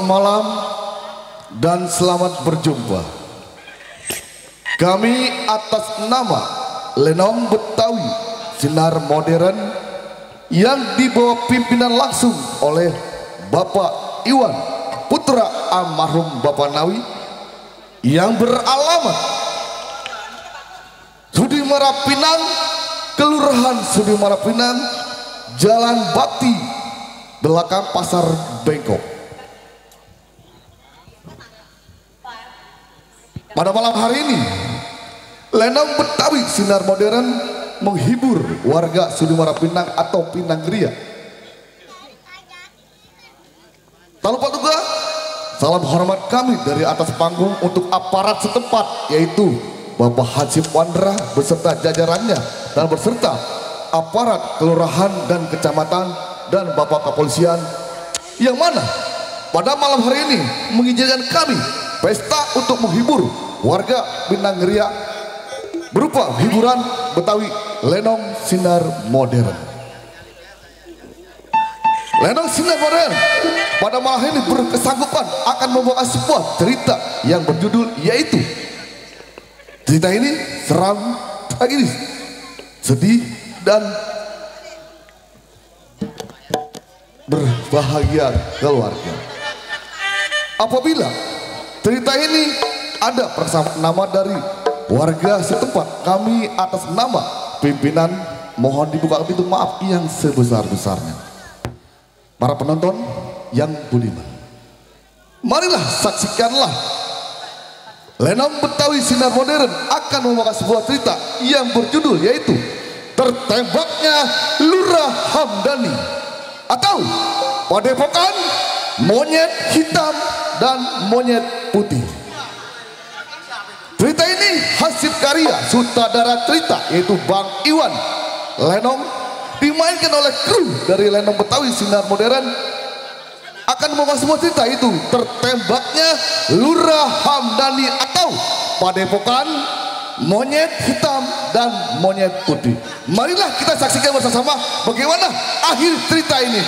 malam dan selamat berjumpa. Kami atas nama Lenong Betawi Sinar Modern yang dibawa pimpinan langsung oleh Bapak Iwan putra almarhum Bapak Nawi yang beralamat Sudimara Pinang, Kelurahan Sudimara Pinang, Jalan Bakti, belakang Pasar Bengkok. Pada malam hari ini, Lenong Betawi Sinar Modern menghibur warga Sudimara Pinang atau Pinanggeria. Tak lupa juga salam hormat kami dari atas panggung untuk aparat setempat, yaitu Bapak Hansip Wandra beserta jajarannya dan beserta aparat kelurahan dan kecamatan dan Bapak Kepolisian yang mana pada malam hari ini mengizinkan kami pesta untuk menghibur warga Pinanggeria berupa hiburan Betawi Lenong Sinar Modern. Lenong Sinar Modern pada malam ini berkesanggupan akan membawa sebuah cerita yang berjudul yaitu cerita ini seram, tragis, sedih dan berbahagia keluarga. Apabila cerita ini ada persamaan nama dari warga setempat, kami atas nama pimpinan mohon dibuka pintu maaf yang sebesar-besarnya. Para penonton yang budiman, marilah saksikanlah Lenong Betawi Sinar Modern akan membawa sebuah cerita yang berjudul yaitu tertembaknya Lurah Hamdani atau Padepokan Monyet Hitam dan Monyet Putih. Cerita ini hasil karya sutradara cerita yaitu Bang Iwan Lenong, dimainkan oleh kru dari Lenong Betawi Sinar Modern, akan membawa sebuah cerita itu tertembaknya Lurah Hamdani atau Padepokan Monyet Hitam dan Monyet Putih. Marilah kita saksikan bersama bagaimana akhir cerita ini.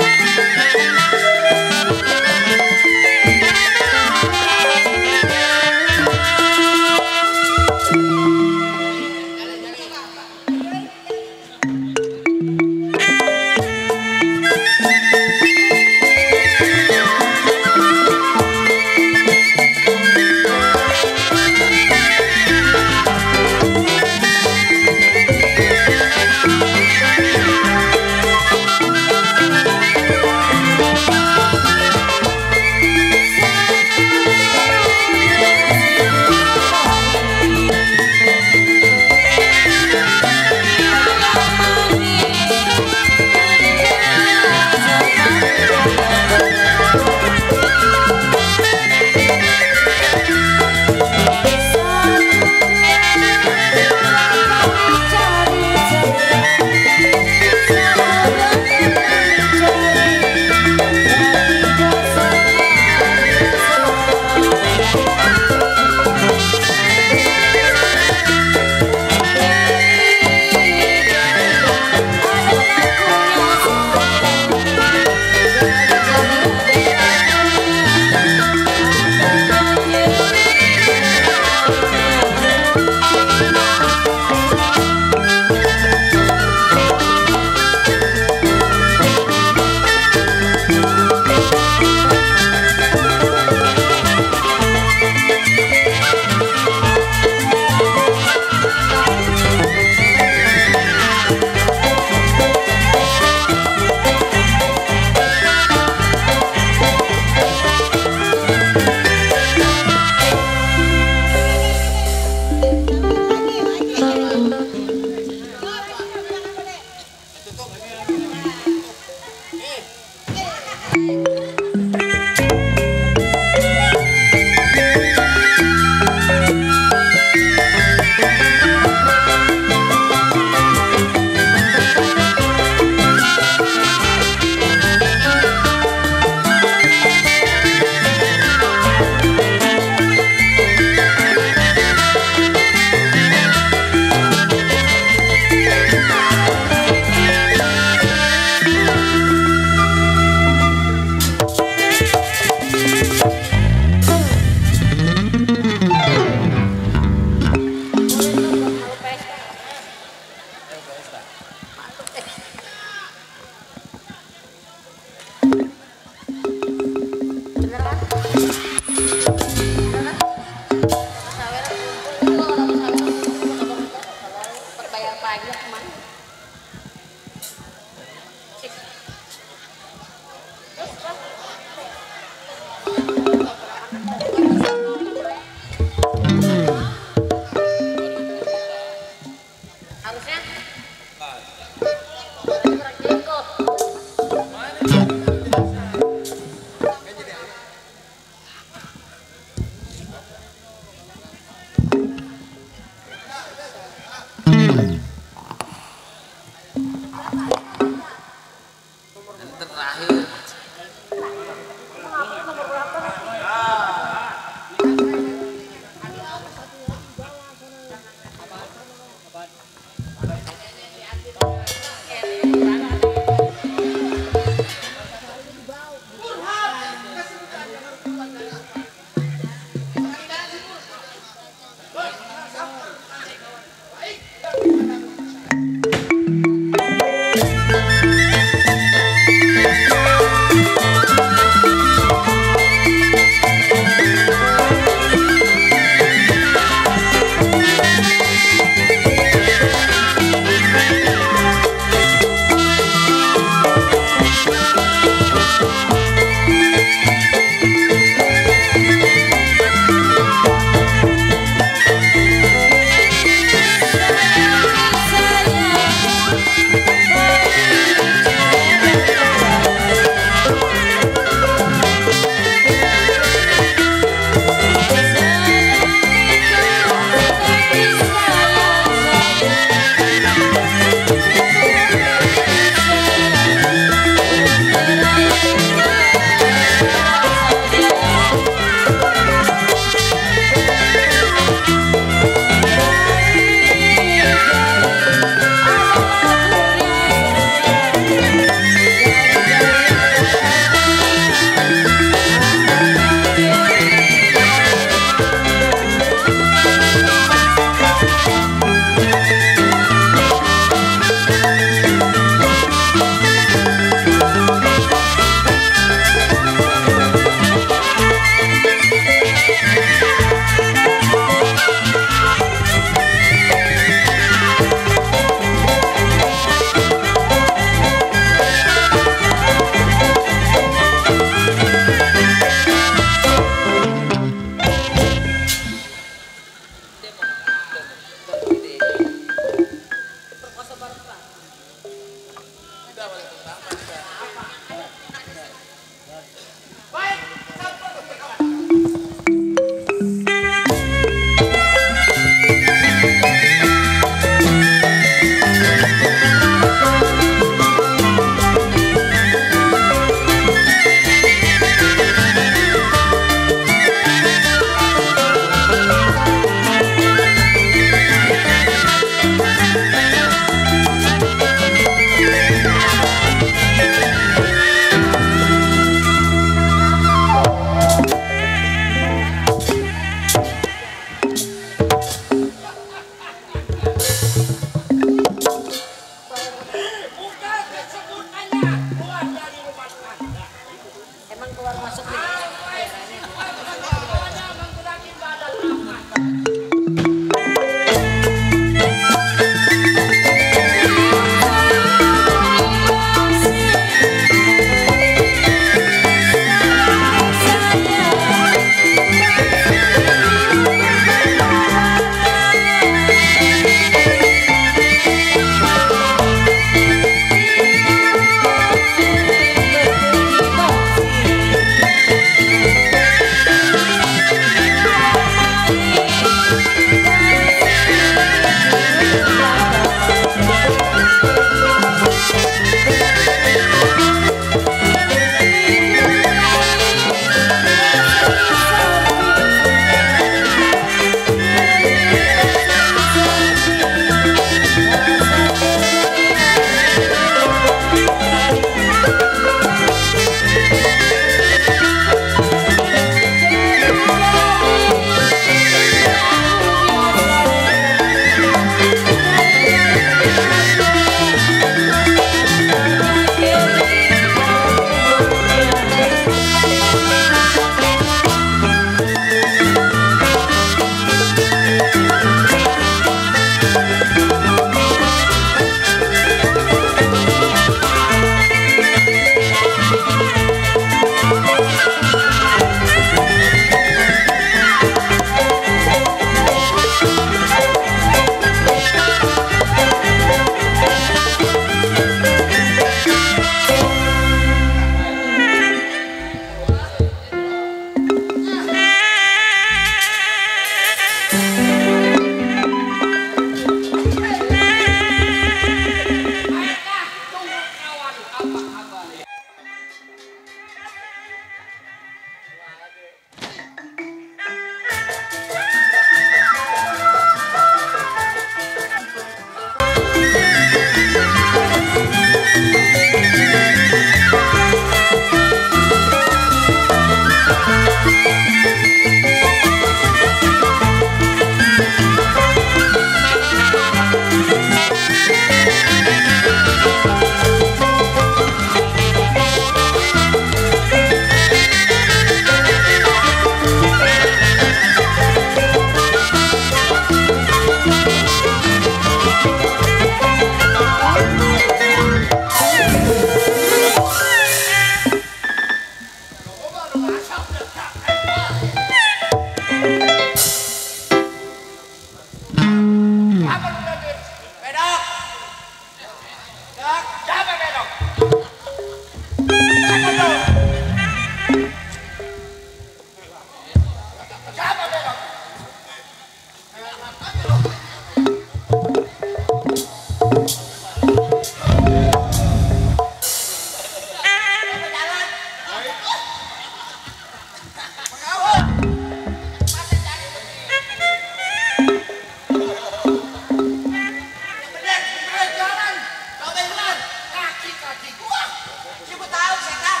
Siapa tahu setan.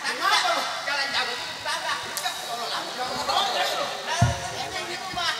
Kenapa lu jalan jago kagak? Tolong lah. Di rumah.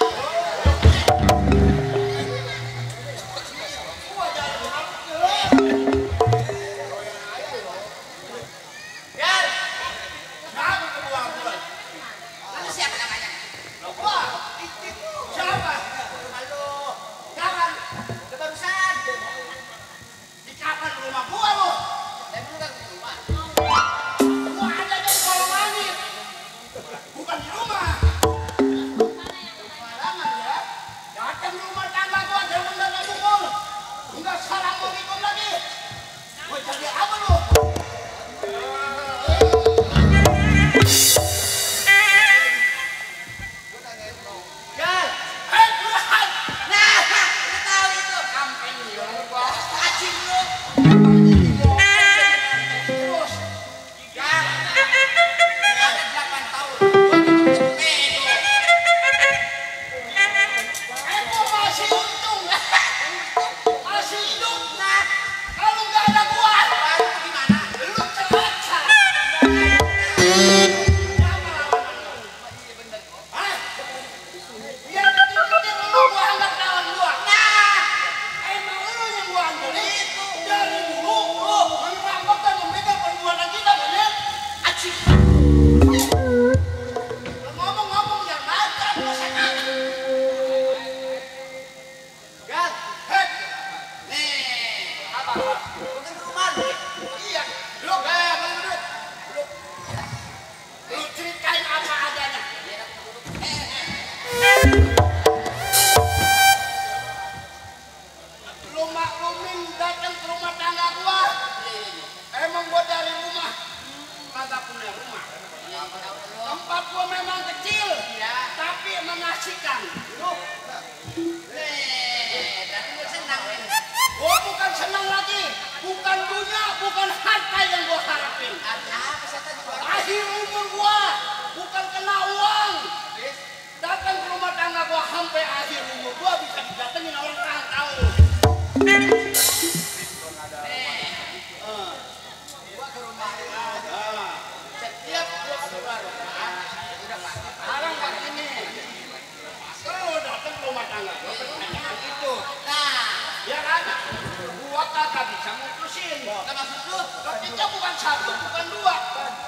Tempat gua memang kecil, tapi mengasihkan. Gua bukan senang lagi, bukan dunia, bukan harta yang gua harapin. Akhir umur gua bukan kena uang. Datang ke rumah tangga gua sampai akhir umur gua bisa didatengin orang tahu. Gua ke rumah setiap gua keluar Sekarang begini, kalau datang ke rumah tangga gua pertanyaan itu. nah Ya kan? Gua kagak bisa mutusin. nggak maksud lu Ketika bukan satu, bukan dua.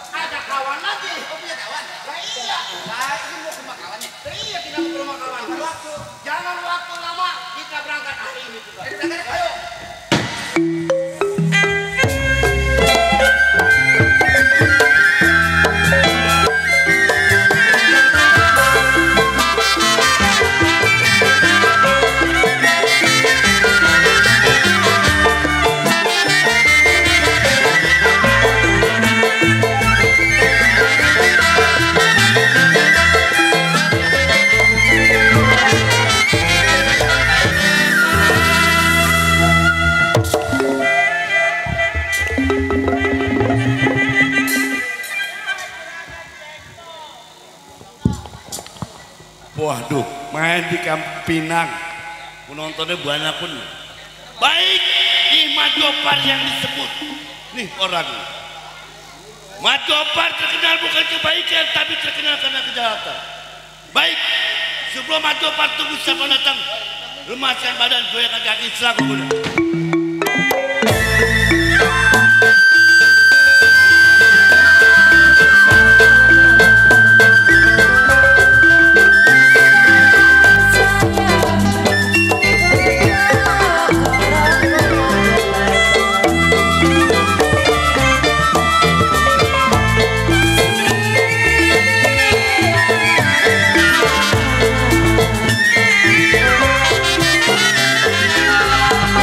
Ada kawan lagi. oh punya kawan Nah iya. nah ini mau ke rumah kawannya Nah iya kita mau ke rumah kawan. Jangan waktu lama, kita berangkat hari ini juga. jadi berangkat Ayo. Waduh, main di Kampinang, penontonnya banyak pun. Baik di Majopar yang disebut, nih orang. Majopar terkenal bukan kebaikan, tapi terkenal karena kejahatan. Baik, sebelum Majopar tunggu siapa datang, lemaskan badan, goyangkan kaki, selaku kuda. Thank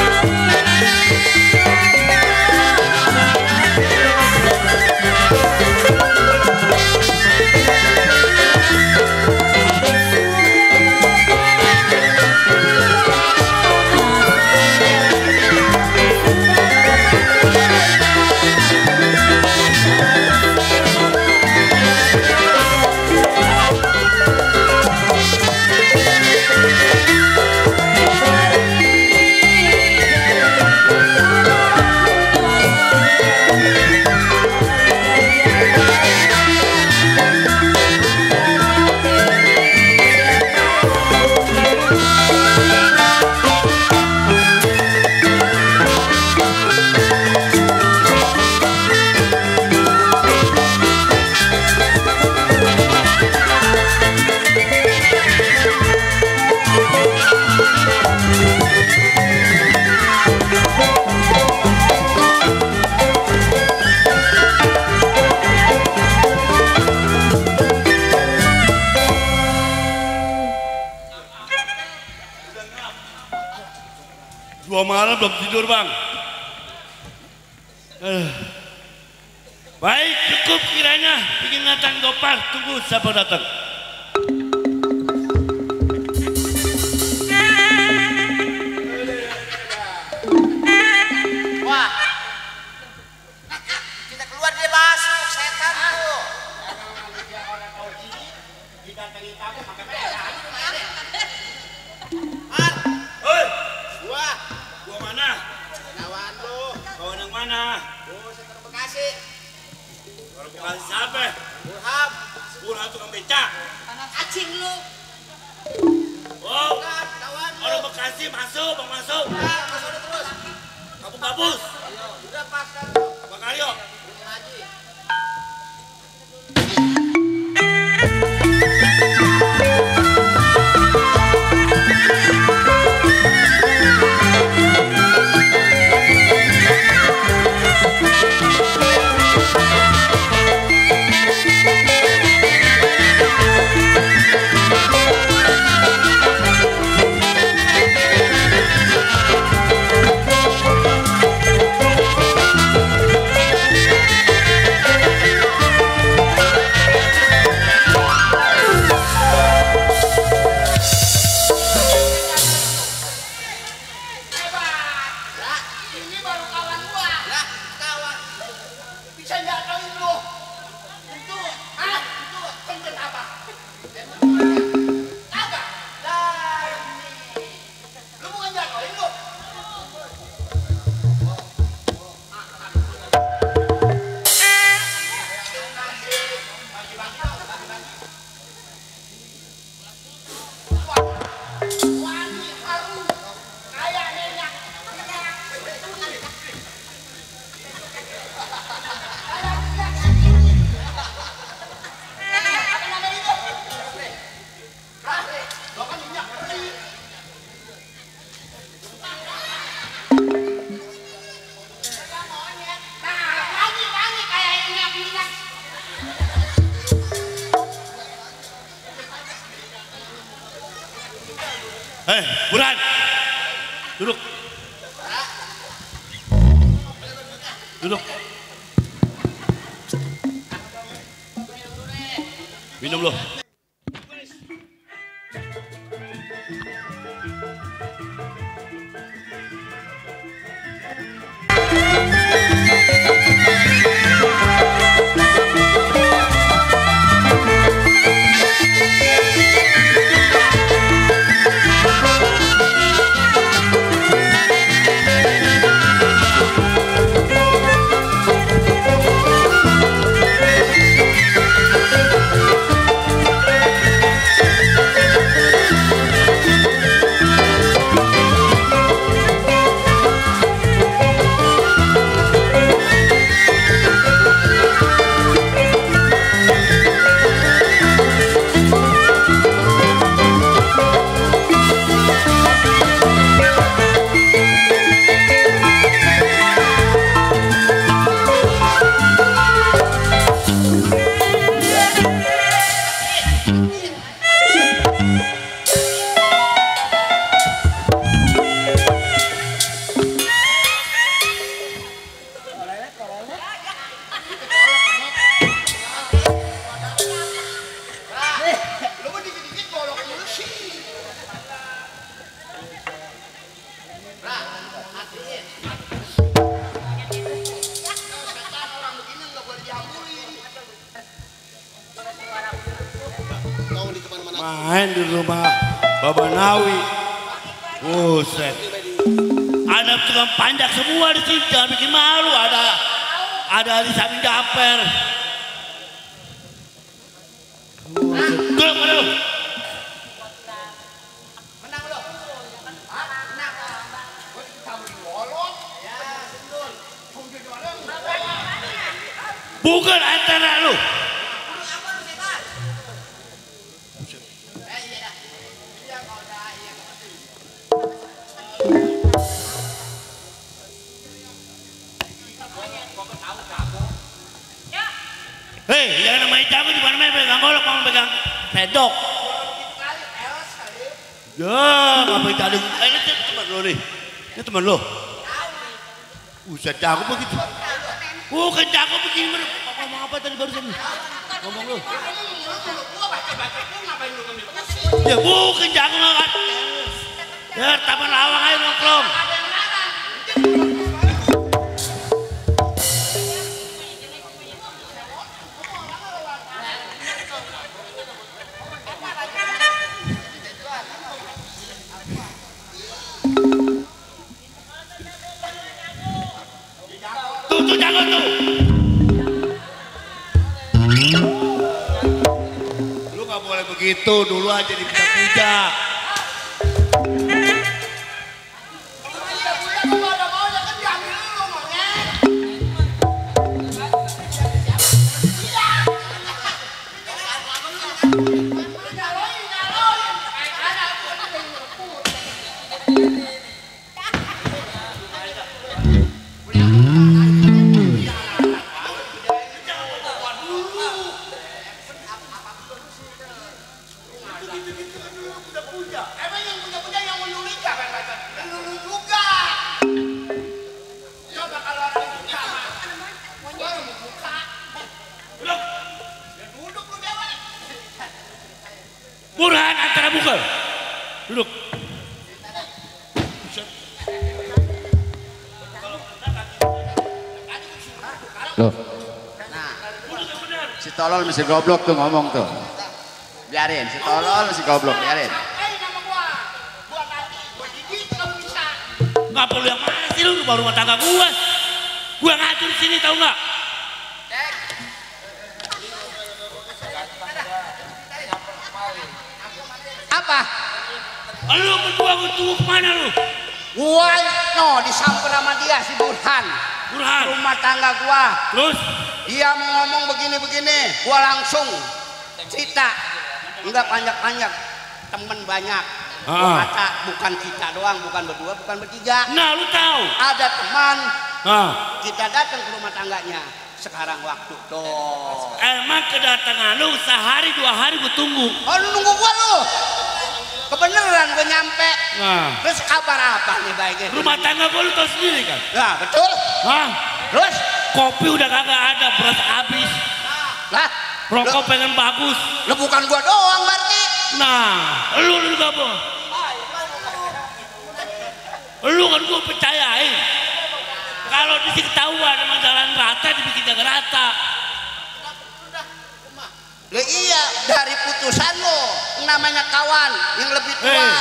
you. 2 malam belum tidur bang. Baik, cukup kiranya. Bikin Nathan Gopar, tunggu siapa datang. Wah, kita keluar dia masuk, setan tuh. Hoi, Wah, gua mana? kawan lu. Kau yang mana? Oh, setan Bekasi. Orang Bekasi siapa? Burham. Burhan tukang becak. Anak acing lu. Oh, Bukan, kawan lu. orang Bekasi masuk, bang masuk. Nah, masuk terus. Kamu babus, Udah pas kan. Bang Aryo. Haji. Ini baru kawan gua. Lah, kawan. Bisa jatuhin lu. Kentut. Hah? Kentut. Kentut apa? Kagak. Lah, ini. Lu bukan jatuhin lu. Wangi harum kayak minyak. Apa namanya itu? Hah? Lo kan minyak beli. Nah, wangi kayak minyak. Burhan, duduk. Duduk. Minum lo. Lu mah dikit-dikit golok mulu sih. Setan orang begini nggak boleh dihamburin. Main di rumah Baba Nawi. Buset. Ada tukang panjak semua di sini, jangan bikin malu. Ada di samping Japer. Duduk, duduk. Menang lo. Hah? Menang. Campur golok. Ya, betul. Campur golok. Bukan antara lu. Apa lu setan? Iya dah. Iya kau dah, iya kau mati. Hei, jangan main jago di mana main pegang golok, mau pegang pedok. Kali eos kali. Ya, ngapain tadi? Ini cepat lu nih. Ini teman lo? Buset jago begitu. Bukan jago begini. Ngomong apa tadi barusan? Ngomong lo. Ya bukan jago kan. Ya taman lawang ayo nongkrong. Tuh jago tuh. Lu gak boleh begitu, dulu aja dipuja-puja. Burhan antara bukal. Duduk. Loh. Nah. Si tolol mesti goblok tuh ngomong tuh. Biarin, si tolol mesti goblok, biarin. Nggak perlu yang mana sih lu baru rumah tangga gua. Gua ngatur di sini tahu nggak? Apa? Lu berdua tunggu kemana lu? Gua no disamper sama dia si Burhan. Burhan. Rumah tangga gua. Terus? Dia mau ngomong begini-begini, gua langsung cerita. Enggak panjang-panjang. Temen banyak. Gua kata bukan kita doang, bukan berdua, bukan bertiga. Nah, lu tahu? Ada teman. Kita datang ke rumah tangganya. Sekarang waktu tuh. Emang kedatangan lu sehari 2 hari gua tunggu. Oh, lu nunggu gua lu. Kebeneran gue nyampe. Nah. Terus kabar apa nih baiknya? Rumah tangga gua lu tahu sendiri kan? Nah, betul. Terus? Kopi udah kagak ada, beras habis. Lah, rokok pengen bagus. Lu bukan gua doang berarti. Nah, lu juga boh. Lu kan gua percayain. Kalau di sini ketahuan emang jalan rata dibikin jaga rata. Lah iya, dari putusan lo namanya kawan yang lebih tua.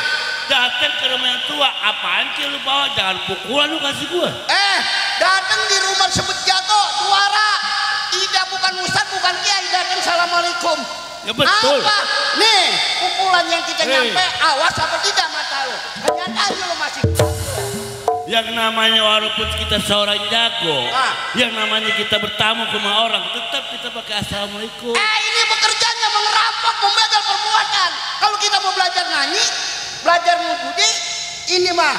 Datang ke rumah yang tua, apaan sih lu bawa? Jangan pukulan lu kasih gua. Datang di rumah sebut jatuh, juara. Tidak bukan ustad, bukan kiai, datang assalamualaikum. Ya betul. Apa? Nih, pukulan yang kita nyampe, awas apa tidak mata lo. Kenyataan lo masih. Yang namanya walaupun kita seorang jago, yang namanya kita bertamu ke rumah orang, tetap kita pakai assalamualaikum. Ini bekerjanya mengerampok, membegal perbuatan. Kalau kita mau belajar nyanyi, belajar ngubudi, ini mah.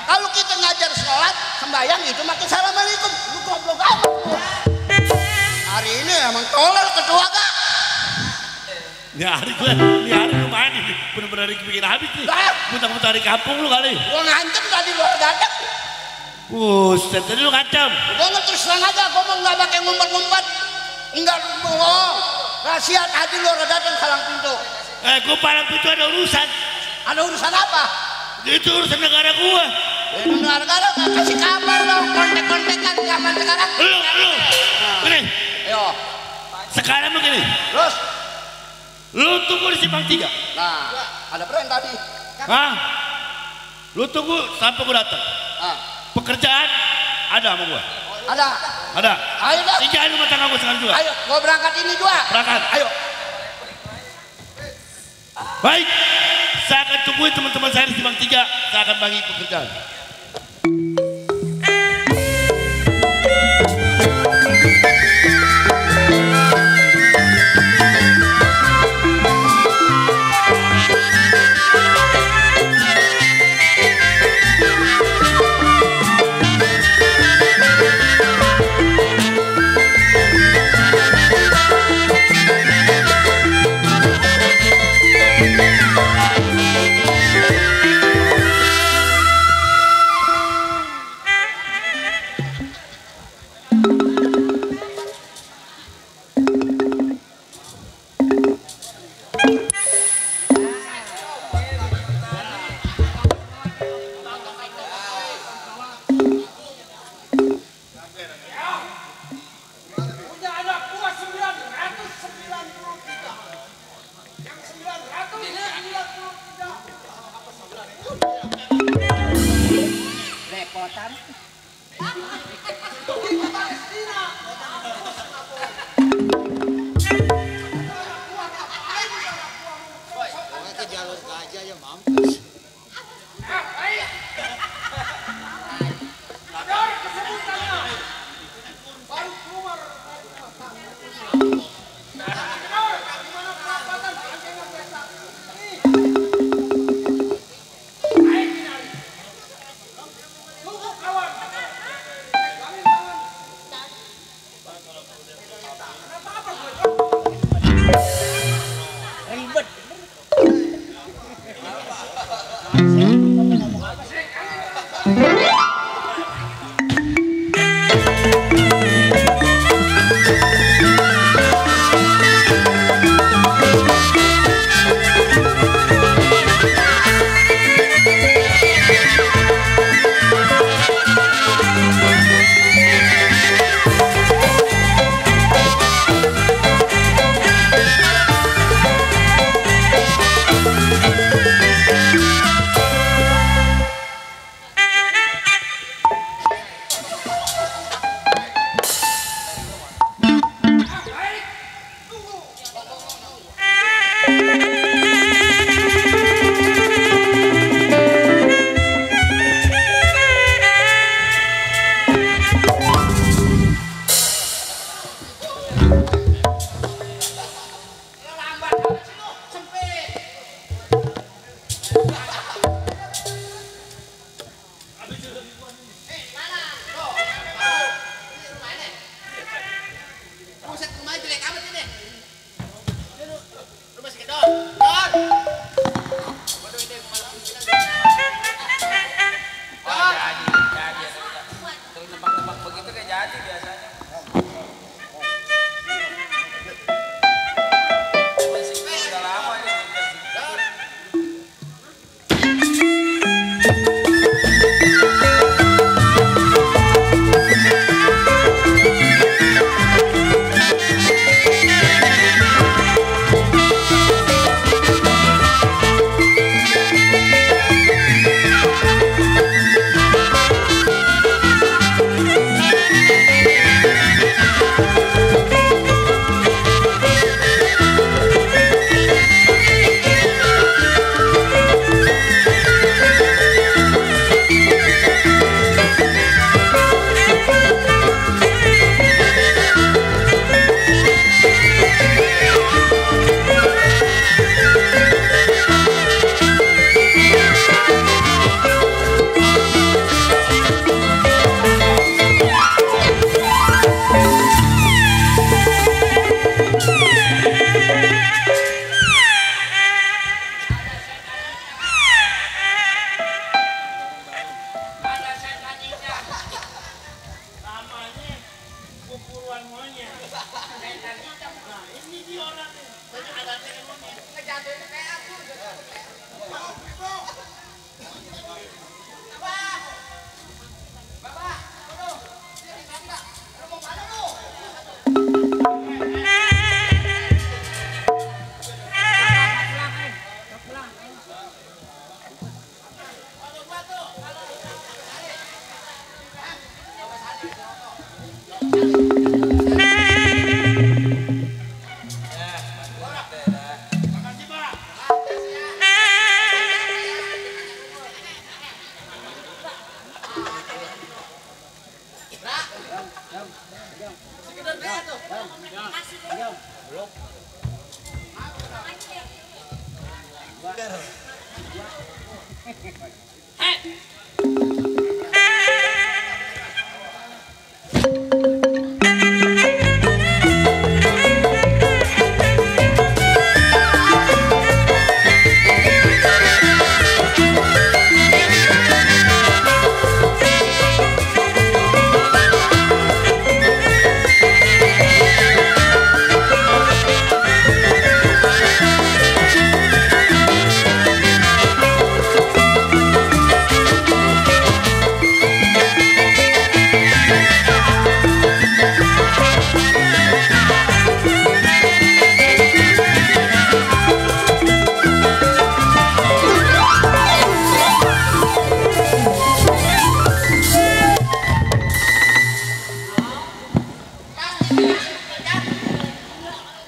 Kalau kita ngajar sholat, sembahyang itu makin assalamualaikum. Lu goblok amat. Hari ini emang tolol ketua gak? Ini hari lu main nih, bener-bener bikin habis nih. Muntah-muntah di kampung lu kali. Gua ngancem tadi lu kedadak. Buset, tadi lu ngancam. Gua terus terang aja, gua mau nggak pakai ngumpet-ngumpet. Enggak bohong. Rahasia tadi lu datang halang pintu. Gua palang pintu ada urusan. Ada urusan apa? Itu urusan negara gua. Negara kasih kabar dong, kontek-kontekan zaman sekarang. Lu. Ini. Ayo. Sekarang begini. Terus. Lu tunggu di simpang 3. Nah, ada brand tadi. Lu tunggu sampai gua datang. Pekerjaan ada sama gua. Ada. Ayo dah. Singgahin rumah tangga gua sekarang juga. Ayo, gua berangkat ini juga. Berangkat. Ayo. Baik. Saya akan tungguin teman-teman saya di simpang 3. Saya akan bagi pekerjaan. perawatan. Ke jalur gajah ya mampus.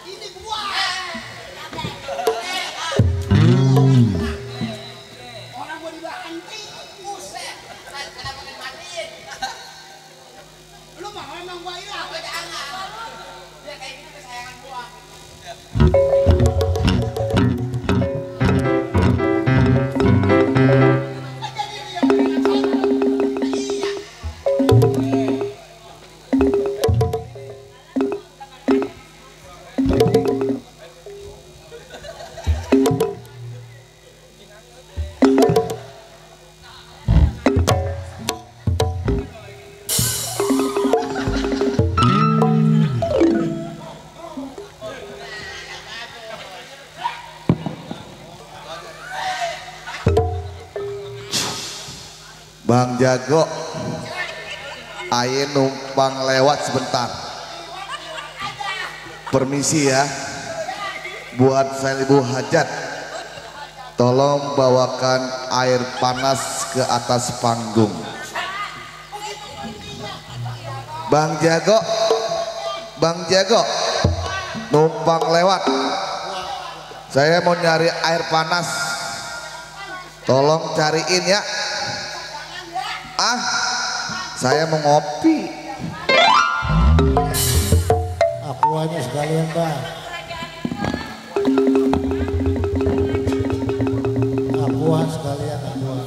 Ini gua. Orang gua dibanting. Buset. Kenapa dimatiin? Lu mau emang gua hilang? Gua jangan. Dia kayak gitu kesayangan gua. Bang Jago, aye numpang lewat sebentar. Permisi ya, buat saya ibu hajat, tolong bawakan air panas ke atas panggung. Bang Jago, numpang lewat. Saya mau nyari air panas, tolong cariin ya. Saya mau ngopi. Aquanya sekalian, Bang. Aqua sekalian, aqua.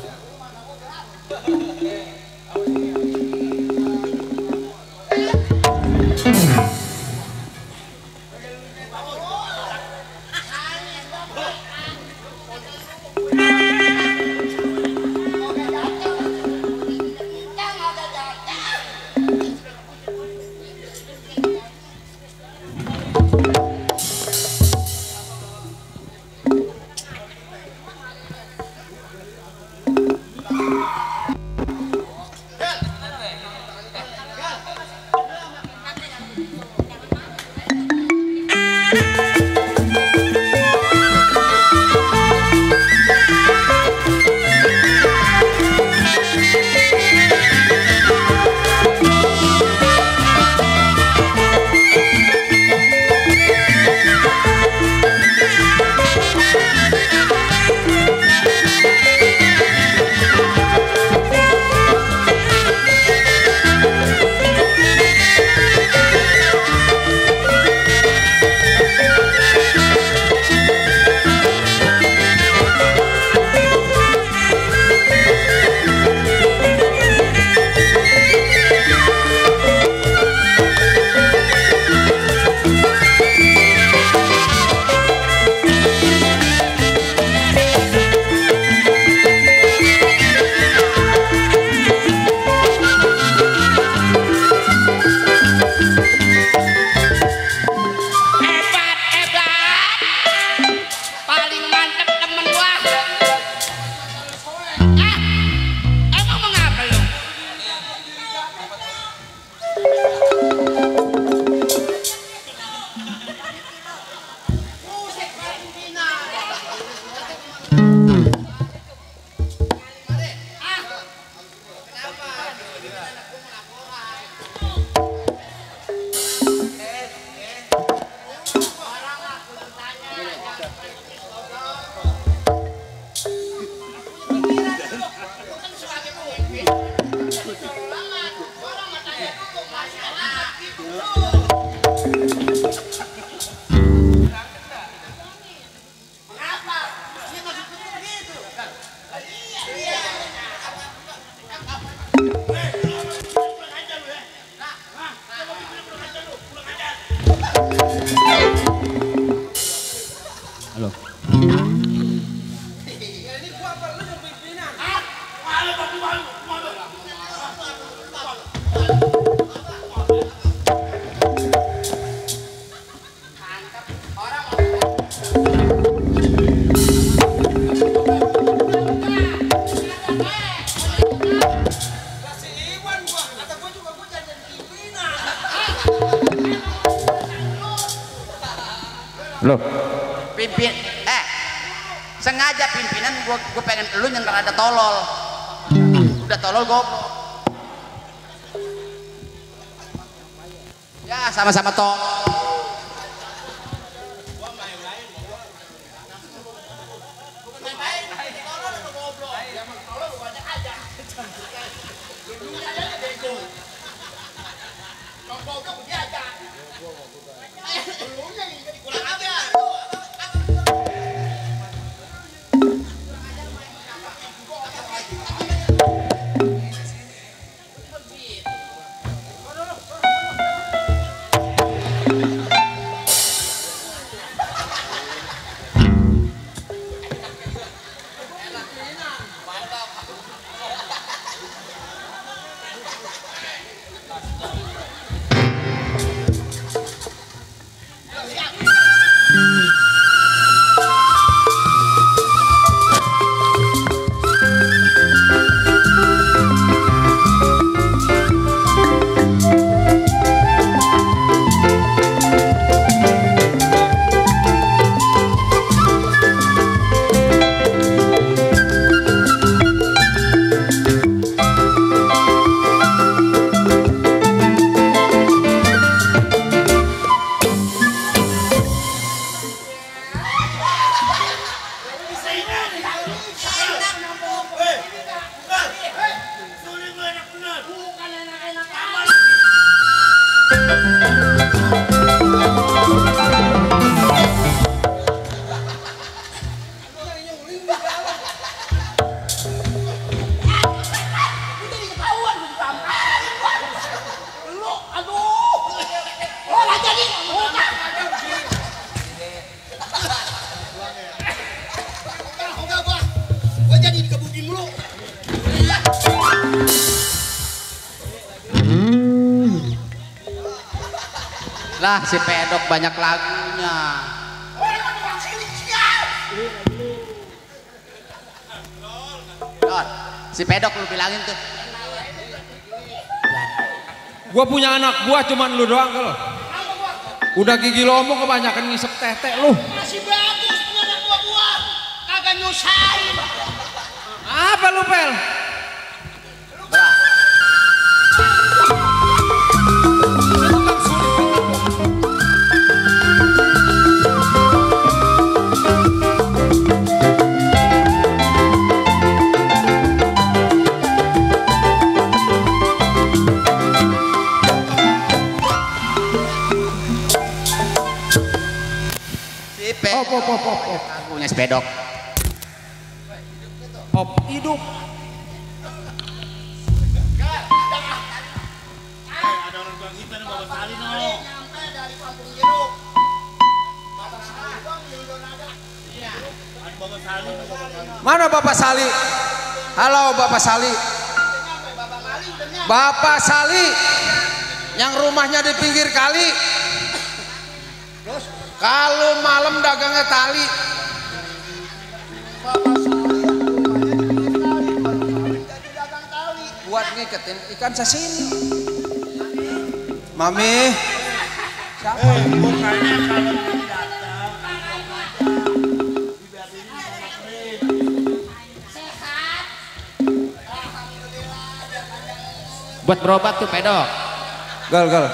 Loh. Sengaja pimpinan gue pengen lu yang rada tolol. Udah tolol goblok. Ya. Lah sama-sama toh. Lah si pedok banyak lagunya. Don, si pedok lu bilangin tuh. Gua punya anak buah cuman lu doang kalau. Udah gigi lomo kebanyakan ngisep teh lu. Masih bagus punya anak buah-buah. Kagak nyusahin. Apa lu Pel? Lagunya sepedok. Pop hidup. Ada orang tua kita nih Bapak Sali no. Nyampe dari Kampung Jeruk. Bapak Sali bang, yang udah ada. Iya. Ada Bapak Sali. Mana Bapak Sali? Halo Bapak Sali. Nyampe Bapak Mali udah nyampe. Bapak Sali yang rumahnya di pinggir kali. Kalau malam dagangnya tali. Bapak Sali yang rumahnya di pinggir kali. Bapak Sali jadi dagang tali. Buat ngiketin ikan sasini. Mami. Siapa? Bukannya kalau ini datang. Sehat. Alhamdulillah dia panjang umur. Buat berobat tuh pedok. Gal.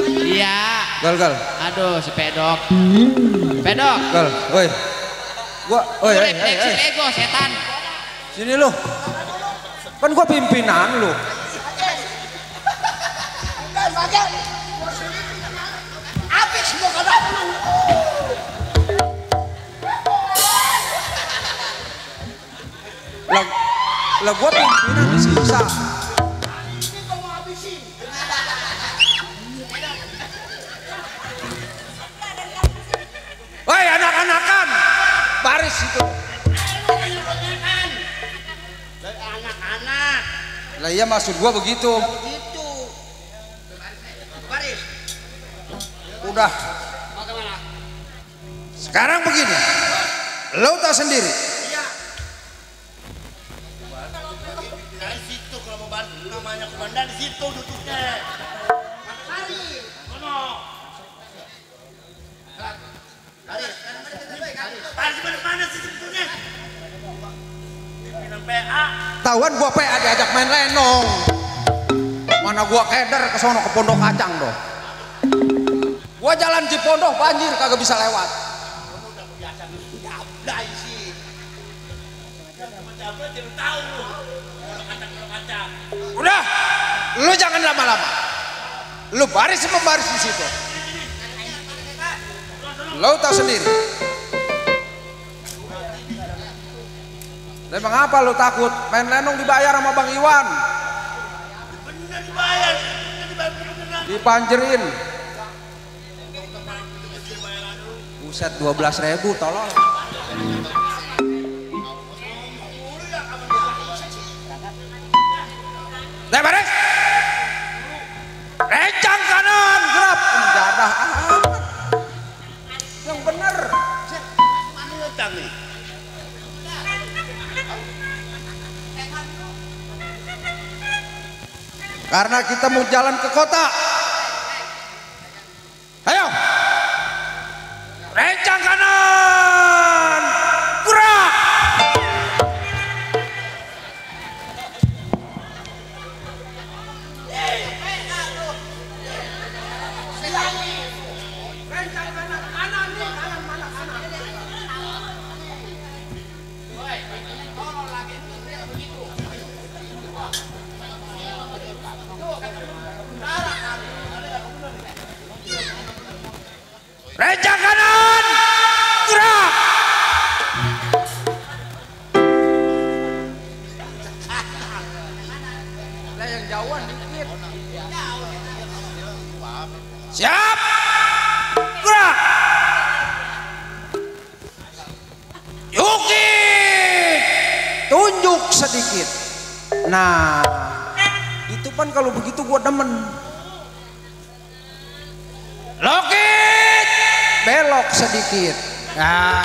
Iya. Gal. Aduh si pedok. Pedok. Gal. Woi. Gua, oi. Refleksi ego setan. Sini lu. Kan gua pimpinan lu. Dan bagian. Habis semua kadang lu. Lah gua pimpinan disiksa. Ini kau mau habisin. Woi anak-anakan. Baris itu. Dari anak-anak. Lah iya maksud gua begitu. Begitu. Baris. Udah. Bagaimana? Sekarang begini. Lo tahu sendiri. Iya. Dari situ kalau mau bantu namanya komandan di situ duduknya. Mari. Kono. Baris. Tadi mana sih sebetulnya? Pimpinan PA. Tahuan gua PA diajak main lenong. Mana gua keder ke sono ke Pondok Kacang doh. Gua jalan Cipondoh banjir kagak bisa lewat. Udah, lu jangan lama-lama. Lu baris membaris di situ. Lu tahu sendiri. Emang apa lu takut? Main lenong dibayar sama Bang Iwan. Bener dibayar. Dipanjerin. Buset 12.000 tolong. Baris. Rencang kanan, gerak menjadah amat. Yang bener. Karena kita mau jalan ke kota. Ayo. Rencang kanan. Gerak. Rencang kanan, gerak. Lah yang jauhan dikit. Siap, gerak. Yuki, tunjuk sedikit. Nah, itu kan kalau begitu gua demen. Lokit, belok sedikit. Nah,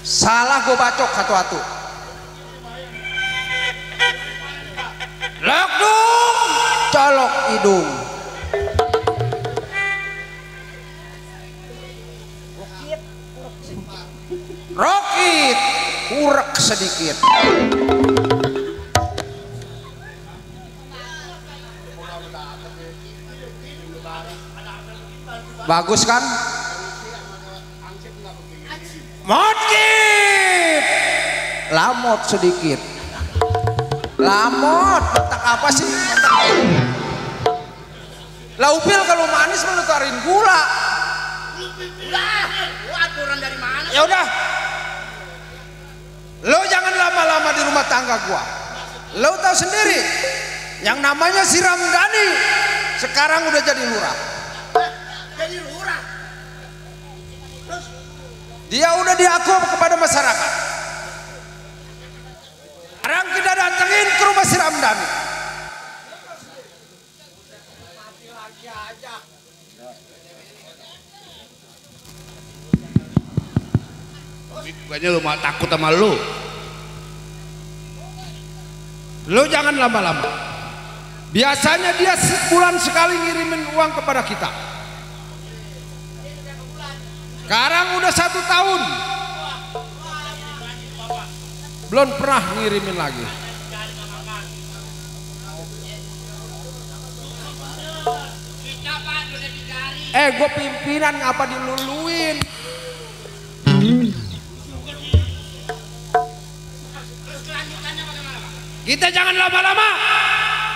salah gue bacok satu-satu. Lokdung, colok hidung. Rokit, urek sedikit. Bagus kan? Motkit, lamot sedikit. Lamot, tak apa sih? Laupil kalau manis menutarin gula. Udah, lu aturan dari mana? Ya udah, lo jangan lama-lama di rumah tangga gua. Lo tahu sendiri, yang namanya si Ramdhani sekarang udah jadi lurah. Jadi lurah. Terus Dia udah diaku kepada masyarakat. Sekarang kita datengin ke rumah si Ramdhani. Bukannya lu mah takut sama lu. Lu jangan lama-lama. Biasanya dia sebulan sekali ngirimin uang kepada kita. Sekarang udah 1 tahun belum pernah ngirimin lagi. Gue pimpinan ngapa diluluin? Kita jangan lama-lama.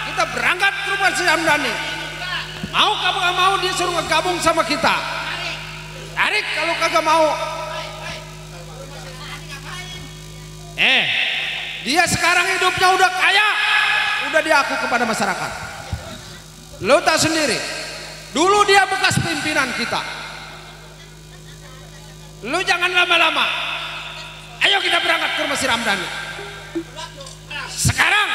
Kita berangkat ke rumah si Ramdhani. Mau kamu gak mau dia suruh ngegabung sama kita. Tarik kalau kagak mau. Dia sekarang hidupnya udah kaya, udah diaku kepada masyarakat. Lo tahu sendiri, dulu dia bekas pimpinan kita. Lo jangan lama-lama. Ayo kita berangkat ke rumah si Ramdhani. Sekarang.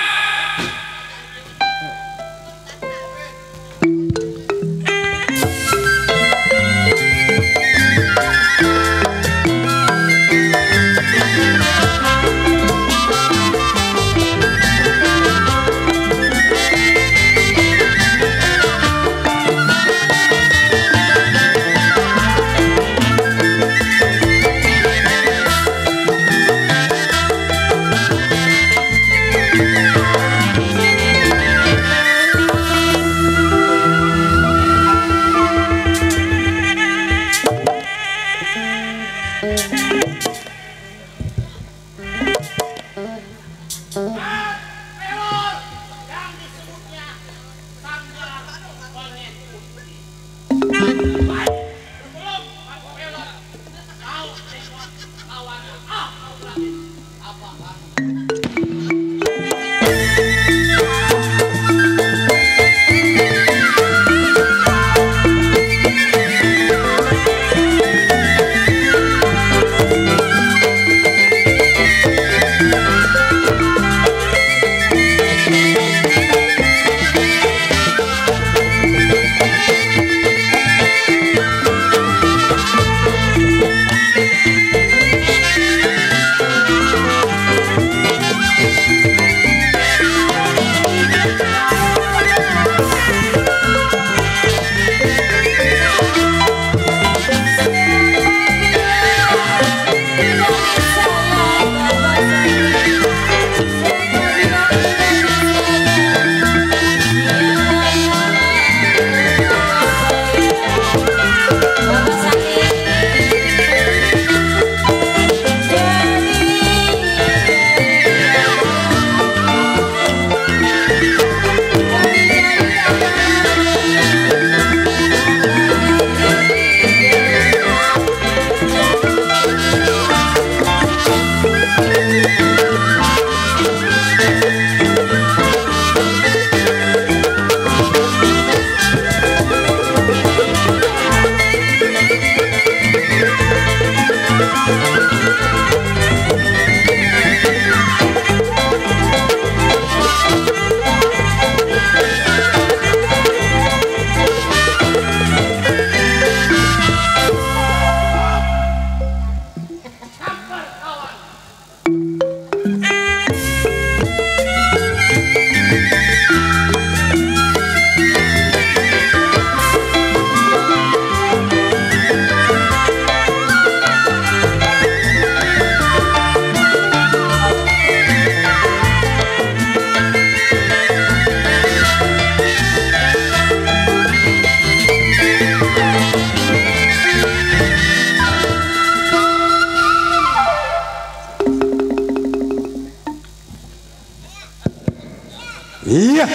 Iya.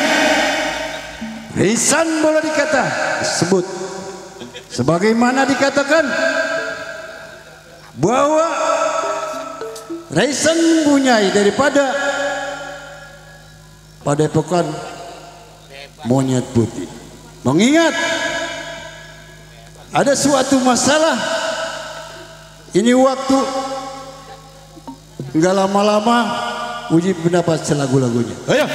Raisan bola dikata sebut sebagaimana dikatakan bahwa Raisan mempunyai daripada padepokan monyet putih. Mengingat ada suatu masalah, ini waktu enggak lama-lama uji pendapat selagu-lagunya. Ayo.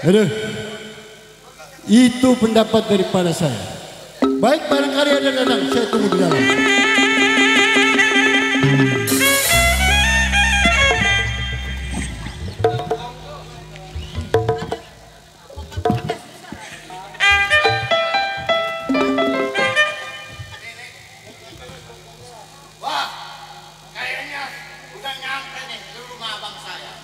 Aduh, itu pendapat daripada saya. Baik, barangkali ada datang, saya tunggu di dalam. Wah, kayaknya udah nyampe nih ke rumah abang saya.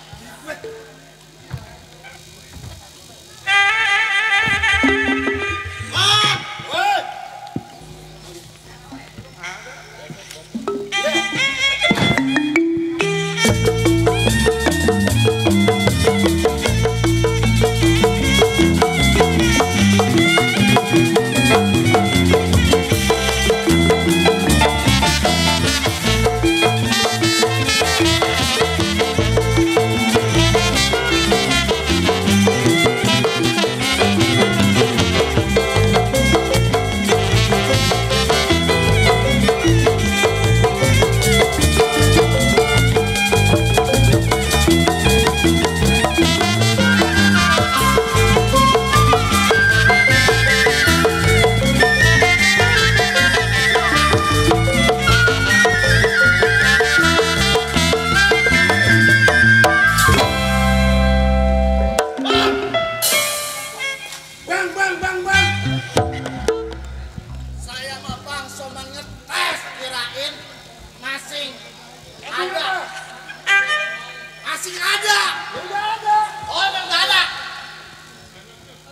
Masih ada. Udah ada. Oh, emang enggak ada.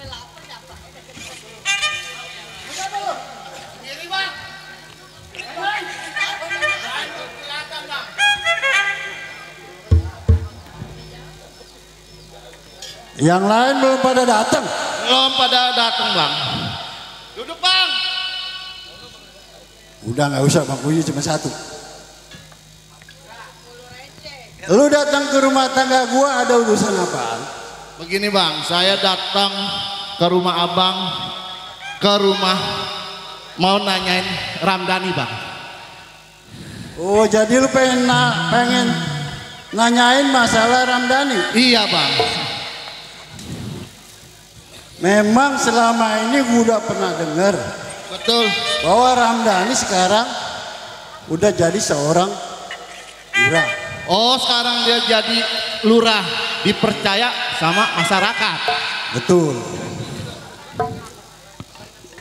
Lapar dah, Pak. Udah apa lu? Sendiri, Bang. Bang. Kelihatan, Bang. Yang lain belum pada datang. Belum pada datang, Bang. Duduk, Bang. Udah nggak usah, Bang Puji cuma satu. Lu datang ke rumah tangga gua ada urusan apaan? Begini, Bang, saya datang ke rumah Abang, ke rumah mau nanyain Ramdhani, Bang. Oh, jadi lu pengen nanyain masalah Ramdhani? Iya, Bang. Memang selama ini gua udah pernah dengar. Betul. Bahwa Ramdhani sekarang udah jadi seorang lurah. Oh, sekarang dia jadi lurah, dipercaya sama masyarakat. Betul.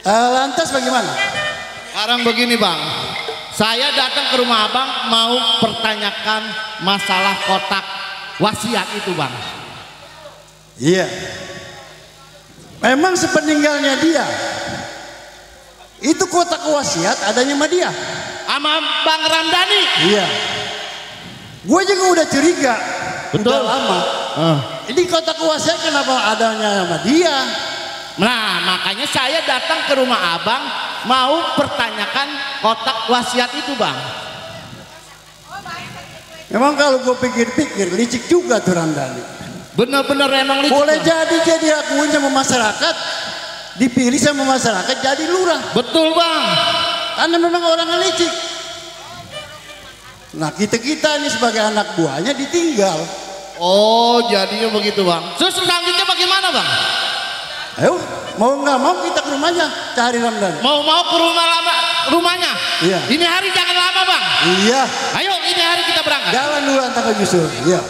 Lantas bagaimana? Sekarang begini bang, saya datang ke rumah abang mau pertanyakan masalah kotak wasiat itu bang. Iya. Memang sepeninggalnya dia, itu kotak wasiat adanya sama dia. Sama Bang Ramdhani. Iya. Gue juga udah curiga. Betul. Udah lama. Ini kotak wasiat kenapa adanya sama dia? Nah makanya saya datang ke rumah abang mau pertanyakan kotak wasiat itu bang. Memang kalau gue pikir-pikir licik juga tuh Ramdhani. Bener-bener emang licik. Boleh bang. jadi diakuin sama masyarakat, dipilih sama masyarakat jadi lurah. Betul bang. Karena memang orang licik. Nah kita ini sebagai anak buahnya ditinggal. Oh jadinya begitu bang. Terus selanjutnya bagaimana bang? Ayo, mau nggak mau kita ke rumahnya cari Ramdhani. Mau ke rumahnya? Iya. Ini hari jangan lama bang. Iya. Ayo ini hari kita berangkat. Jalan dulu antar ke Yusuf. Iya.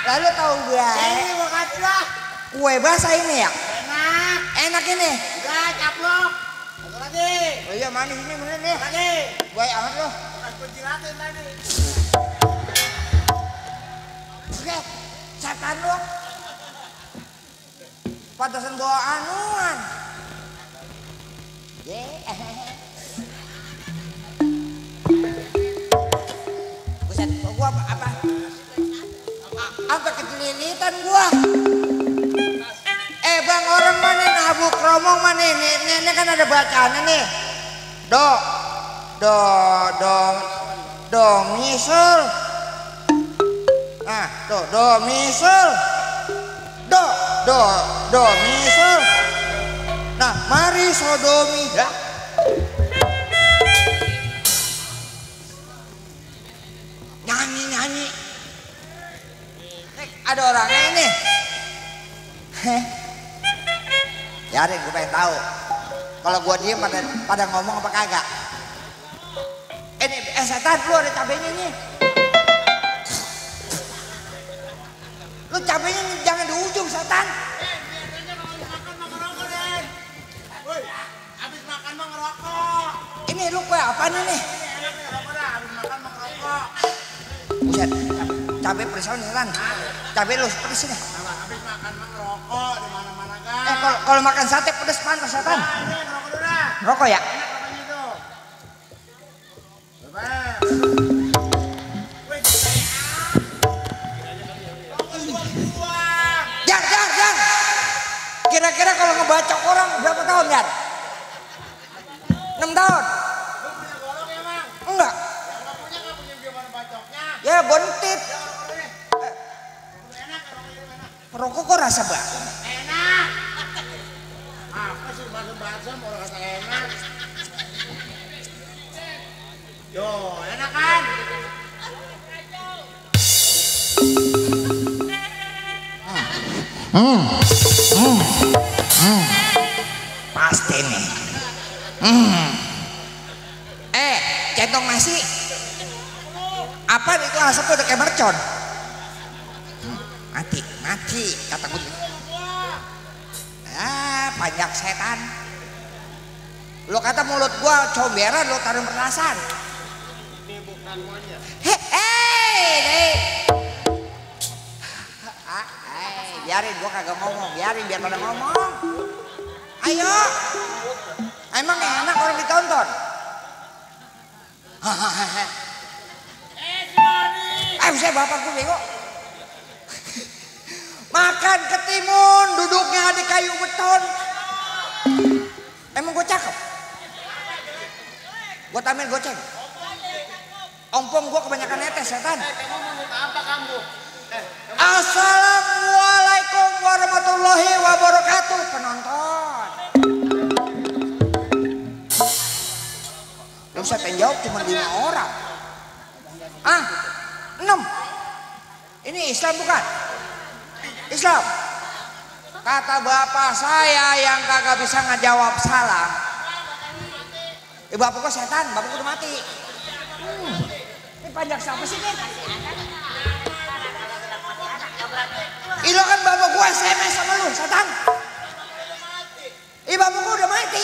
Lalu tahu gue. Ini makasih lah. Kue basah ini ya? Enak. Enak ini. Udah caplok. Satu lagi. Oh iya manis ini bener nih. Lagi. Baik amat loh. Bukan kuncilatin tadi. Oke, setan lo. Pantasan bawa anuan. Buset, gua apa? Apa kecelilitan gua? Bang, orang mana nabuk romong mana ini kan ada bacaannya nih. Do misal. Nah, do misal. Do misal. Nah, mari sodomi ya. Nyanyi. Ada orangnya ini. Yarin, gue pengen tahu. Kalau gue diem pada ngomong apa kagak? Ini setan, lu ada cabenya nih. Lu cabenya jangan di ujung setan. Biasanya kalau makan mah ngerokok deh. Woi, habis makan mah ngerokok. Ini lu kue apa nih? Ini enak nih ngerokok dah, habis makan mah ngerokok. Buset, cabai pedes nih setan. Cabai lu pedes nih. Habis makan mah ngerokok di mana-mana kan. Kalau makan sate pedes pantas setan. Nah, ini ngerokok dulu dah. Rokok ya? Enak rokoknya tuh. Bebas. Wih, Jar. Kira-kira kalau ngebacok orang berapa tahun, Jar? 6 tahun? lu punya golok ya, Bang? Enggak. Kalau punya nggak punya gimana bacoknya? Ya bontit. Ya rokok dulu deh. Enak ya rokoknya enak. Rokok kok rasa banget? Enak. Apa sih bahasa orang kata enak? Yo, enak kan? Pasti nih. Centong nasi. Apa itu asapnya udah kayak mercon? Mati kata gue. Panjang setan. Lo kata mulut gua comberan, lo taruh pernasan. Ini bukan monyet. Biarin gua kagak ngomong, biar pada ngomong. Ayo. Emang enak orang ditonton. Saya bapak gue bego. Makan ketimun, duduknya di kayu beton. Emang gue cakep? Gue tampil goceng. Ompong gue kebanyakan netes setan. Kamu mau minta apa kamu? Assalamualaikum warahmatullahi wabarakatuh penonton. Lu bisa jawab cuma 5 orang. 6. Ini Islam bukan? Islam. Kata bapak saya yang kagak bisa ngejawab salah. Bapak kok setan, bapak udah mati. Ini panjang siapa sih nih? Ilo kan bapak gua SMS sama lu, setan. Bapak gua udah mati.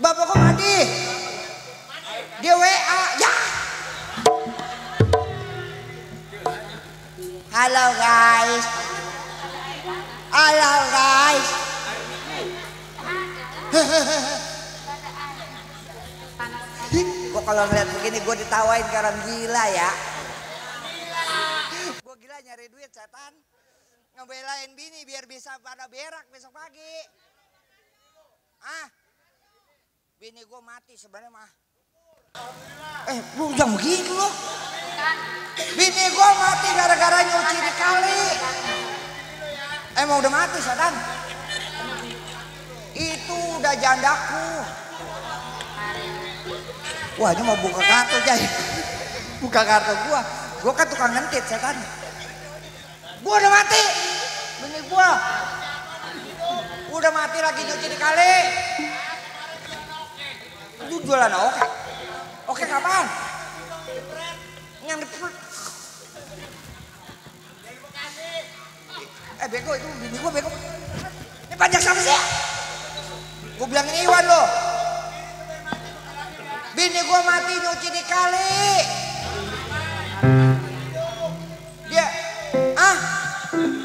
Bapak gua mati. Dia WA, ya. Halo guys. Gua kalau ngeliat begini gua ditawain karena gila ya. Gua gila nyari duit setan. Ngebelain bini biar bisa pada berak besok pagi. Bini gua mati sebenarnya mah. Lu jangan begitu loh. Bini gua mati gara-gara nyuci di kali. Emang udah mati setan. Itu udah jandaku. Wah ini mau buka kartu Jay. Buka kartu gua. Gua kan tukang ngentit setan. Gua udah mati. Bini gua udah mati lagi nyuci di kali. Lu jualan oke? Oke kapan? Yang bego itu bini gua bego. Ini pajak siapa sih? Gua bilang ini Iwan lo. Bini gua mati nyuci di kali. Dia,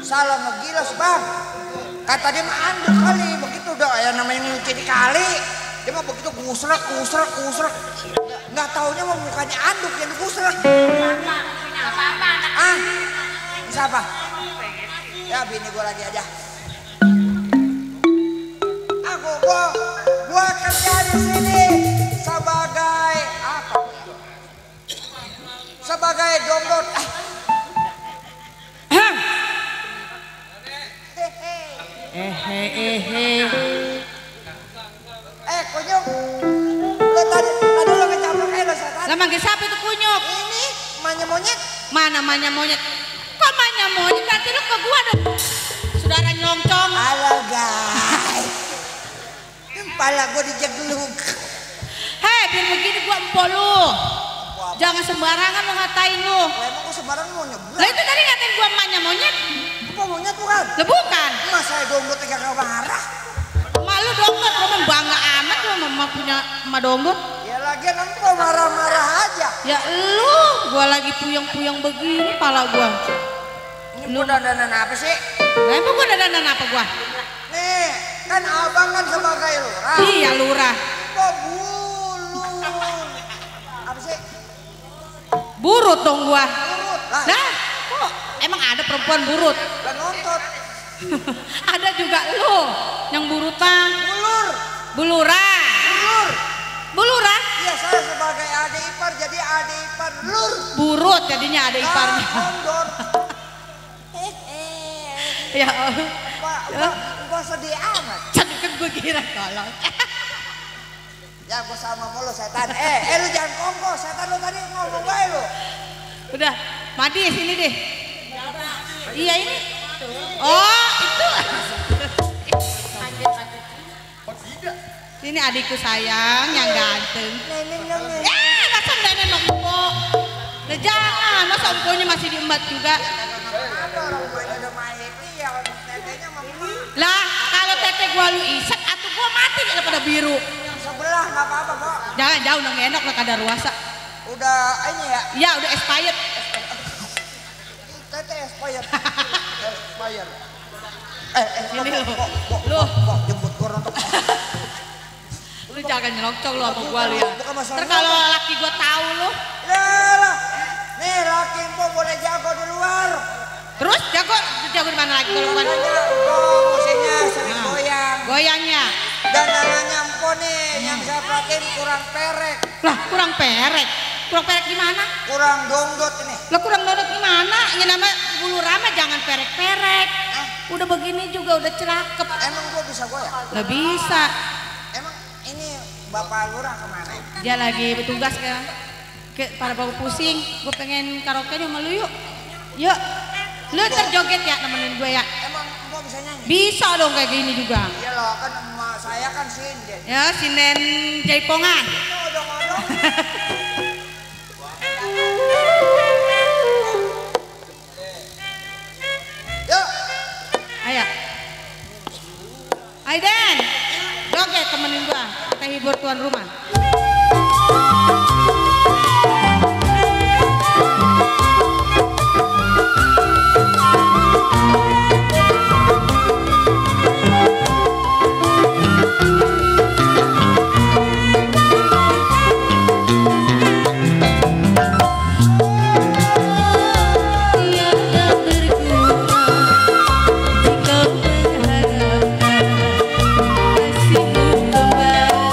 salah ngegilas bang. Kata dia mah anduk kali, begitu udah ya namanya nyuci di kali. Dia mah begitu kusrek. Nggak taunya mah mukanya anduk yang kusrek. Bisa apa? Ya bini gua lagi aja. Gua kerja di sini sebagai apa? Sebagai dongdot. Kunyuk. Lo tadi lo kecaplok lo setan. Lah manggil siapa itu kunyuk? Ini manya monyet. Mana manya monyet? Kok manya monyet? Berarti lu ke gua dong. Saudara nyelongcong. Halo guys. Kepala gua dijegluk. Hei, biar begini gua empok lu. Jangan sembarangan lu ngatain lu. Emang gua sembarangan mau nyebrang. Lah itu tadi ngatain gua manya monyet. Gua monyet bukan? Lah bukan. Mas saya dongdot 3 kali marah. Malu dongdot, lu bangga amat lu mama punya emak dongdot. Ya lagian engkau marah-marah aja. Ya lu, gua lagi puyeng-puyeng begini pala gua. Ini lu dandanan apa sih? Lah emang gua dandanan apa gua? Nih, kan abang kan sebagai lurah. Iya lurah. Kok bulu? Apa sih? Burut dong gua. Burut. Lah, kok emang ada perempuan burut? Lah nonton. Ada juga lu yang burutan. Bulurah. Bulurah. Iya saya sebagai adik ipar jadi adik ipar lur. Burut jadinya adik iparnya. Kondor. Ya. Gua sedih amat. Jadi kan gue kira tolong. Ya gua sama mulu setan. Lu jangan kongko setan lu tadi ngomong bae lu. Udah, mandi sini deh. Iya ini. Oh itu. Ini adikku sayang yang ganteng. Masa nenek nompo. Nah jangan, masa omponya masih diembat juga. Lah kalau tete gua lu isek atau gua mati daripada biru. Sebelah nggak apa-apa kok. Jangan jauh nang enak lah kadaruasa. Udah ini ya? Iya udah expired. Tete expired. Expired. Ini lu jemput gua nonton. Lu jangan nyelongcong lu sama gua lu ya. Ntar kalau laki gua tahu lu. Lah. Nih laki empok boleh jago di luar. Terus jago di mana lagi kalau bukan? Musiknya sering goyang. Goyangnya. Dan namanya empok nih yang saya perhatiin kurang perek. Lah kurang perek? Kurang perek gimana? Kurang dongdot ini. Lah kurang dongdot gimana? Ini nama bulu rama jangan perek-perek. Udah begini juga udah celakep. Emang gua bisa goyang? Lah bisa. Emang ini Bapak Lurah kemana? Dia lagi bertugas ke para bau pusing. Gue pengen karaoke sama lu yuk. Yuk. Lu terjoget ya temenin gue ya. Emang gua bisa nyanyi? Bisa dong kayak gini juga. Iya loh kan emak saya kan sinden. Ya sinden jaipongan. Odong-odong. Yuk. Ayo. Aiden. Joget temenin gua. Kita hibur tuan rumah. Kasihmu kembali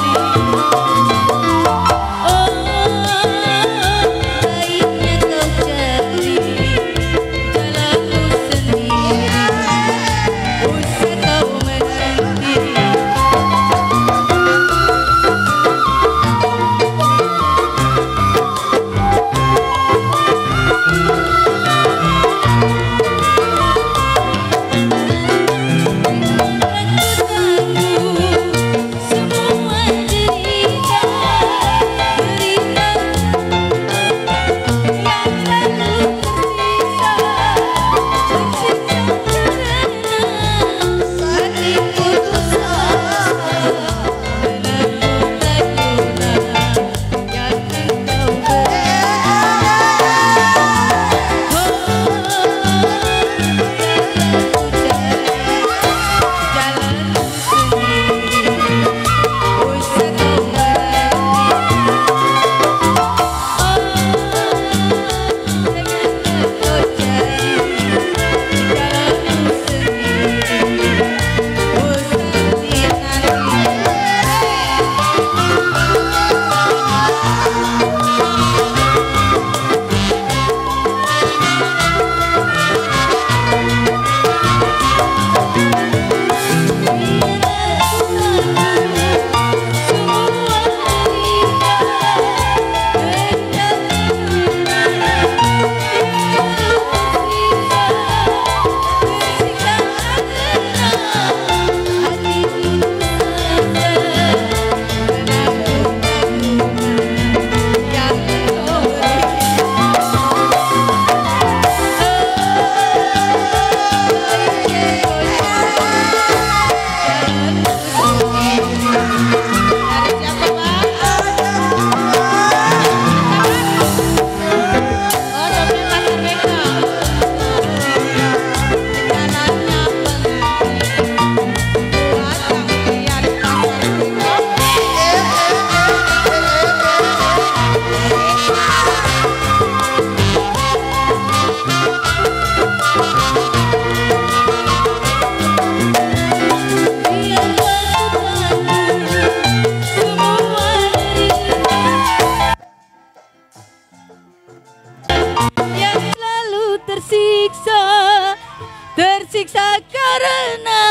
tersiksa karena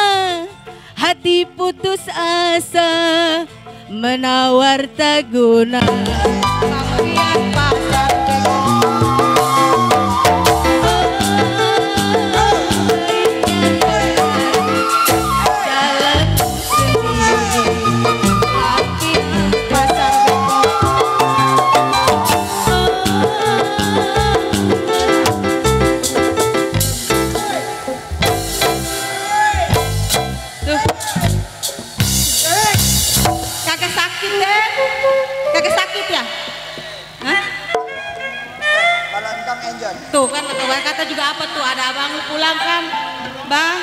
hati putus asa, menawar tak guna. Pemberian pasar tuh kan kata juga apa tuh, ada abang lu pulang kan bang,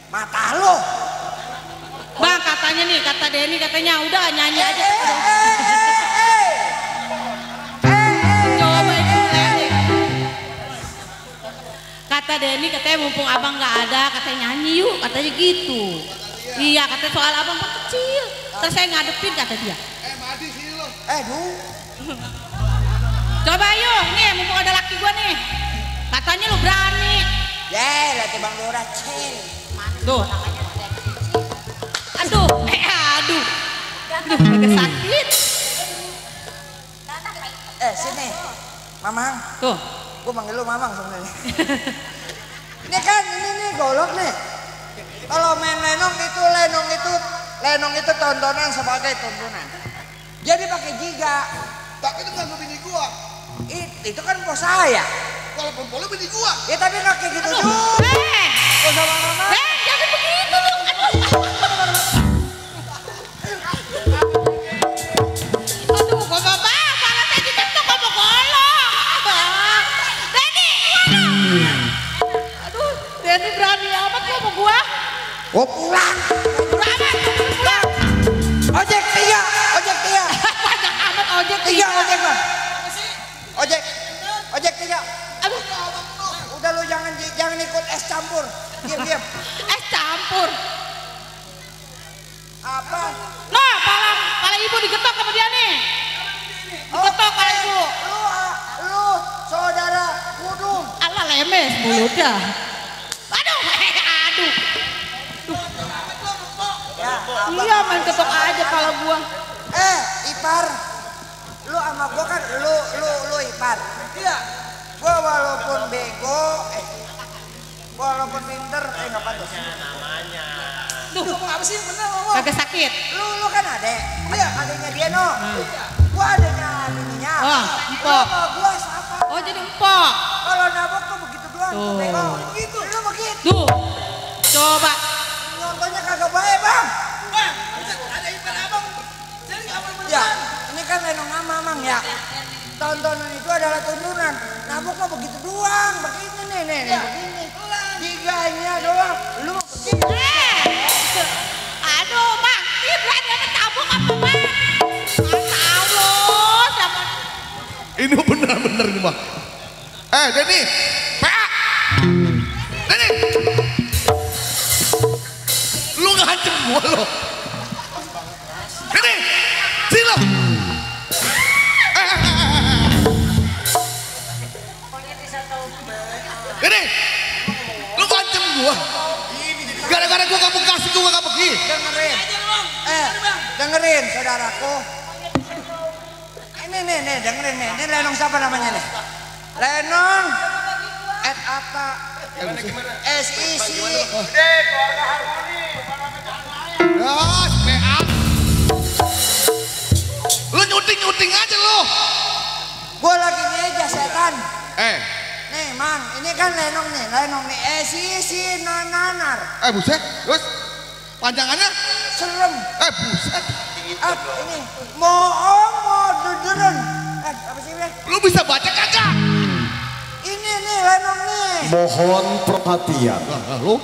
mata lu bang katanya nih, kata Denny katanya udah nyanyi aja. Coba itu Denny, kata Denny katanya mumpung abang nggak ada katanya nyanyi yuk, katanya gitu. Iya katanya soal abang kecil, terus saya ngadepin kata dia. Madi sih lo. Coba yuk, nih mumpung ada laki gua nih. Katanya lu berani. Lihat Bang Lura cil. Tuh, aduh, aduh. Aduh, agak sakit. Sini. Mamang. Tuh. Gua manggil lu Mamang sebenarnya. Ini kan ini nih golok nih. Kalau main lenong itu tontonan sebagai tontonan. Jadi pakai giga. Tak itu nggak bini gua. Itu kan bos saya. Walaupun boleh bini gua. Ya tapi nggak kayak gitu juga. Bos sama mama. Jangan begitu dong. Aduh, gua bapak, malah saya diketok sama golok. Denny, aduh, Denny berani amat lu sama gua. Gua pulang. Pulang. Ojek tiga. Banyak amat ojek Tiga tiga. ojek bang. Ojek tiga. Aduh, udah lu jangan ikut es campur. Diam. es campur. Apa? Nah, pala ibu digetok sama dia nih. Digetok pala ibu. Lu saudara Kudung. Alah lemes mulutnya. Aduh. Iya main ketok aja pala gua. Ipar. Lu sama gua kan lu ipar. Iya. Gua walaupun bego, walaupun pinter, nggak pantas. Duh, apa sih bener ngomong? Kagak sakit. Lu kan adek. Iya, adeknya dia no. Gua adeknya adeknya. Empok. Gua siapa? Oh, jadi empok. Kalau nabok tuh begitu doang. Tuh. Bego. Begitu, lu begitu. Duh. Coba. Nontonnya kagak baik, Bang. Bang, ada ipar abang. Jadi nggak boleh Ya, ini kan lenong Mamang ya. Tontonan itu adalah tuntunan. Nabok mah begitu doang, begini nih, begini. Tiganya doang, lu begini. Aduh, Bang, ini berani amat tabuk apa, Bang? Masa Allah, sama. Ini benar-benar nih bang. Denny, PA. Denny, lu ngancem gua lo. Denny, sini lo. Denny, lu ngancem gua. Gara-gara gua gak mau kasih, gua gak pergi. Dengerin. Dengerin saudaraku. Ini dengerin nih. Ini lenong siapa namanya nih? Lenong Ed Atta SIC. Gede, keluarga harmoni. Ya, PA. Lu nyuting aja lo. Gua lagi ngeja setan. Nih Mang, ini kan lenong nih SIC nanar. Buset, terus panjangannya Serem. Buset. Ini mau duduran. Apa sih Bang? Lu bisa baca kagak? Ini nih lenong nih. Mohon perhatian. Lu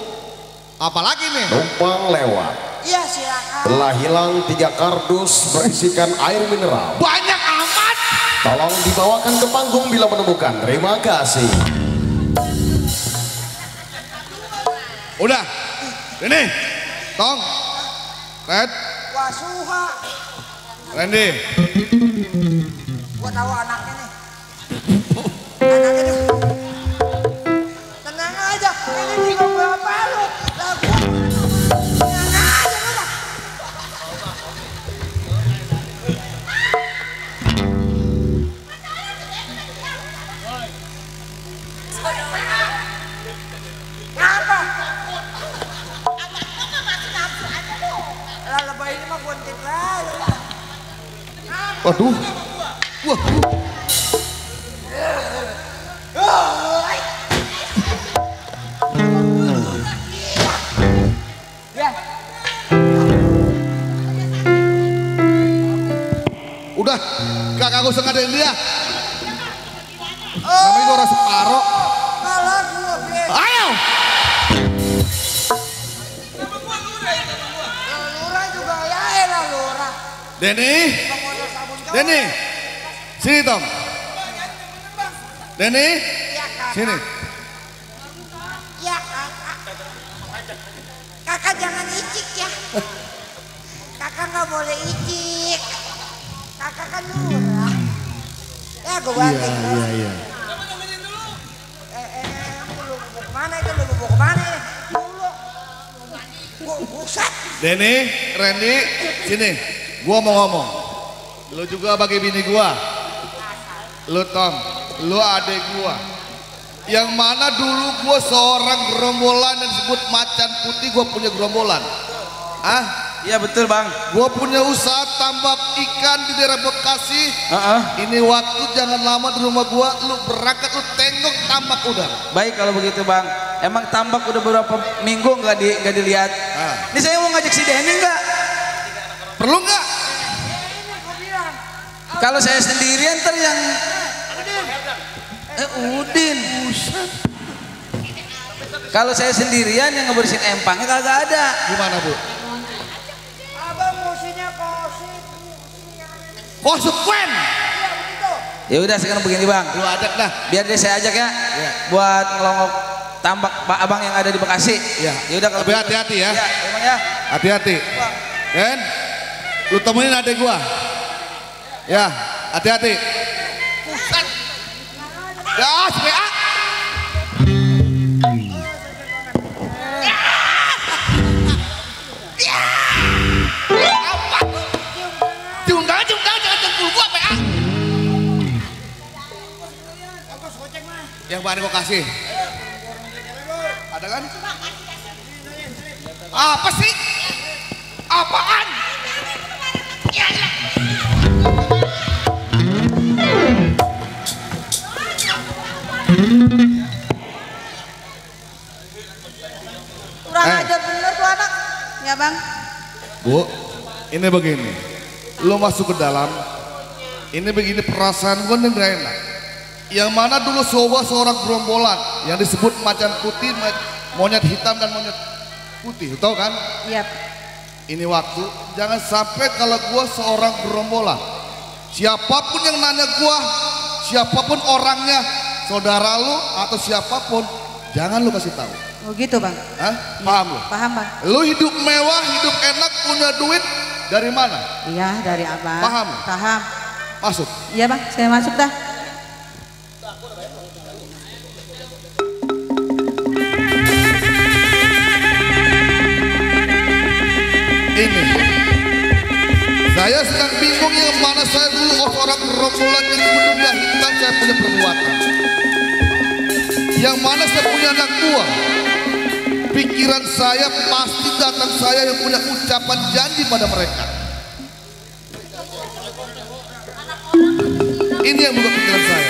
apalagi nih? Numpang lewat. Iya silakan. Telah hilang 3 kardus berisikan air mineral. Banyak amat. Tolong dibawakan ke panggung bila menemukan. Terima kasih. Udah. Ini. Tong. Red. Wasuha. Randy. Gua tahu anaknya nih. Tenang aja, ini juga bapak lu. Lah gua tenang aja lu Bang. Apa? Lah lebay ini mah bontit lah. Waduh. Wah. Udah, kakak gue sengajain dia. Namanya gue orang separoh. Malah gua Ayo. lurah juga ya elah lurah. Denny. Denny. Sini Tom. Denny. Sini. Ya kakak. Kakak jangan icik ya. Kakak nggak boleh icik. Kakak kan lurah. Ya gue banting. Iya. Lu mau kemana itu? Lu mau kemana? Dulu. Buset. Denny, Randy, sini. Gua mau ngomong. Lu juga bagi bini gua. Lu Tom, lu adek gua. Yang mana dulu gua seorang gerombolan yang disebut Macan Putih, gua punya gerombolan. Ah? Iya betul Bang. Gua punya usaha tambak ikan di daerah Bekasi. Ini waktu jangan lama di rumah gua, lu berangkat lu tengok tambak udah. Baik kalau begitu Bang. Emang tambak udah beberapa minggu nggak dilihat. Ini saya mau ngajak si Denny nggak? Perlu nggak? Kalau saya sendirian ntar yang Udin. Kalau saya sendirian yang ngebersihin empangnya kagak ada. Gimana Bu? Abang musinya kosip. Konsekuen. Ya udah sekarang begini Bang. Lu ajak dah. Biar deh saya ajak ya. Buat ngelongok tambak Pak Abang yang ada di Bekasi. Ya. Ya udah kalau tapi hati-hati ya. Ya, emang ya. Hati-hati. Kan? Lu temuin adek gua. Ya, hati-hati. Pusat. Ya, SPA. Apa? Cium tangan jangan cengkul gua, PA. Yang mana gua kasih? Ada kan? Apa sih? Apaan? Kurang ajar bener tuh anak. Ya Bang. Bu, ini begini. Lo masuk ke dalam. Ini begini perasaan gue nih gak enak. Yang mana dulu seorang gerombolan yang disebut Macan Putih, monyet hitam dan monyet putih, tahu kan? Iya. Ini waktu jangan sampai kalau gua seorang gerombolan, siapapun yang nanya gua, siapapun orangnya, saudara lu atau siapapun, jangan lu kasih tahu. Oh gitu Bang. Hah? Paham lu? Paham Bang. Lu hidup mewah, hidup enak, punya duit dari mana? Iya dari Abang. Paham? Paham. Masuk. Iya Bang, saya masuk dah. Ini saya sedang bingung yang mana saya dulu orang gerombolan yang sebenarnya hitam saya punya perbuatan, yang mana saya punya anak buah. Pikiran saya pasti datang saya yang punya ucapan janji pada mereka. Ini yang bukan pikiran saya.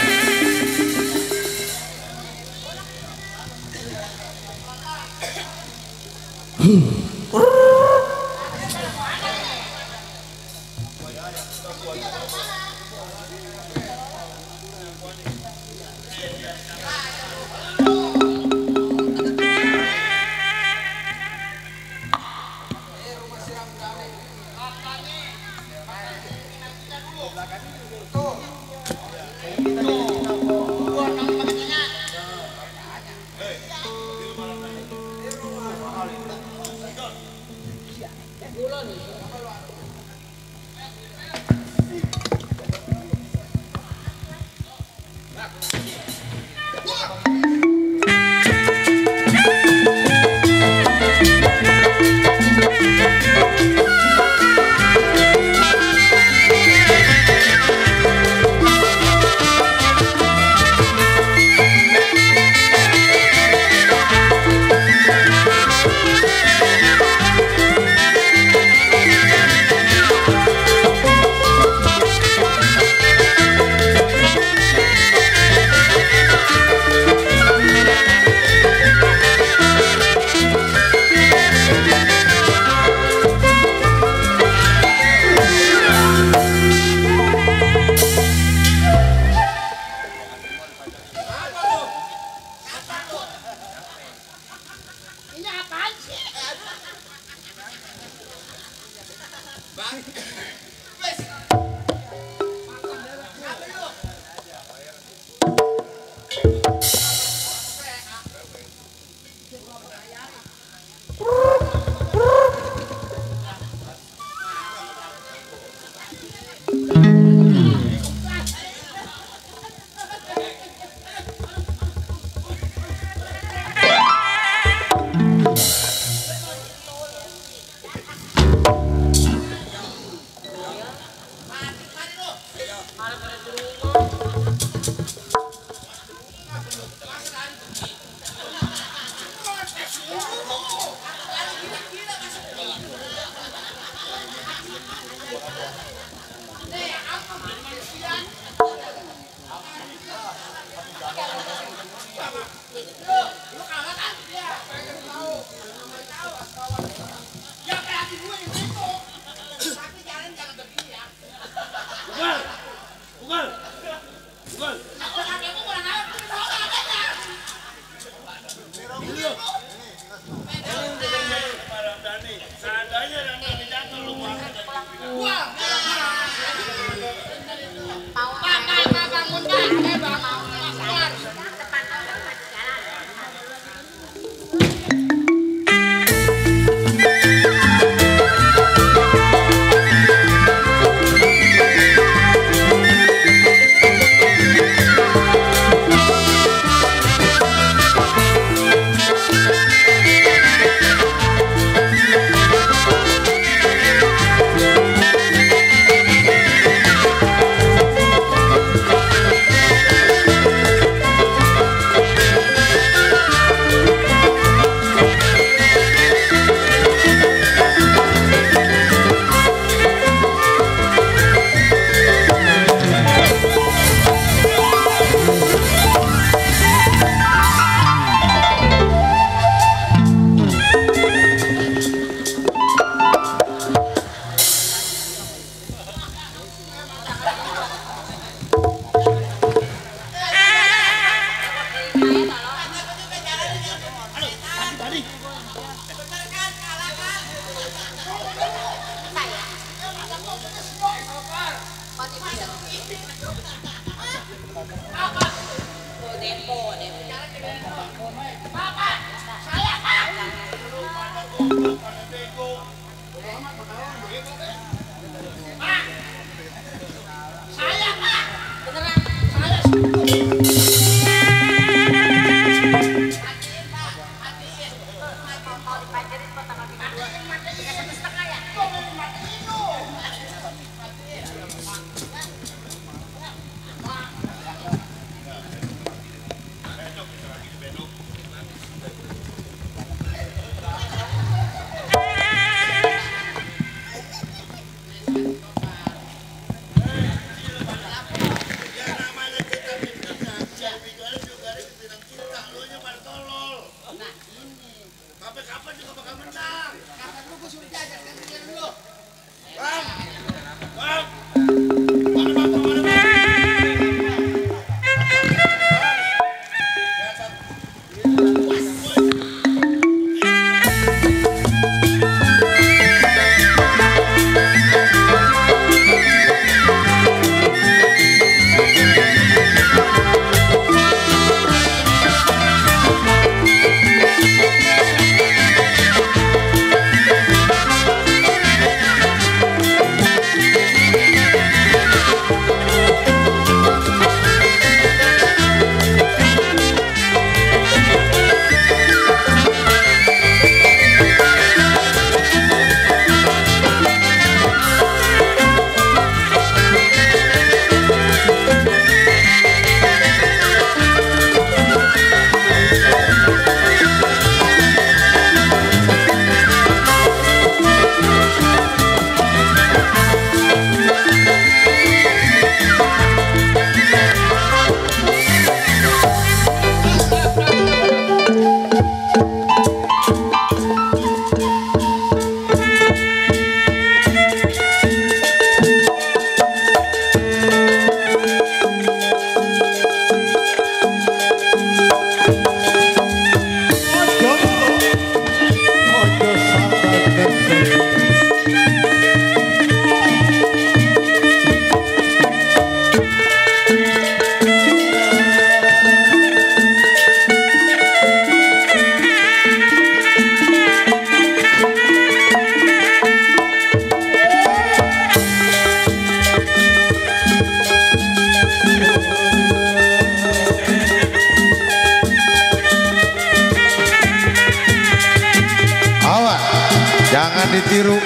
Jangan ditiru,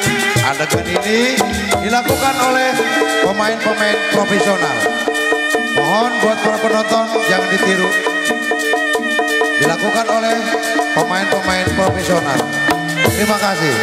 Adegan ini dilakukan oleh pemain-pemain profesional. Mohon buat para penonton jangan ditiru. Dilakukan oleh pemain-pemain profesional. Terima kasih.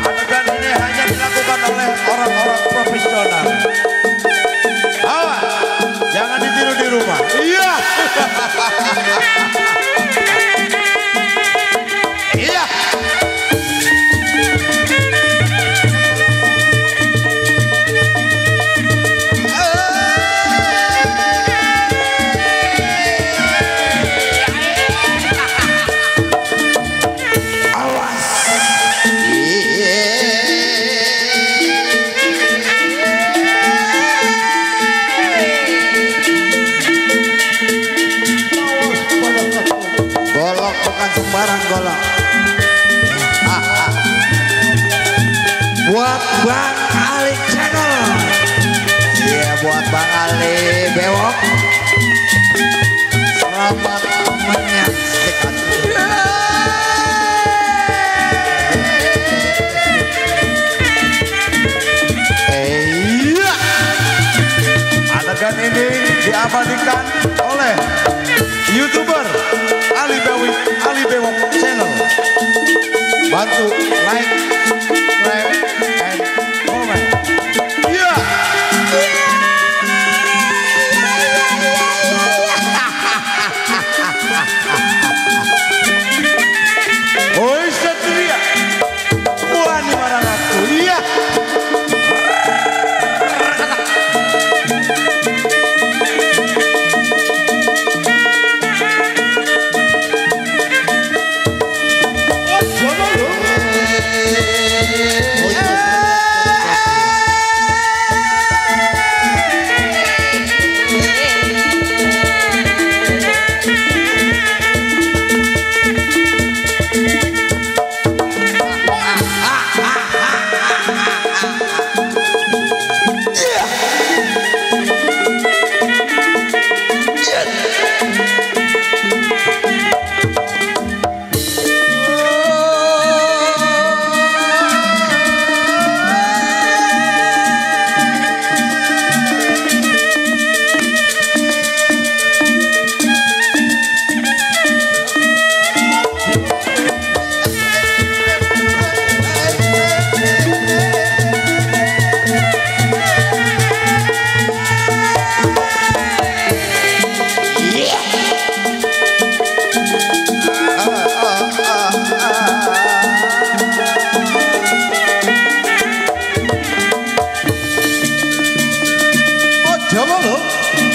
Adegan ini hanya dilakukan oleh orang-orang profesional. Awas, jangan ditiru di rumah. Iya. Iya. Sembarang golok. Buat Bang Ali Channel. Iya, buat Bang Ali Bewok. Selamat menyaksikan. Adegan ini diabadikan oleh YouTuber Ali Bewok Channel. Bantu like, subscribe, and comment. Yeah. Oi Satria, wani marangatu. Iya.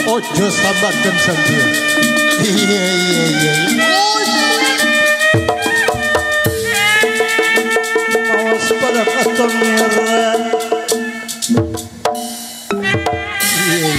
Ojo sambatkan sandia. Iya. Awas pada katon merah. Iya.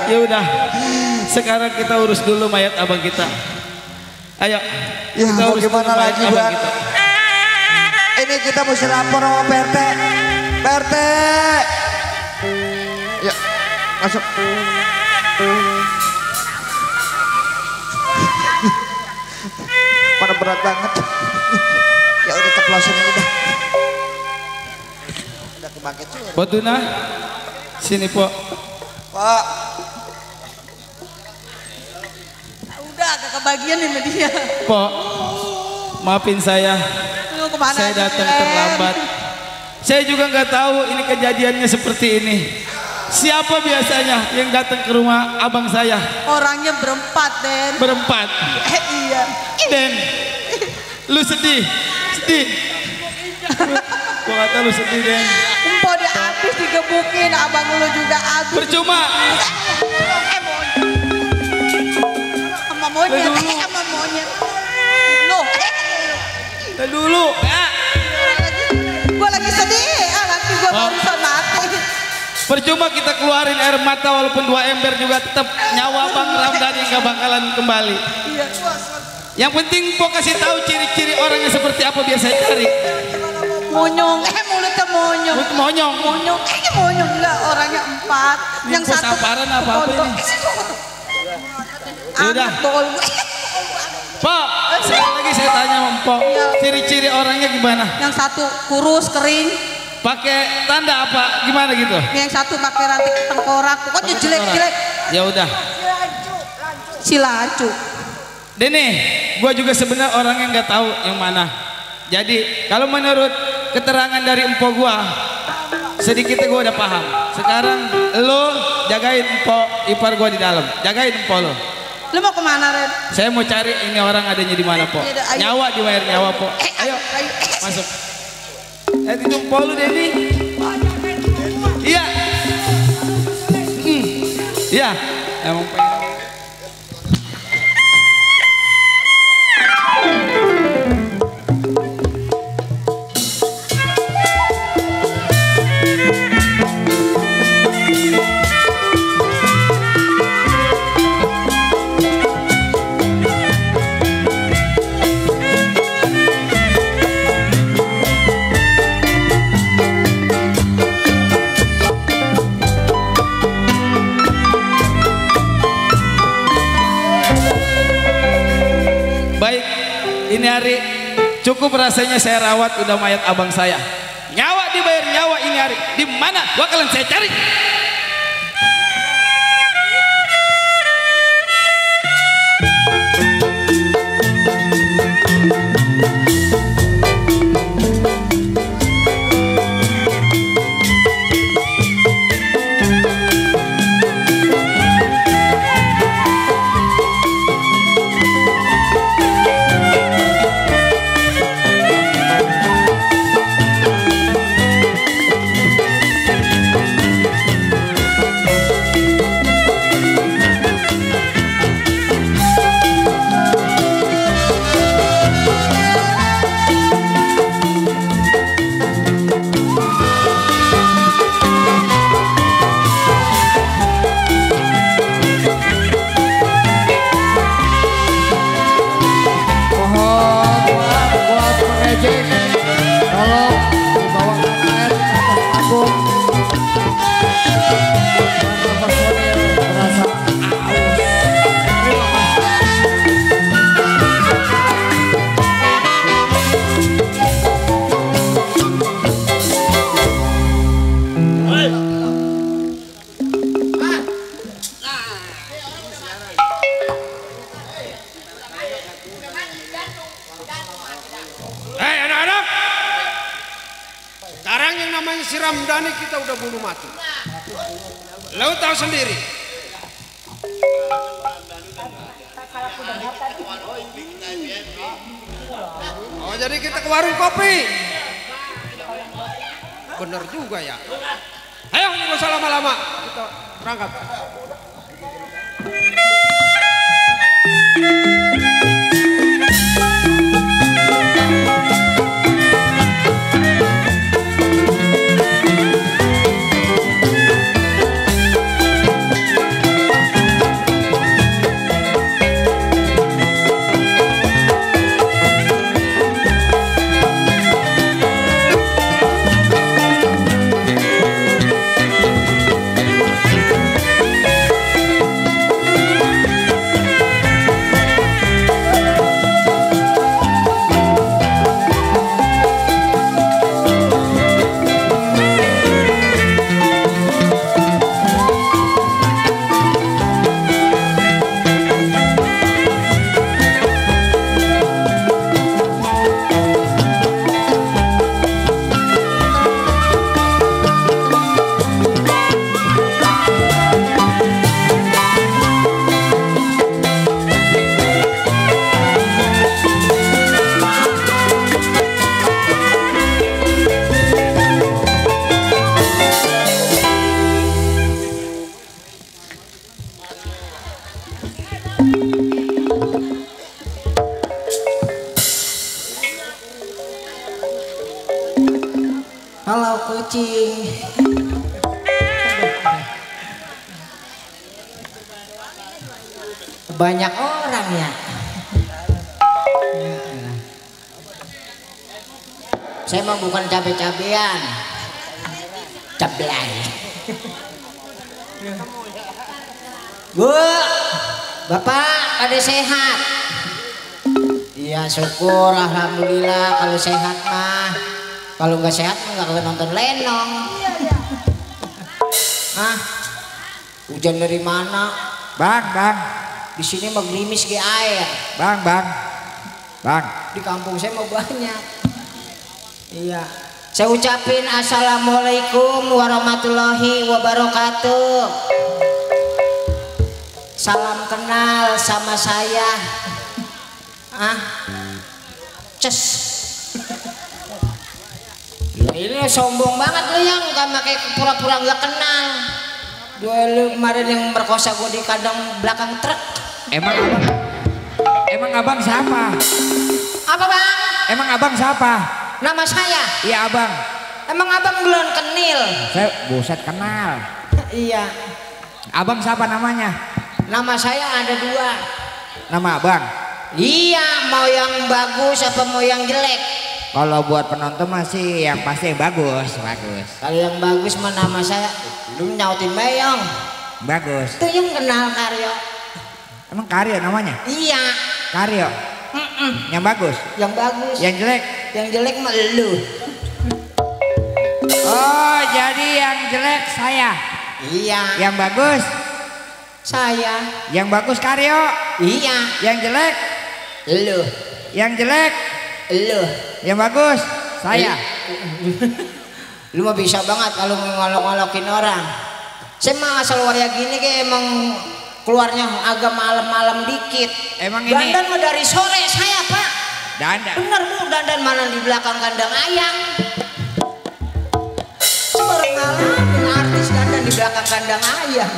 Ya udah, sekarang kita urus dulu mayat abang kita. Ayo, Ya kita mau urus gimana dulu mayat lagi abang Bang? kita. Ini kita mesti lapor sama PRT. PRT. Ya, masuk. Mana berat banget. Ya udah ceplosin aja dah. Udah kebangkit suruh. Pak Tuna, sini Pok. Pak. Udah agak kebagian sama dia. Pok, maafin saya. Lu kemana Saya aja, datang Len? terlambat. Saya juga nggak tahu ini kejadiannya seperti ini. Siapa biasanya yang datang ke rumah abang saya? Orangnya berempat, Den. Berempat. Iya. Den, lu sedih, sedih. Gua kata lu sedih, Den. Empok dia habis digebukin, abang lu juga habis. Percuma. Sama monyet, Dulu. sama monyet. Loh, Dan dulu, ya. gua lagi sedih, laki gua barusan mati. Percuma kita keluarin air mata walaupun 2 ember juga tetap nyawa Bang Ramdhani nggak bakalan kembali. Iya. Yang penting Pok kasih tahu ciri-ciri orang yang seperti apa biasa cari. Monyong, mulutnya monyong. Mulut monyong. Monyong, monyong enggak, orangnya 4. Ini Yang kok satu samparan apa-apa ini? Yaudah. Pok, sekali lagi saya tanya sama Pok, ciri-ciri orangnya gimana? Yang satu kurus, kering. Pakai tanda apa? Gimana gitu? Yang satu pakai ranting tengkorak. Pokoknya jelek-jelek. Ya udah. Silacu. Dene, gua juga sebenarnya orang yang nggak tahu yang mana. Jadi kalau menurut keterangan dari empok gua, sedikitnya gua udah paham. Sekarang lo jagain empok ipar gua di dalam. Jagain empok lo. Lu mau kemana, Ren? Saya mau cari ini orang adanya di mana, Po. Yaudah, ayo. Nyawa dibayar nyawa, Po. Ayo, masuk. Ditumpul lu, Dedi. Iya. Iya, emang pengen. Ini hari cukup rasanya saya rawat udah mayat abang saya. Nyawa dibayar nyawa ini hari. Di mana bakalan saya cari? Si Ramdhani kita udah bunuh mati. Lo tahu sendiri. Oh jadi kita ke warung kopi. Bener juga ya. Ayo nggak usah lama-lama. Kita berangkat. Halo kucing. Banyak orang ya. Saya mah bukan cabe-cabean. Cablay. Bu, Bapak pada sehat? Iya syukur, alhamdulillah kalau sehat mah. Kalau nggak sehat nggak akan nonton lenong. Hah? Hujan dari mana? Bang. Di sini mah gerimis ke air. Bang. Di kampung saya mau banyak. Iya. Saya ucapin assalamualaikum warahmatullahi wabarakatuh. Salam kenal sama saya. Ah, ces. Ini sombong banget lu yang nggak pakai pura-pura nggak kenal. Dulu kemarin yang merkosa gue di kandang belakang truk. Emang abang siapa? Apa bang? Emang abang siapa? Nama saya. Iya abang. Emang abang belum kenil? Saya buset kenal. Iya. Abang siapa namanya? Nama saya ada 2. Nama abang? Iya, mau yang bagus apa mau yang jelek? Kalau buat penonton masih yang pasti yang bagus. Kalau yang bagus mah nama saya, lu nyautin Bayong. Bagus. Itu yang kenal Karyo. Emang Karyo namanya? Iya. Karyo. Yang bagus? Yang bagus. Yang jelek? Yang jelek mah lu. Oh, jadi yang jelek saya. Iya. Yang bagus? Saya. Yang bagus Karyo? Iya. Yang jelek? Lu. Yang jelek? Lu. Yang bagus? Saya. Lu mah bisa banget kalau ngolok-ngolokin orang. Saya mah asal waya gini kayak emang keluarnya agak malam-malam dikit. Emang ini? Dandan mah dari sore saya pak. Dandan? Bener bu, dandan mana di belakang kandang ayam. Sebarang ngalamin artis dandan di belakang kandang ayam.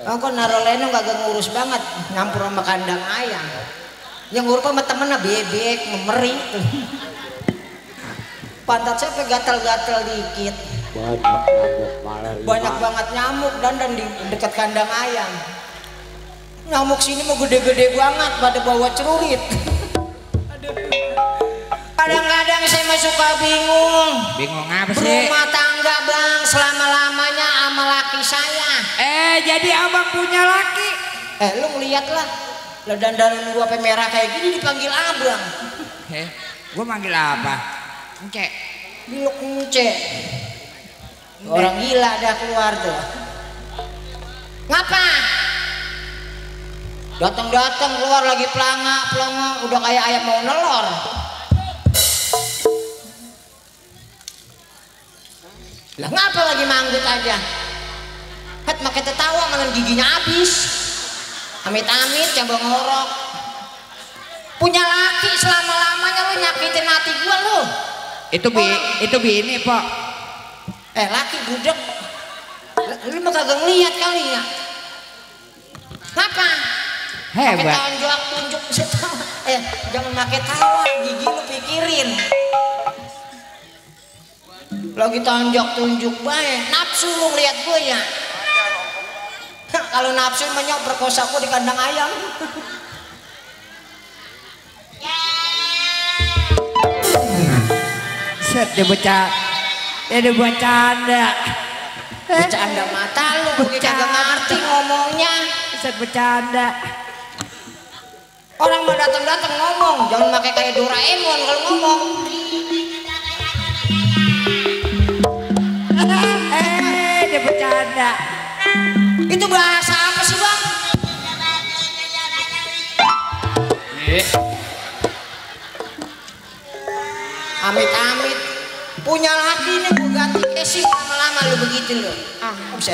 Aku naro leno kagak ngurus banget nyampur sama kandang ayam. Yang ngurus sama temennya bebek, memeri. Pantat saya sampai gatal-gatal dikit. Banyak banget nyamuk dandan di dekat kandang ayam. Nyamuk sini mau gede-gede banget pada bawa celurit. Kadang-kadang saya mah suka bingung. Bingung apa sih? Berumah tangga bang selama-lamanya sama laki saya. Jadi abang punya laki? Lu ngeliat lah. Lah dandanan gua merah kayak gini dipanggil abang. Gua manggil apa? Ence. Biluk ence. Orang gila dah keluar tuh. Ngapa? Datang-datang keluar lagi pelanga udah kayak ayam mau nelor. Lah ngapa lagi manggut aja? Het makai tertawa malah giginya habis. Amit-amit coba ngorok. Punya laki selama-lamanya lu nyakitin hati gua lu. Itu bini, Pak. Laki budek. Lu mah kagak ngeliat kali ya. Ngapa? Hebat. Pakai tonjok tunjuk setawa. Jangan pakai tawa, gigi lu pikirin. Lagi tonjok tunjuk bae, nafsu lu ngeliat gue ya. Kalau nafsu menyok perkosa gue di kandang ayam. Set dia bercanda. Bercanda mata lu, gue kagak ngerti ngomongnya. Set bercanda. Orang mau datang-datang ngomong, jangan pakai kayak Doraemon kalau ngomong. Dia bercanda. Itu bahasa apa sih bang? Amit-amit punya laki nih gue ganti casing lama-lama lu begitu lu. Bisa.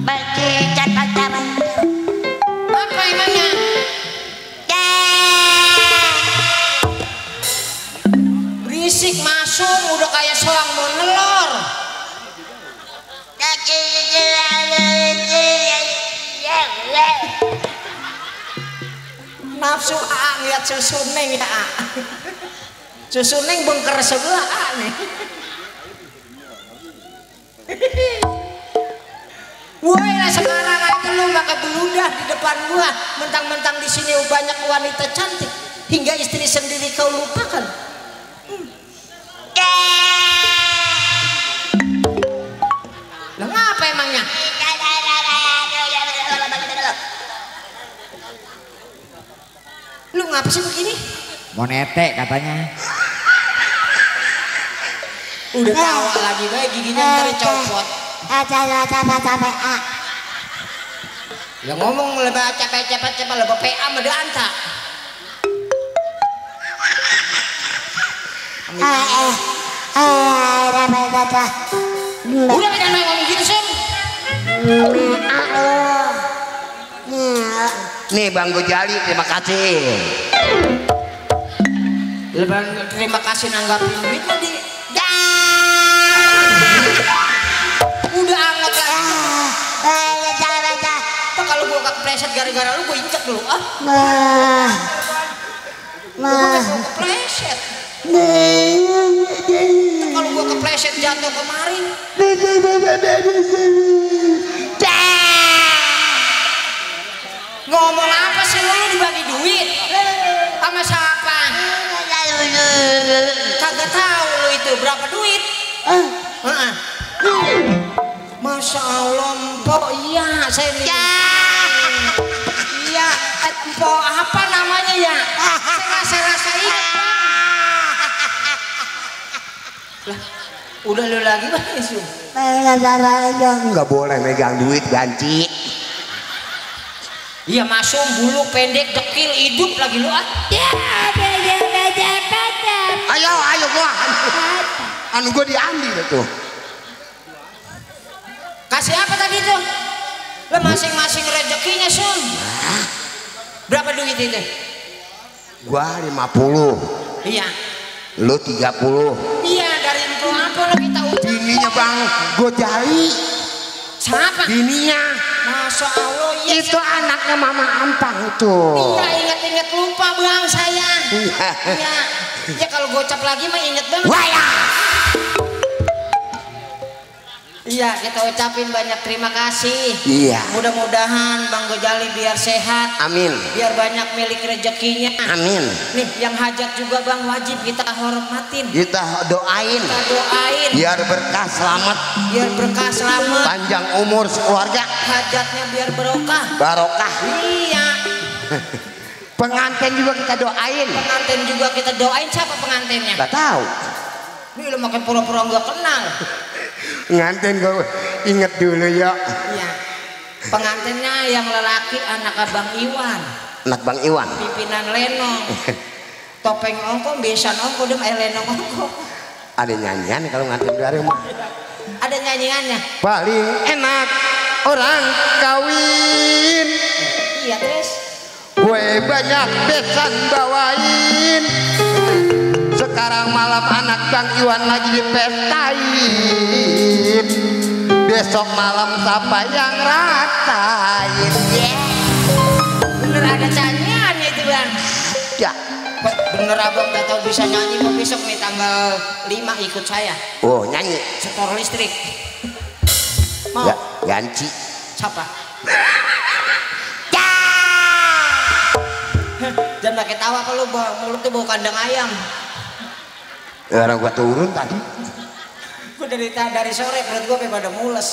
Bercicat pacaran. Apa emangnya? Berisik masuk udah kayak soang mau nelor. Nafsu ngeliat susu neng ya. Susu neng bengker sebelah nih. Woi lah sekarang aja lu makan beludah di depan gua, mentang-mentang di sini banyak wanita cantik hingga istri sendiri kau lupakan. Lah ngapa emangnya? Lu ngapa sih begini? Mau netek katanya. Udah tawa lagi baik giginya ntar copot. Ya ngomong lebih capek-capek lebih PA sama anta. Udah jangan ngomong gitu Sum. Nih Bang Gojali, terima kasih. Bang, terima kasih nanggapin duit tadi. Udah anget lah. Kalau gua kepleset gara-gara lu gua injek dulu ah. Gua kepleset. Kalau gua kepleset jatuh kemarin. Ngomong apa sih lu dibagi duit? Sama siapa? Kagak tahu lu itu berapa duit? Masya Allah, Mpok, iya saya iya, Mpok apa namanya ya? Saya rasa ingat. Lah, udah lu lagi Bang Isu? Nggak boleh megang duit ganci. Iya masuk bulu pendek dekil hidup lagi lu ah. Ya, Ayo gua. Anu gua diambil itu. Kasih apa tadi tuh? Lo masing-masing rezekinya Sum. Berapa duit itu? Gua 50. Iya. Lu 30. Iya dari itu apa lo kita ucap. Bininya Bang Gojali. Siapa? Bininya. Masya Allah iya. Itu anaknya Mama Ampang itu. Iya inget-inget lupa Bang saya. Iya. Ya kalau gocap lagi mah inget banget. Wah ya. Iya kita ucapin banyak terima kasih. Iya. Mudah-mudahan Bang Gojali biar sehat. Amin. Biar banyak milik rezekinya. Amin. Nih yang hajat juga Bang wajib kita hormatin. Kita doain. Kita doain. Biar berkah selamat. Biar berkah selamat. Panjang umur sekeluarga. Hajatnya biar barokah. Barokah. Iya. Pengantin juga kita doain. Pengantin juga kita doain. Siapa pengantinnya? Gak tahu. Ini lo makin pura-pura nggak kenal. Pengantin gue inget dulu ya. Iya. Pengantinnya yang lelaki anak Abang Iwan. Anak Bang Iwan. Pimpinan Lenong. Topeng ongko, besan ongko, dem Lenong ongko. Ada nyanyian kalau ngantin dari rumah. Ada nyanyiannya. Paling enak orang kawin. Iya terus. Gue banyak besan bawain. Sekarang malam anak Bang Iwan lagi dipestain. Besok malam siapa yang rasain? Bener ada nyanyiannya itu Bang. Ya. Bener Abang gak tahu bisa nyanyi mau besok nih tanggal 5 ikut saya. Oh nyanyi. Setor listrik. Mau? Ya, ganci. Siapa? Jangan pakai tawa kalau mulut tuh bau kandang ayam. Orang gua turun tadi. Gua dari sore perut gua pada mules.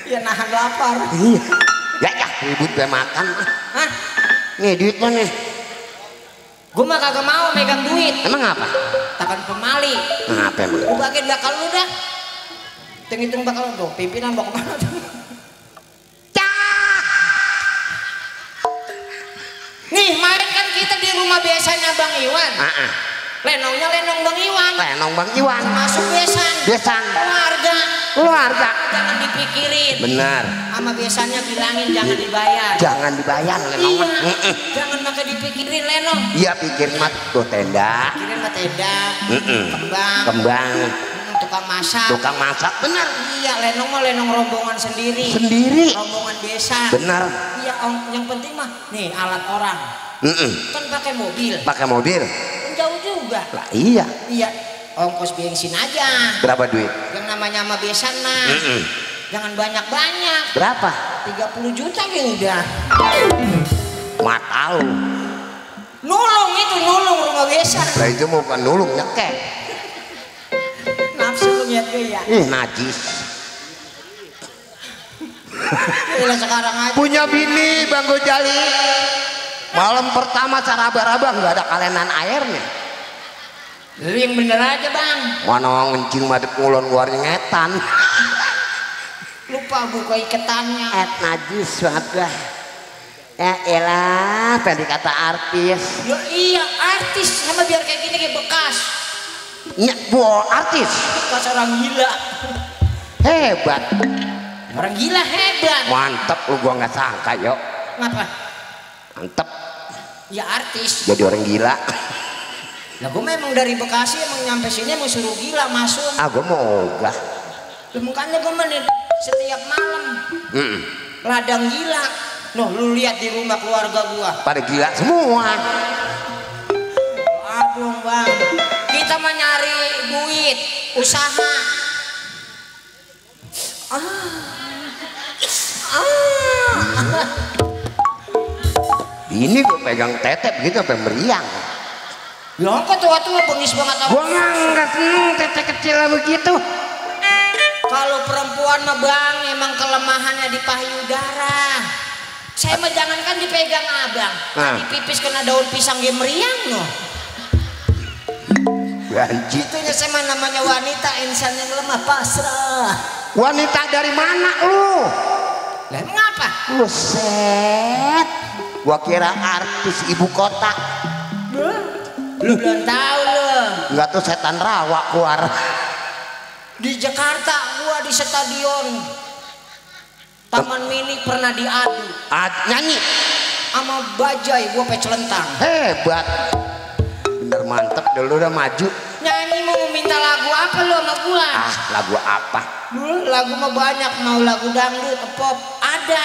Ya nahan lapar. Iya. Ya ribut be makan. Hah? Nih duit mana? Gua mah kagak mau megang duit. Emang apa? Takkan pemali. Apa emang? Gua bagian bakal lu dah. Hitung-hitung bakal lu tuh. Pimpinan mau kemana tuh? Nih, kemarin kan kita di rumah biasanya Bang Iwan. Lenongnya lenong Bang Iwan. Lenong Bang Iwan. Masuk besan. Besan. Keluarga. Jangan dipikirin. Benar. Sama besannya bilangin jangan dibayar. Jangan dibayar lenong. Iya. Jangan pakai dipikirin lenong. Iya pikir mat tuh tenda. Pikirin mah tenda. Kembang. Tukang masak. Tukang masak. Benar. Iya, lenong mah lenong rombongan sendiri. Rombongan desa. Benar. Iya, yang penting mah nih alat orang. Kan pakai mobil. Pakai mobil. Jauh juga. Lah iya. Iya, ongkos bensin aja. Berapa duit? Yang namanya sama besan mah. Jangan banyak-banyak. Berapa? 30 juta ya udah. Mata lu. Nulung rumah besan. Lah itu mau bukan nulung nyekek. Nafsu lu lihat gue ya. Najis. Sekarang aja. Punya bini Bang Gojali. Malam pertama cara abah-abah nggak ada kalenan airnya. Lu yang bener aja Bang. Mana ngencing madep ngulon luarnya ngetan. Lupa buka iketannya. Najis banget gue. Ya elah, tadi kata artis. Ya iya artis, sama biar kayak gini kayak bekas. Gua artis. Pas orang gila. Hebat. Orang gila hebat. Mantep lu, gua nggak sangka yo. Ngapa? Mantep. Ya artis. Jadi orang gila. Lah gua memang dari Bekasi emang nyampe sini mau suruh gila masuk. Ah gua mau ogah. Makanya gua menit setiap malam. Ladang gila. Noh lu lihat di rumah keluarga gua. Pada gila semua. Aduh bang. Kita mah nyari duit, usaha. Ini gue pegang tetep begitu sampai meriang. Ya kok tua-tua bengis banget. Gue nggak seneng tetep kecil begitu. Kalau perempuan mah bang emang kelemahannya di payudara. Saya mah jangankan dipegang abang, di pipis kena daun pisang dia meriang loh. Banci. Itunya sama namanya wanita, insan yang lemah pasrah. Wanita dari mana lu? Lah mengapa? Buset. Gua kira artis ibu kota. Lu belum tahu lu. Enggak tuh setan rawa keluar. Di Jakarta gua di stadion Taman Mini pernah diadu. Nyanyi sama Bajai gua pecelentang. Hebat. Bener mantep dulu udah maju. Nyanyi mau minta lagu apa lu sama gua? Lagu apa? Lagu mah banyak, mau lagu dangdut, pop, ada.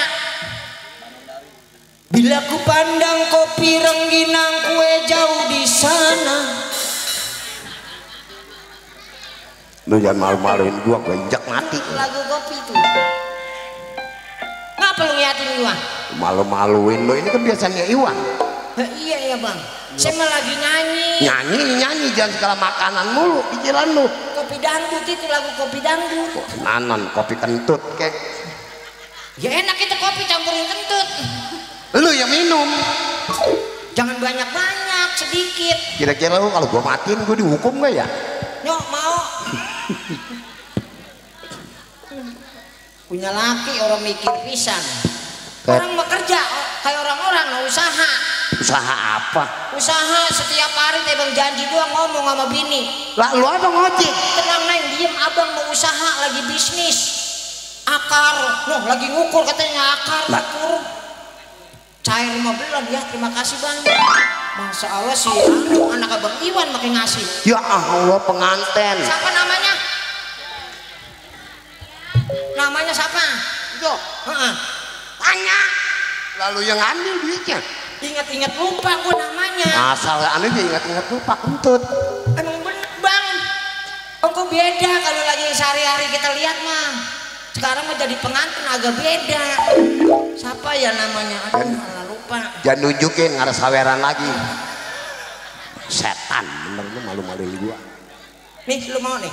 Bila ku pandang kopi rengginang kue jauh di sana. Lu jangan malu-maluin gua injak mati. Lagu kopi tuh. Ngapa lu ngeliatin gua? Malu-maluin lu, ini kan biasanya Iwan. Iya bang, saya mah lagi nyanyi. Nyanyi jangan segala makanan mulu pikiran lu. Kopi dangdut itu lagu kopi dangdut. Nanon kopi kentut kek. Ya enak itu kopi campurin kentut. Lu yang minum. Jangan banyak-banyak, sedikit. Kira-kira lu kalau gua matiin gua dihukum gak ya? Nyok mau. Punya laki orang mikir pisan. Orang bekerja kayak orang-orang usaha. Usaha apa? Usaha setiap hari teh bang janji doang ngomong sama bini. Lah lu apa ngojek? Tenang neng diem abang mau usaha lagi bisnis. Akar, noh lagi ngukur katanya akar ngukur. Cair 15 dia terima kasih bang. Masya Allah sih anak abang Iwan makin ngasih. Ya Allah penganten. Siapa namanya? Namanya siapa? Yo. Tanya. Lalu yang ambil duitnya. Ingat-ingat lupa gua namanya. Asal aneh dia ingat-ingat lupa kentut. Emang bener bang. Engkau beda kalau lagi sehari-hari kita lihat mah. Sekarang mah jadi pengantin agak beda. Siapa ya namanya? Aduh malah lupa. Jangan nunjukin nggak ada saweran lagi. Setan bener lu malu-maluin gua. Nih lu mau nih?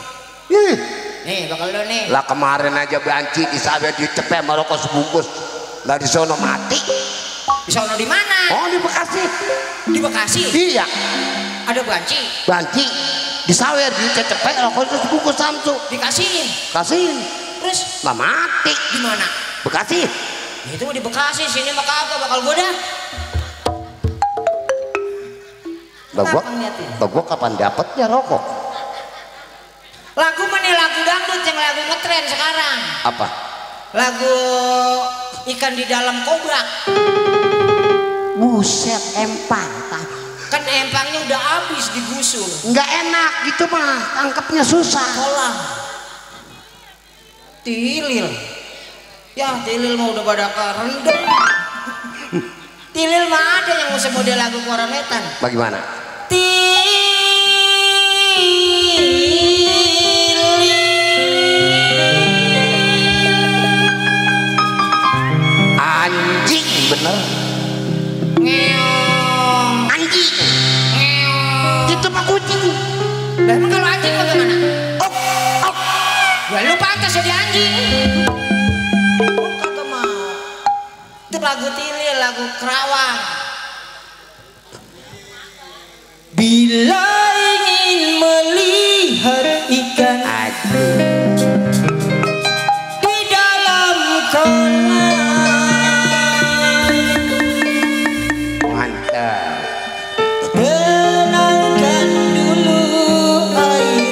Nih bakal lu nih. Lah kemarin aja banci disawer dicepet maroko sebungkus. Lah di sono mati. Di sono di mana? Oh di Bekasi. Di Bekasi? Iya. Ada banci? Banci disawer dicepet rokok sebungkus Samsu. Dikasihin? Kasihin. Terus? Lah mati. Di mana? Bekasi. Ya, itu di Bekasi, sini mah kagak bakal gua dah. Lah gua kapan dapetnya rokok? Lagu mana lagu dangdut yang lagu ngetren sekarang? Apa? Lagu ikan di dalam kobrak. Buset empang. Kan empangnya udah habis digusur. Nggak enak gitu mah, tangkapnya susah. Kolam. Tilil. Ya tilil mah udah pada rendem. Tilil mah ada yang usah model lagu korametan. Bagaimana? Anjing bener. Ngeong. Anjing. Ngeong. Itu mah kucing. Lah emang kalau anjing bagaimana? Ya lu pantas jadi anjing. Kagak mau. Itu lagu tilil, lagu kerawang. Bila ingin melihat ikan di dalam kolam. Mantap. Tenangkan dulu air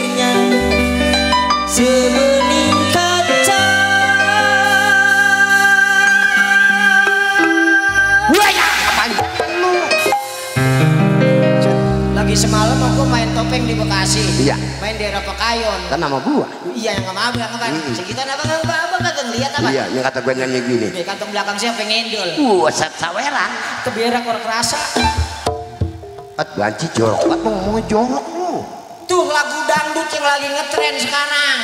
bang. Kan nama gua. Iya yang sama abang apa? Segitu abang kagak ngeliat apa? Iya, yang kata gue nyanyi gini. Di kantong belakang siapa ngendol? Set saweran. Keberak orang kerasa. Banci jorok, ngomongnya jorok lu. Tuh lagu dangdut yang lagi ngetren sekarang.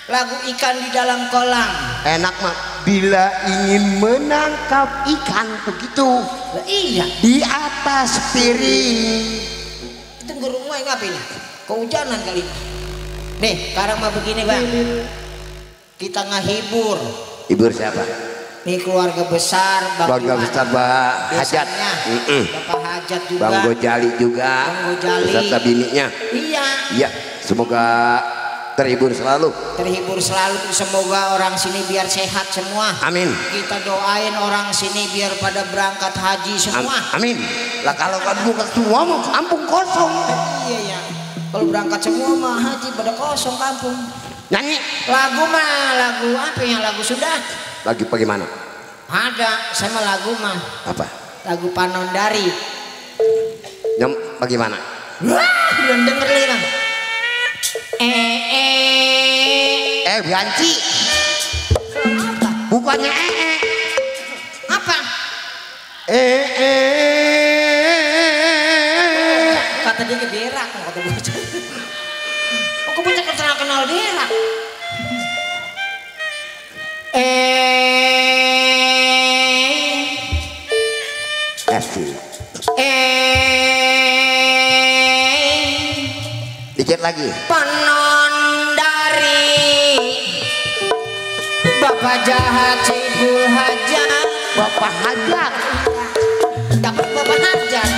Lagu ikan di dalam kolam. Enak mah. Bila ingin menangkap ikan begitu. Iya. Di atas piring. Itu gerung gue ngapain? Kehujanan kali. Nih, sekarang mah begini bang. Kita ngehibur. Hibur siapa? Nih keluarga besar. Keluarga besar Mbak Hajat. Bapak Hajat juga. Bang Gojali juga. Bang Gojali. Beserta bininya. Iya. Iya. Semoga terhibur selalu. Terhibur selalu. Semoga orang sini biar sehat semua. Amin. Kita doain orang sini biar pada berangkat haji semua. Amin. Lah kalau kan bukan semua mau kampung kosong. Iya ya. Kalau berangkat semua mah haji pada kosong kampung. Nyanyi. Lagu mah lagu apa yang lagu sudah? Lagi bagaimana? Ada sama lagu mah. Apa? Lagu Panondari. Yang bagaimana? Wah, belum denger lagi bang. Banci. Bukannya Apa? Kata dia keberak, kata bocah. Oh, bocah kenal berak. Dikit lagi. Panondari Bapak jahat Cibul Hajat. Bapak Hajat. Dapat Bapak Hajat.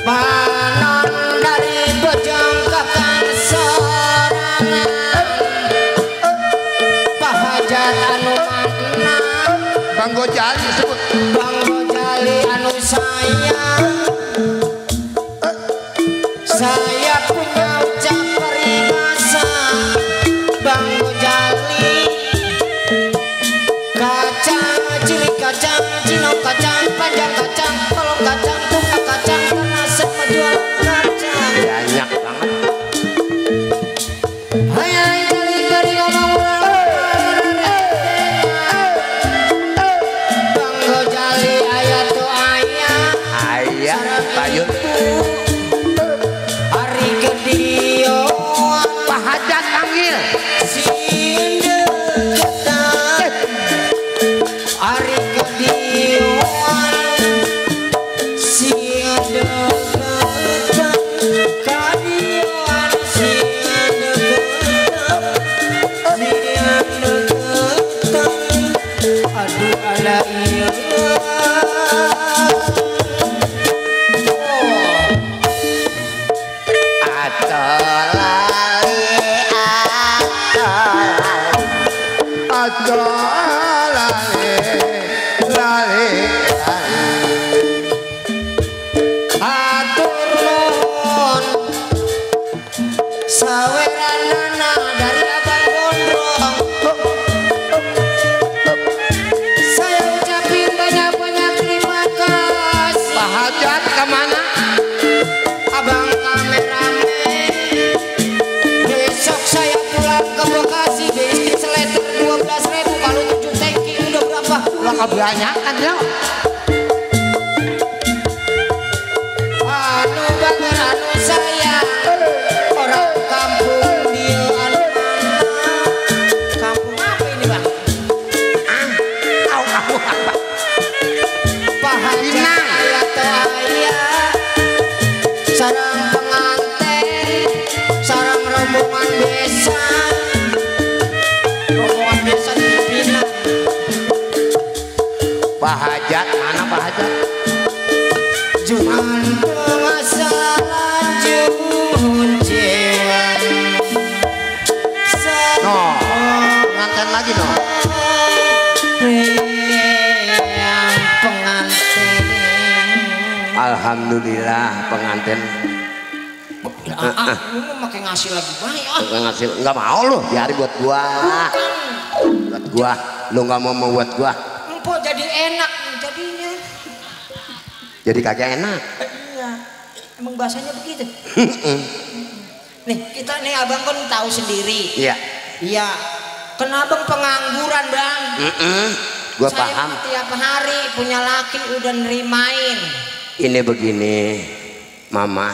Panondari bojong kakang sorangan. Pak Hajat anu makna. Bang Gojali sebut. Bang Gojali anu sayang. Saya punya ucap peribahasa. Bang Gojali. Kacang cilik kacang, cino kacang, panjang kacang, kolong kacang, tukang kacang, karena semua jual kacang. Banyak banget. Hai kali ngomong Bang Gojali ayat tuh ayat. Ayat payun. Hari kedio Pak Hajat panggil. Hari kedioan siadegetan kadioan siadegetan aduh ala iya saweranana dari Abang Gondrong. Saya ucapin banyak-banyak terima kasih. Pak Hajat kemana? Abang kameramen. Besok saya pulang ke Bekasi. Bensin seliter 12.000. Kalau 7 tangki udah berapa? Lah kebanyakan ya. Anu bager anu sayang. Orang kampung dia anu mana? Kampung apa ini bang? Tahu apa? Pak Hajat atau ayah. Sarang pengantin, sarang rombongan desa. Rombongan desa di Pinang. Pak Hajat mana Pak Hajat? Jangan masalah juncewan. No, pengantin lagi no. Pengantin. Alhamdulillah pengantin. Lu makai ngasih lagi banyak. Ngasih nggak mau lu, biarin buat gua. Buat gua, lu nggak mau buat gua. Empok jadi enak jadinya. Jadi kagak enak. Iya. Emang bahasanya begitu. Nih kita nih abang kan tahu sendiri. Iya. Iya. Kenapa abang pengangguran bang? Gua Saya paham. tiap hari punya laki udah nerimain. Ini begini, Mama.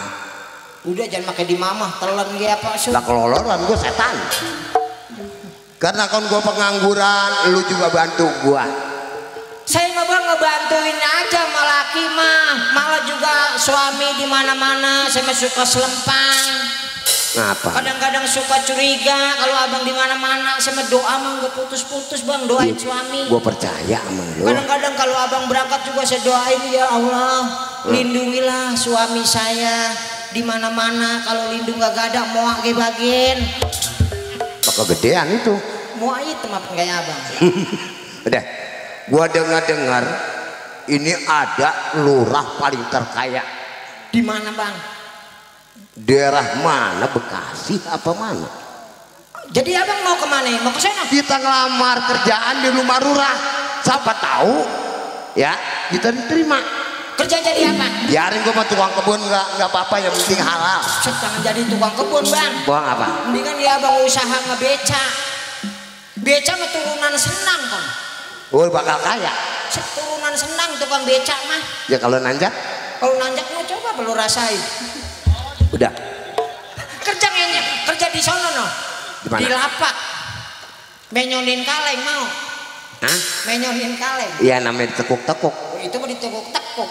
Udah jangan pakai di mama, telan dia apa sih? Lah keloloran gue setan. Karena kan gue pengangguran, lu juga bantu gue. Saya mah bang ngebantuin aja sama laki mah, malah juga suami di mana-mana. Saya mah suka selempang. Ngapa? Kadang-kadang suka curiga kalau abang di mana-mana. Saya mah doa mah nggak putus-putus bang, doain suami. Gue percaya sama lu. Kadang-kadang kalau abang berangkat juga saya doain, ya Allah lindungilah suami saya di mana-mana. Kalau lindung gak ada mau bagian. Maka gedean itu. Mau itu mah kayak abang. Udah, gua dengar ini ada lurah paling terkaya. Di mana bang? Daerah mana? Bekasi apa mana? Jadi abang mau kemana? Mau ke sana? Kita ngelamar kerjaan di rumah lurah. Siapa tahu ya kita diterima. Kerja jadi apa? Biarin gua mah tukang kebun nggak apa-apa, yang penting halal. Jangan jadi tukang kebun bang. Buang apa? Mendingan dia abang usaha ngebeca. Beca mah turunan senang kan. Oh bakal kaya. Turunan senang tukang beca mah. Ya kalau nanjak? Kalau nanjak mau coba perlu rasain. Udah. Kerja ngenyek, kerja di sono no. Dimana? Di lapak. Menyonin kaleng mau. Hah? Menyonin kaleng. Iya namanya tekuk-tekuk. Itu mah ditekuk-tekuk.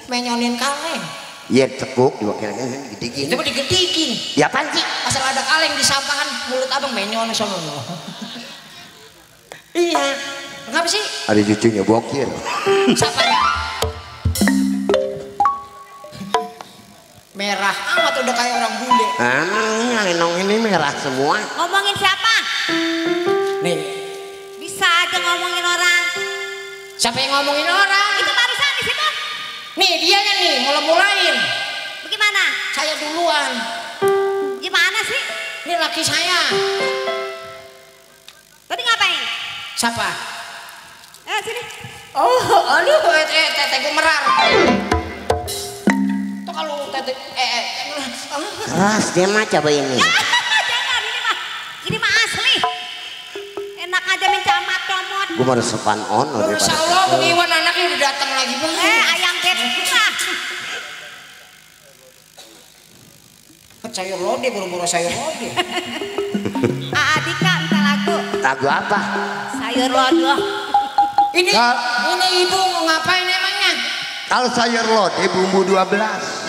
Menyonin kaleng. Iya tekuk juga kira-kira gede-gede. Itu mah digedikin. Ya apaan sih? Asal ada kaleng di sampahan mulut abang menyon sono no. Iya. Kenapa sih? Ada cucunya bokir. Siapa ya? Merah amat udah kayak orang bule. Enong ini merah semua. Ngomongin siapa? Nih. Bisa aja ngomongin orang. Siapa yang ngomongin orang? Itu barusan di situ. Nih dianya nih mulai-mulain. Bagaimana? Saya duluan. Gimana sih? Ini laki saya. Tadi ngapain? Siapa? Sini. Oh, aduh, tete gue merar. Tuh kalau tete, Keras dia mah coba ini. Jangan, ini mah asli. Enak aja mencamat comot. Gue baru sepan ono. Masya Allah, pengiwan anaknya udah datang lagi bang. Ayam kita. Sayur lodeh, buru-buru sayur lodeh. Adika minta lagu. Lagu apa? Sayur lodeh. Ini ibu ngapain emangnya? Kalau sayur lodeh bumbu 12.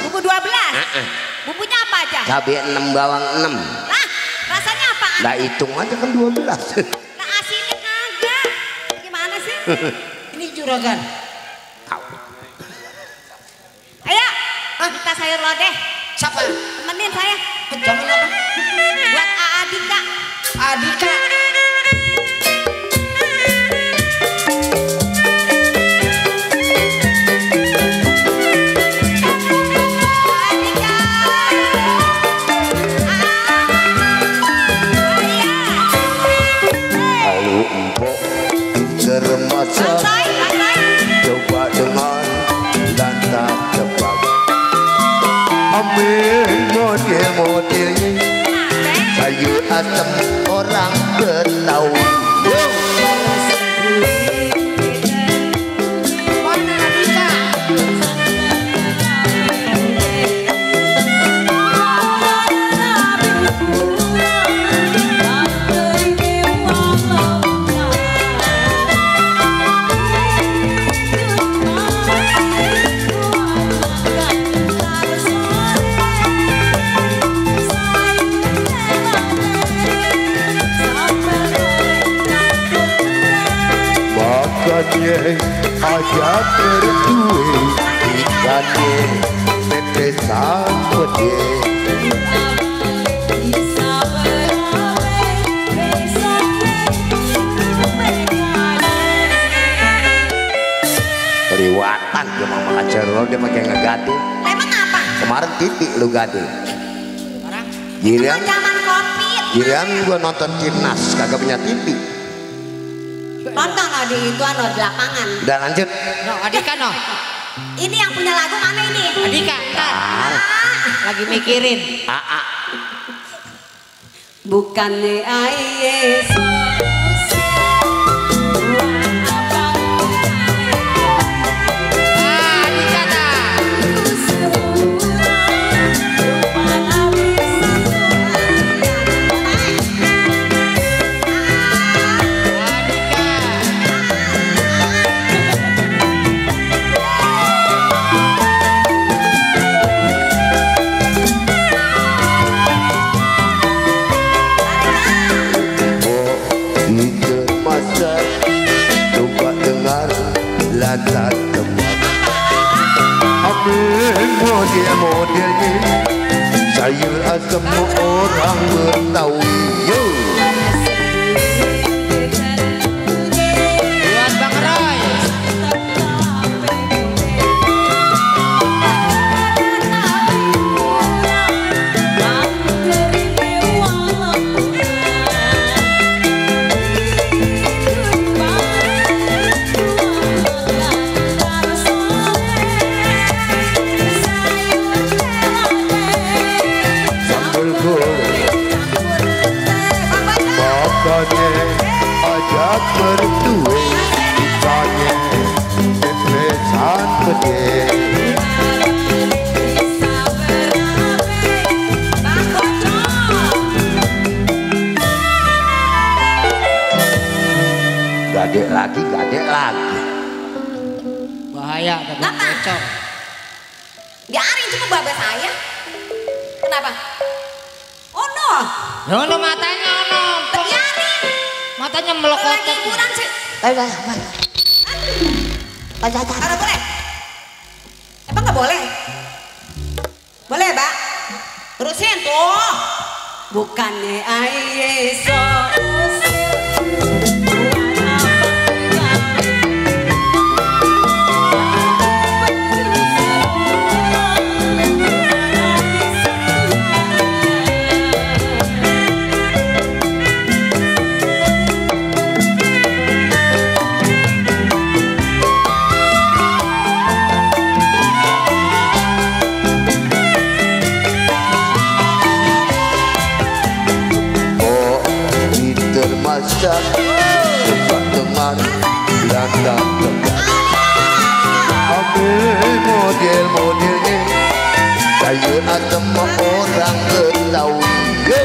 Bumbu 12? Bumbunya apa aja? Cabai 6, bawang 6. Lah, rasanya apaan? Nah hitung aja kan 12. Nah asinnya kagak. Gimana sih? Ini juragan. Ayo, minta sayur lodeh. Siapa? Temenin saya. Jangan apa? Buat Adika. Adika. Lalu empok termasa coba dengan lantang tebak. Amin model-model sayur asam orang Betawi. Makannya aja berdua, ikannya pepesan pede. Keliwatan dia mau makan cerol dia pakai ngegade. Emang apa? Kemarin titik lu gade. Itu zaman Covid. Giliran gua nonton Timnas kagak punya TV. Nonton di itu di lapangan. Udah lanjut. No, Adika no. Ini yang punya lagu mana ini? Adika, lagi mikirin. Aa. bukannya aye model-modelnya saya semua orang Betawi yo. Buat Bang Roy. Ajak berdua ditanya depresan pedih. Gadek lagi, gadek lagi. Bahaya gadek bocor. Biarin cuma babe saya. Kenapa? Oh no. Ono matanya ono. Biarin. Matanya melokotek. Lagi kurang sih. Ada boleh? Emang nggak boleh? Boleh, Pak? Terusin tuh. Bukannya aye so masak tempat teman belanda tegak ambil model-modelnya saya semua orang Betawi yo.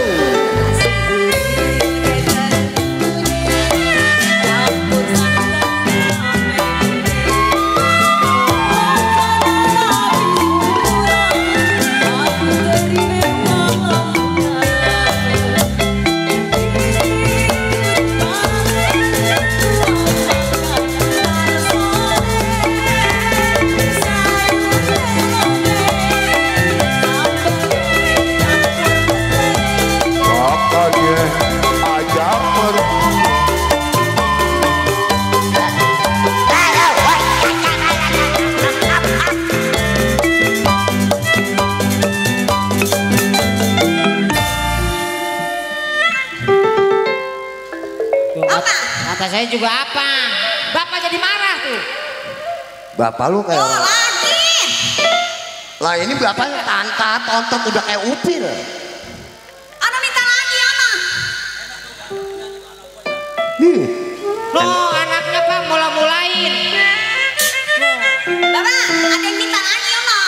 Kata saya juga apa? Bapak jadi marah tuh. Bapak lu kayak lagi. Lah ini bapaknya tanta tonton udah kayak upil. Ana minta lagi Ana. Nih. Loh anaknya Pak mula-mulain. Bapak ada yang minta lagi Ana.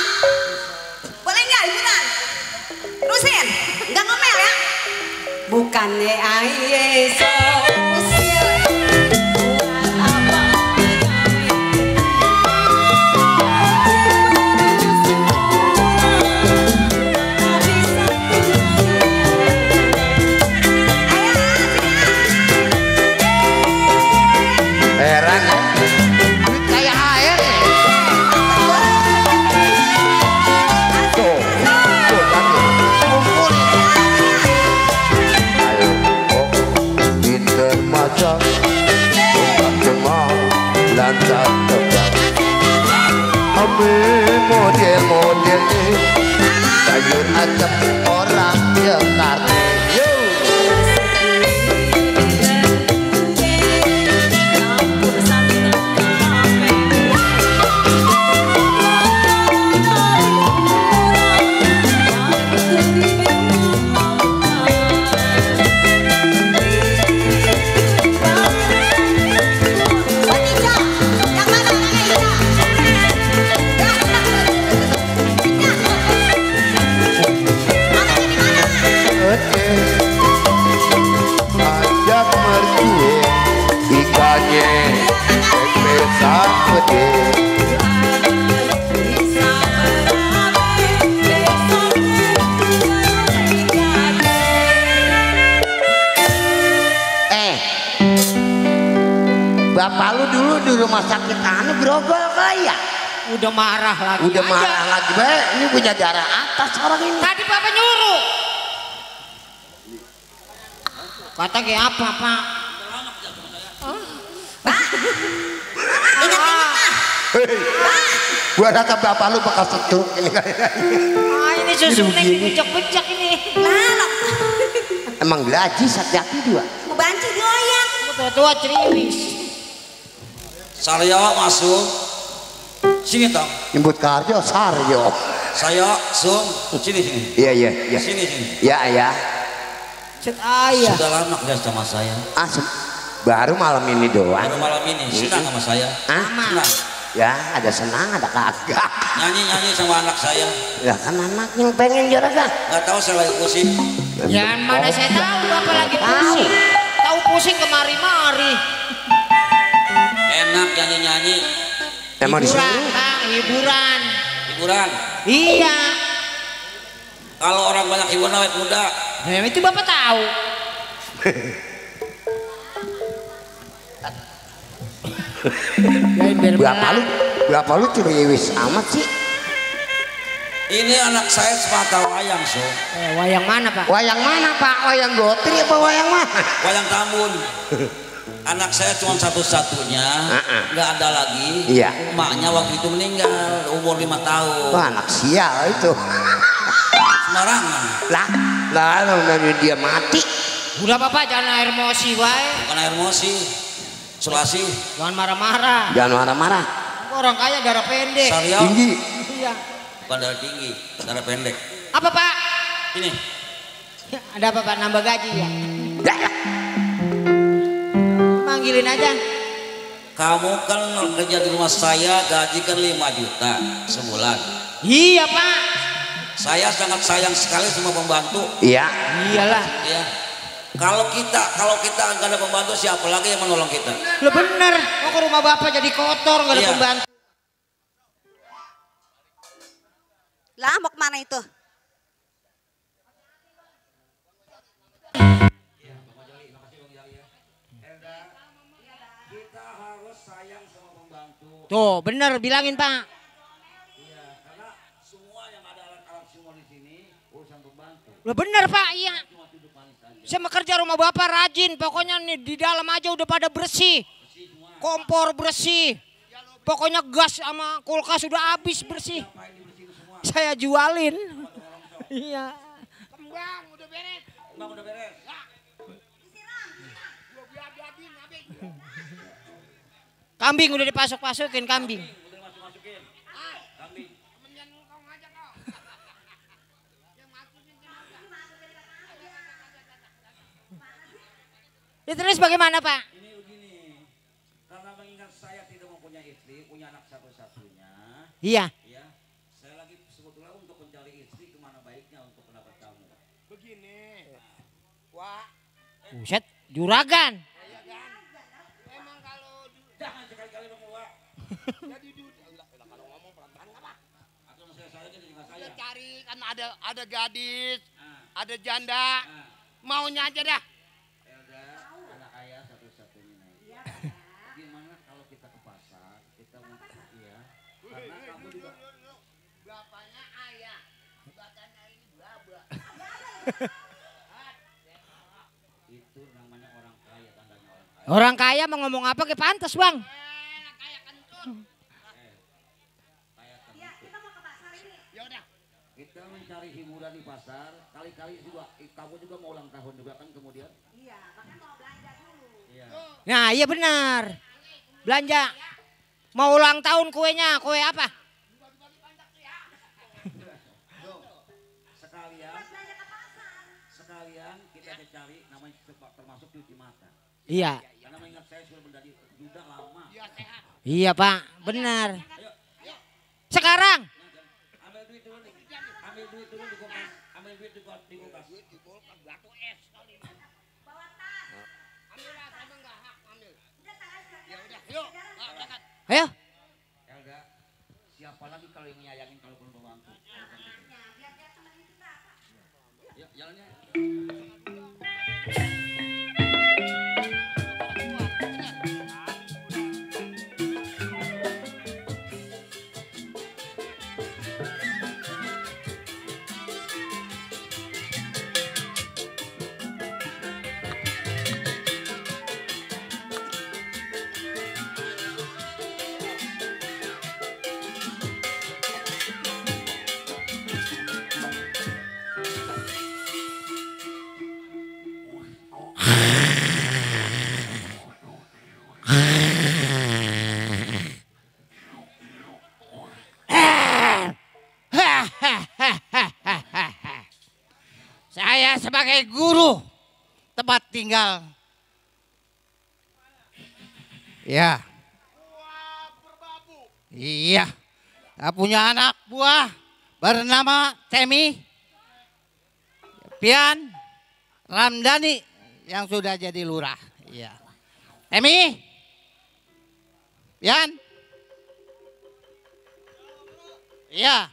Boleh nggak ikutan? Terusin. Nggak ngomel ya. Bukannya aye so heran ya, duit kayak air ya. Tuh kan kumpul. Ayo, oh, pinter masak, cuma lancar tebak. Ambil model-modelnya, sayur asap orang Jakarta. Yo. Bapak lu dulu di rumah sakit anu grogol kayak. Udah marah lagi. Udah marah lagi. Ini punya darah atas orang ini. Tadi Papa nyuruh. Kata kayak apa, Pak? Gua rasa bapak lu bakal setruk ini kayaknya. Ini susu neng dibejak-bejak ini. Lalu. Emang gaji hati-hati dua. Mau banci goyang. Tua-tua ceriwis. Saryo masuk. Sini Tom. Nyebut Karjo Saryo. Saya Sung. Sini sini. Iya. Sini sini. Ya. Cet ayah. Sudah lama kerja sama saya. Baru malam ini doang. Baru malam ini. Senang sama saya. Senang. Ya, ada senang, ada kagak. Nyanyi sama anak saya. Ya kan anak yang pengen juragan. Gak tahu saya lagi pusing. Ya mana saya tahu Bapak lagi pusing. Tahu pusing kemari-mari. Enak nyanyi. Emang hiburan, Pak, hiburan. Hiburan? Iya. Kalau orang banyak hiburan awet muda. Itu Bapak tahu. Berapa lu curiwis amat sih? Ini anak saya sepatah wayang, so. Wayang mana, Pak? Wayang mana, Pak? Wayang gotri apa wayang mana? Wayang Tambun. Anak saya cuma satu-satunya, nggak ada lagi. Iya. Emaknya waktu itu meninggal, umur 5 tahun. Wah, anak sial itu. Sembarangan. Lah, dia mati. Udah Bapak jangan emosi, wae. Bukan emosi. Sulasi. Jangan marah-marah. Jangan marah-marah. Orang kaya darah pendek. Saryo. Tinggi. Iya. Bukan darah tinggi, darah pendek. Apa Pak? Ini. Ada apa Pak? Nambah gaji ya? Manggilin aja. Kamu kan kerja di rumah saya, gaji kan 5 juta sebulan. Iya Pak. Saya sangat sayang sekali sama pembantu. Iya. Iyalah. Iya. Kalau kita nggak ada pembantu, siapa lagi yang menolong kita? Lo bener, mau ke rumah Bapak jadi kotor nggak ada pembantu. Lah mau kemana itu? Kita harus sayang sama pembantu. Tuh bener bilangin Pak. Iya, karena semua yang ada alat-alat semua di sini urusan pembantu. Lo bener Pak, iya. Saya kerja rumah Bapak rajin, pokoknya nih di dalam aja udah pada bersih. Kompor bersih. Pokoknya gas sama kulkas udah habis bersih. Saya jualin. Iya. Kembang udah beres. Kembang udah beres. Kambing udah dipasok-pasokin kambing. Ya, terus bagaimana Pak? Ini begini, karena mengingat saya tidak mempunyai istri, punya anak satu-satunya. Iya. Ya, saya lagi sebetulnya untuk mencari istri kemana baiknya untuk pendapat kamu. Begini, wah. Buset, juragan. Emang kalau jangan sekali-kali dong Wak. Jadi kalau ngomong pelan-pelan apa? Atau saya jadi nggak saya. Cari kan ada gadis, ada janda, maunya aja dah. Anak ayah satu-satunya nih. Gimana kalau kita ke pasar, kita ya, karena kamu juga Bapaknya ayah, bapaknya ini baba. Itu namanya orang kaya, tandanya orang kaya. Orang kaya mau ngomong apa ke pantas Bang? Kaya kentut. Ya udah. Kita mencari hiburan di pasar, kali-kali juga kamu juga mau ulang tahun juga kan kemudian. Iya, makanya mau belanja dulu. Iya. Nah iya benar. Belanja. Mau ulang tahun kuenya, kue apa? Sekalian kita cari namanya termasuk cuci mata. Iya. Karena mengingat saya sudah menjadi duda lama. Iya Pak, benar. Sekarang. Ambil duit dulu nih. Ambil duit dulu di kulkas. Ambil duit di kulkas. Di kulkas batu es kali. Bawa tas. Ambil lah, sama enggak hak ambil. Ya udah, yuk. Berangkat. Ayo. Elga, siapa lagi kalau yang nyayangin kalau belum membantu? Yuk, jalannya. sebagai guru tempat tinggal. Ya. Iya. Saya punya anak buah bernama Temi, Pian, Ramdhani yang sudah jadi lurah. Iya. Temi, Pian. Iya.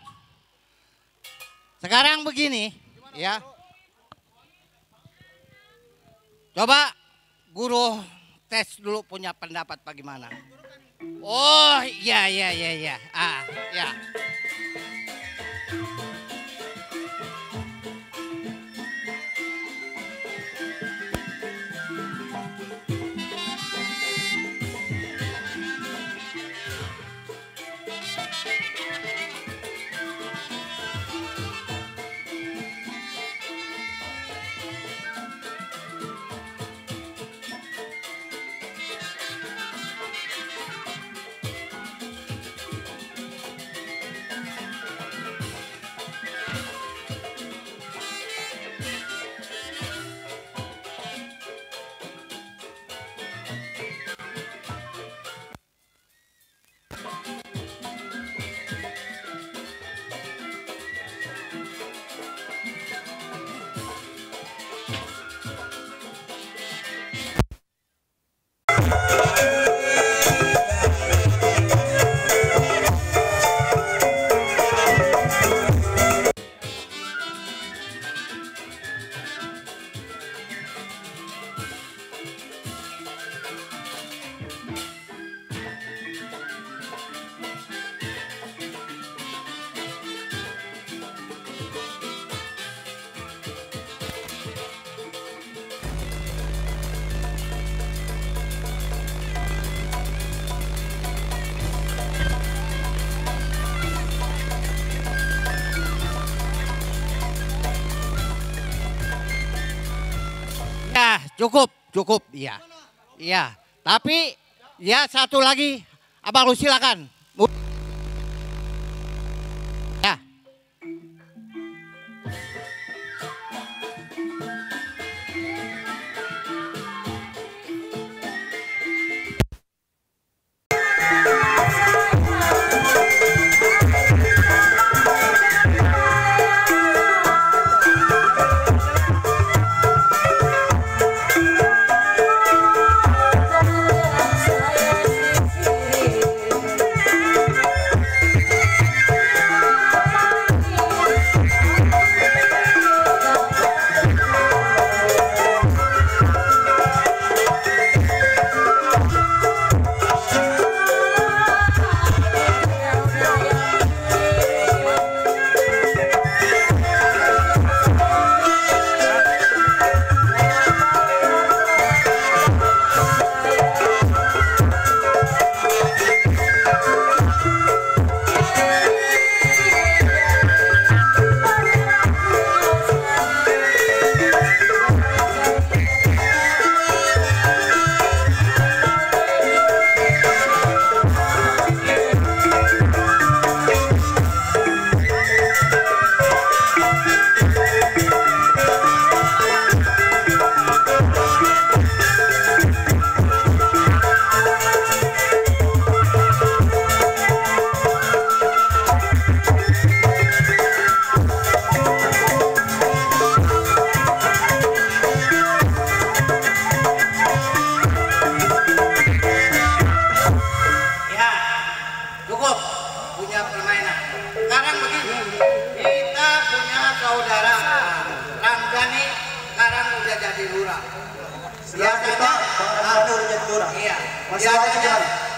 Sekarang begini, ya. Coba guru tes dulu punya pendapat bagaimana. Oh, iya. Ah, ya. Cukup, iya. Iya, tapi ya satu lagi, Abang lu silakan. Ya.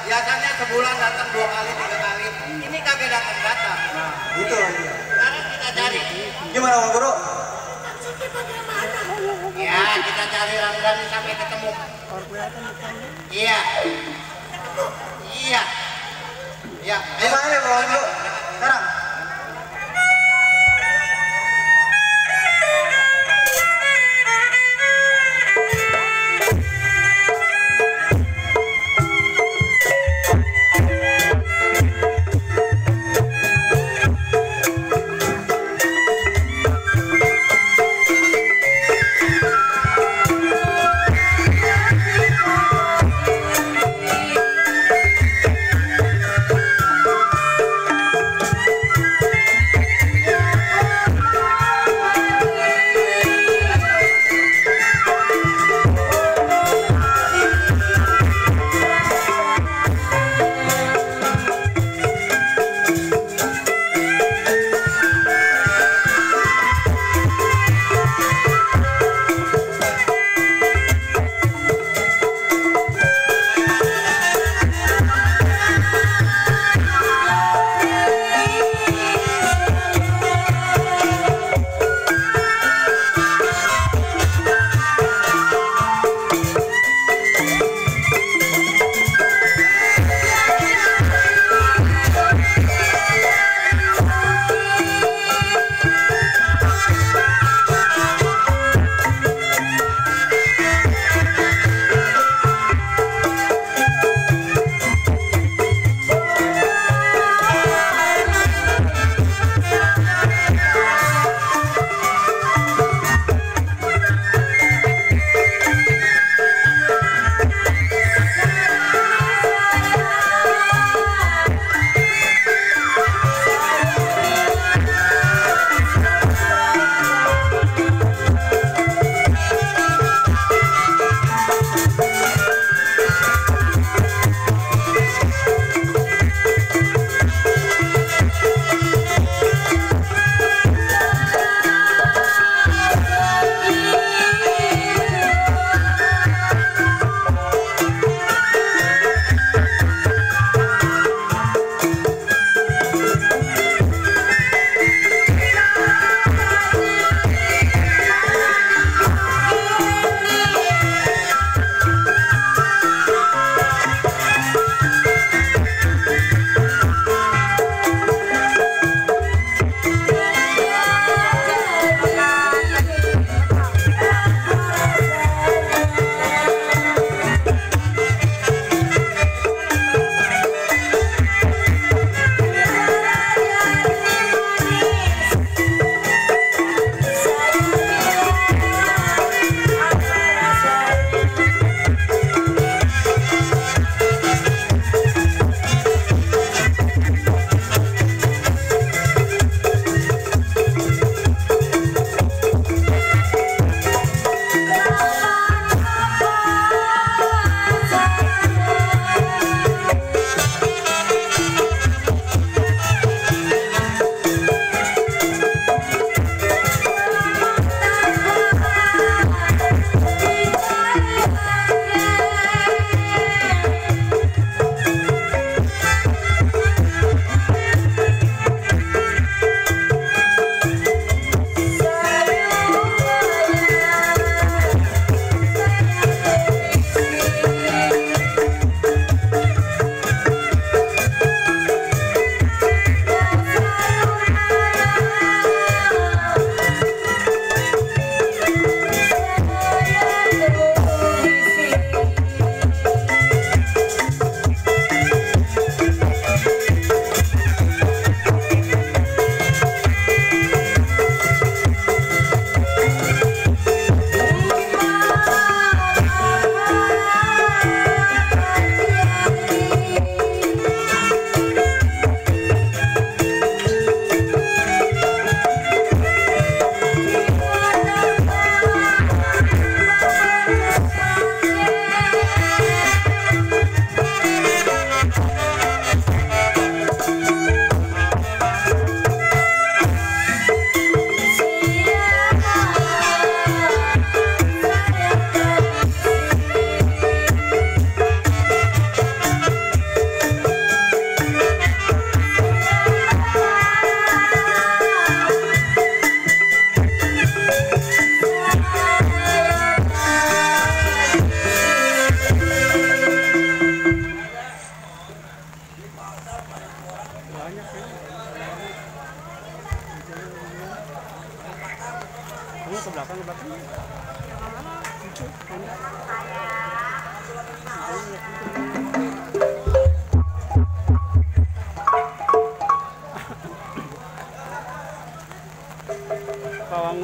Biasanya sebulan datang 2 kali 3 kali. Ini kagak datang. Nah, itu. Sekarang kita cari. Gimana Bang Guru? Ya, kita cari Ramdhani sampai ketemu. Iya. Iya. Ya, ayo. Ayo Bang Guru. Sekarang.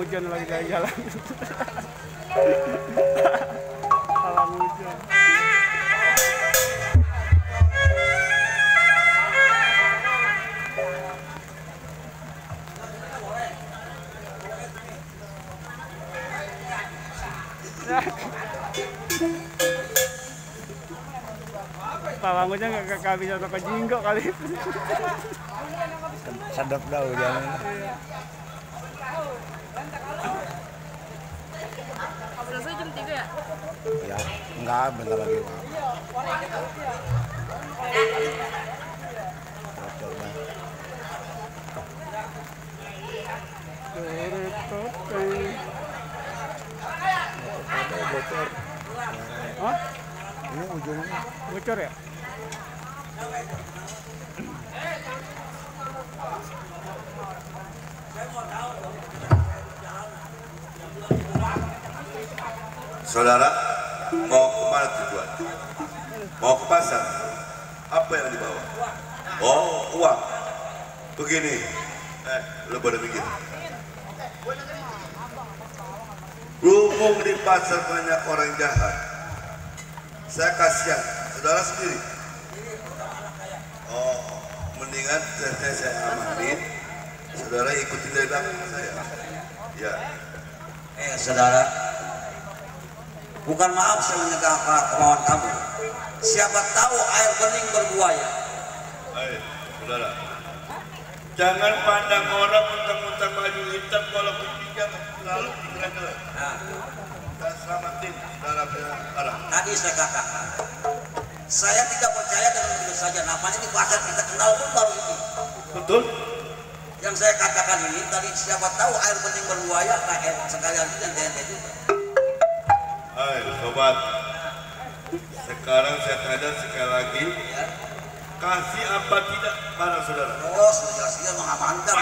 hujan lagi jalan-jalan. Halang hujan. Pawangunya nggak bisa toko jinggo kali. Sedap dah hujan. Selesai jam 3 ya? Ya, enggak, bentar lagi. Bocor. Hah? Ini ujungnya bocor ya? Saudara, mau kemana tujuan? Mau ke pasar? Apa yang dibawa? Oh, uang. Begini, lo pada mikir. Berhubung di pasar banyak orang jahat, saya kasihan, saudara sendiri. Oh, mendingan saya amanin, saudara ikutin dari belakang saya. Ya. Saudara, bukan maaf saya menyegah kemauan kamu. Siapa tahu air bening berbuaya. Saudara, jangan pandang orang mentang-mentang baju hitam kalau berpinjam lalu digerak-gerak. Dan selamatin dalam arah. Tadi saya katakan, saya tidak percaya dengan begitu saja. Namanya di pasar kita kenal pun baru ini. Betul. Yang saya katakan ini tadi siapa tahu air bening berbuaya, sekalian yang TNT juga. Hai sobat, sekarang saya tanya sekali lagi, kasih apa tidak barang saudara? Oh, sudah jelas-jelas mengamankan.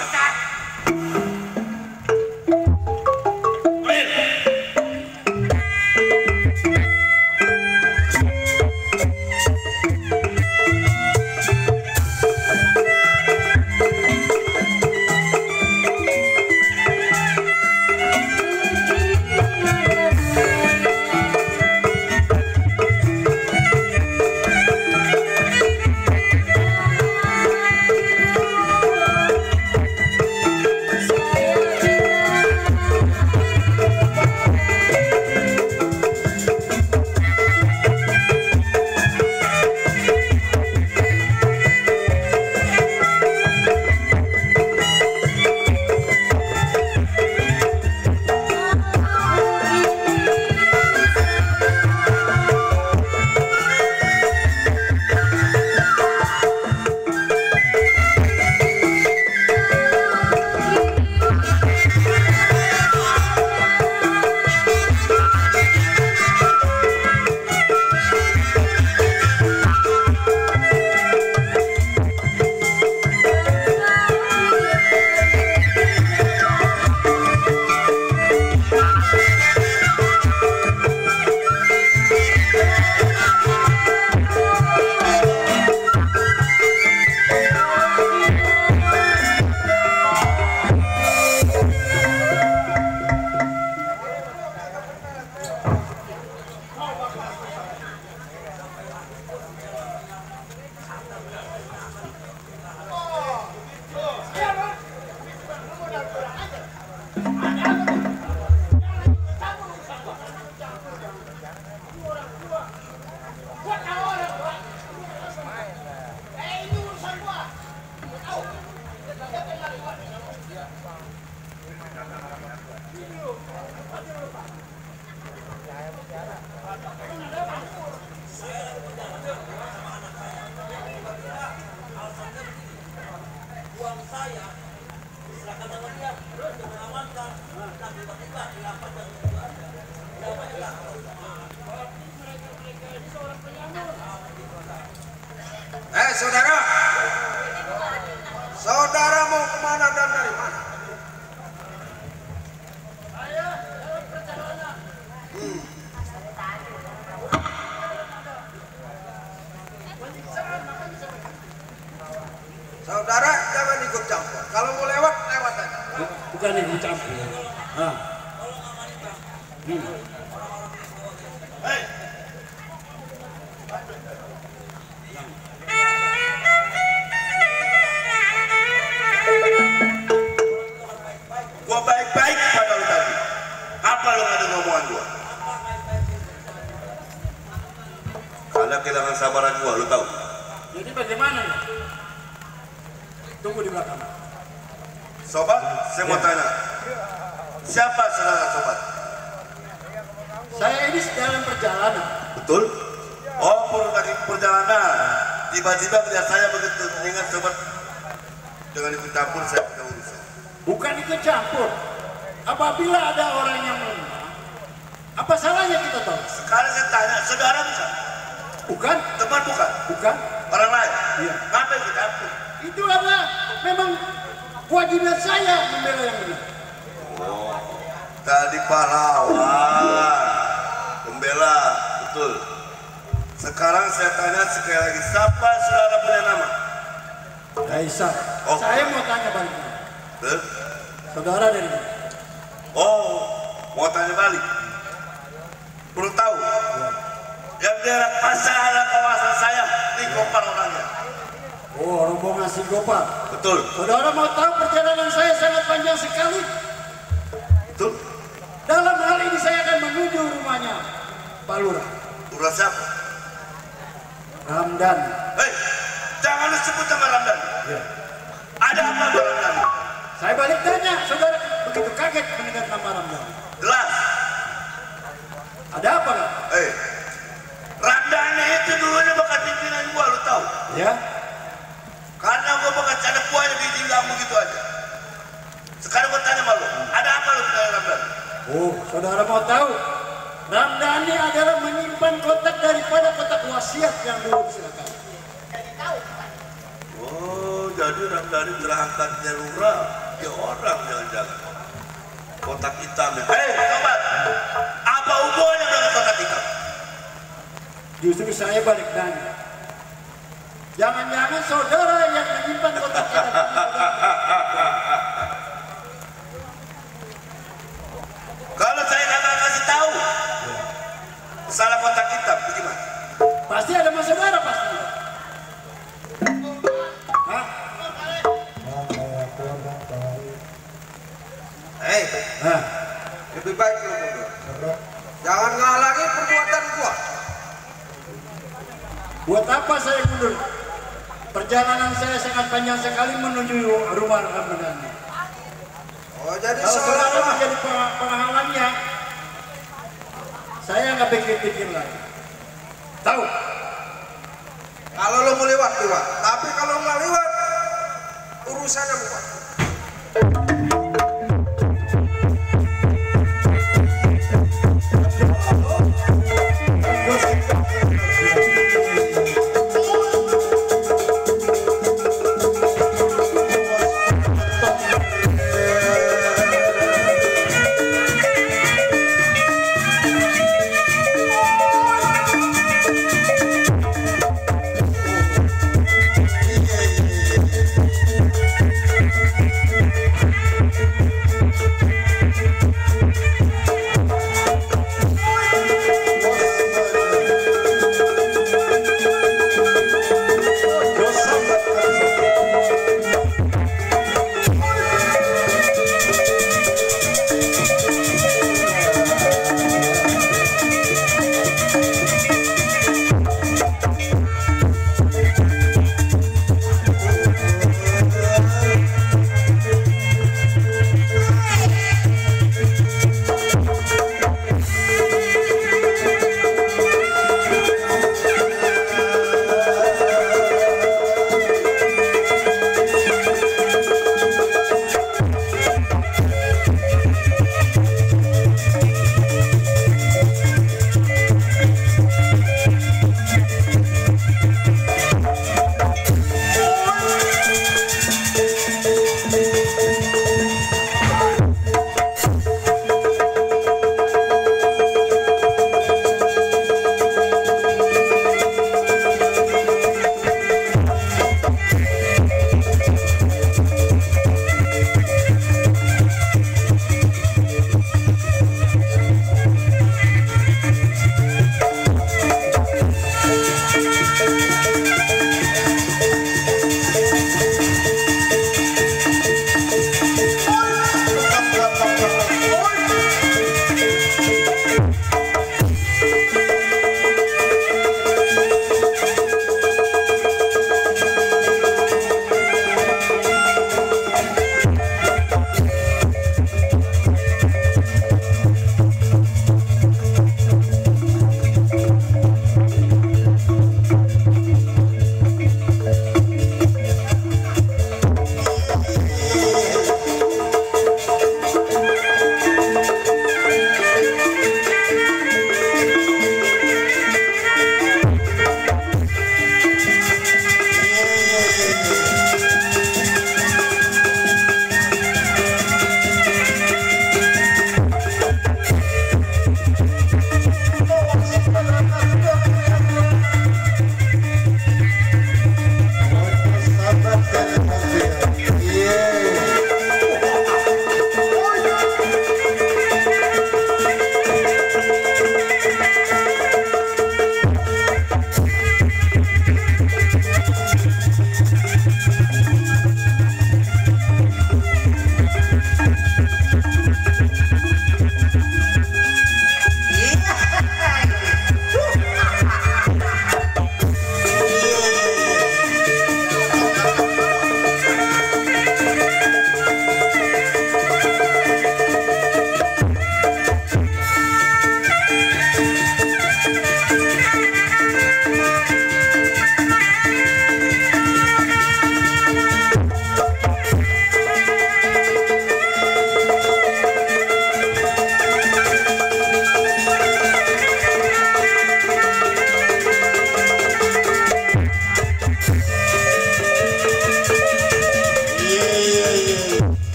Saudara, saudara mau kemana dan dari mana? Saudara jangan ikut campur. Kalau mau lewat, lewat aja. Bukan ikut campur. Gua baik-baik pada lu tadi. Apa lu ngadu ngomongan gua? Karena kehilangan sabaran gua, lu tahu. Jadi bagaimana ya? Tunggu di belakang. Sobat, saya mau tanya. Siapa saudara sobat? Saya ini sedang perjalanan. Betul? Oh, perjalanan. Tiba-tiba melihat saya begitu dengan sobat dengan ikut campur saya punya urusan. Bukan ikut campur. Apabila ada orang yang menang, apa salahnya kita tahu? Sekarang saya tanya, saudara bukan? Bukan. Teman bukan? Bukan. Orang lain? Iya. Ngapain ikut campur? Itu karena memang kewajiban saya membela yang benar. Oh, tadi pahlawan, pembela, betul. Sekarang saya tanya sekali lagi, siapa saudara punya nama? Aisyah. Oh. Saya mau tanya balik. Saudara dari mana? Oh, mau tanya balik. Perlu tahu? Ya. Yang daerah pasar kawasan saya, ini Gopal orangnya. Oh, rombongan si Gopal. Betul. Saudara mau tahu perjalanan saya sangat panjang sekali? Betul. Dalam hal ini saya akan menuju rumahnya Pak Lurah. Lurah siapa? Ramdan. Hei, jangan lu sebut nama Ramdan. Ya. Ada apa dengan Ramdan? Saya balik tanya, saudara begitu kaget mendengar nama Ramdan. Jelas. Ada apa kan? Hei, Ramdan itu dulunya bekas pimpinan gua, lu tahu? Ya. Karena gua bekas caleg buahnya ditinggal begitu aja. Sekarang gua tanya sama lu, ada apa lu dengan Ramdan? Oh, saudara mau tahu? Ramdhani adalah menyimpan kotak daripada kotak wasiat yang dulu silakan. Oh, jadi Ramdhani berangkatnya lurah, dia orang jangan-jangan. Kotak hitamnya. Hei, sobat, apa hubungannya dengan kotak hitam? Justru saya balik nanya. Jangan-jangan saudara yang menyimpan kotak hitam. Kalau saya nggak kasih tahu, salah kotak hitam, bagaimana? Pasti ada mas saudara pasti. Hah? Hei, lebih baik lu berdua. Jangan ngalangi perbuatan gua. Buat apa saya mundur? Perjalanan saya sangat panjang sekali menuju rumah Ramdhani. Oh, jadi kalau saudara seolah-olah menjadi penghalangnya, saya nggak pikir-pikir lagi. Tahu? kalau lu mau lewat. Tapi kalau nggak lewat, urusannya bukan.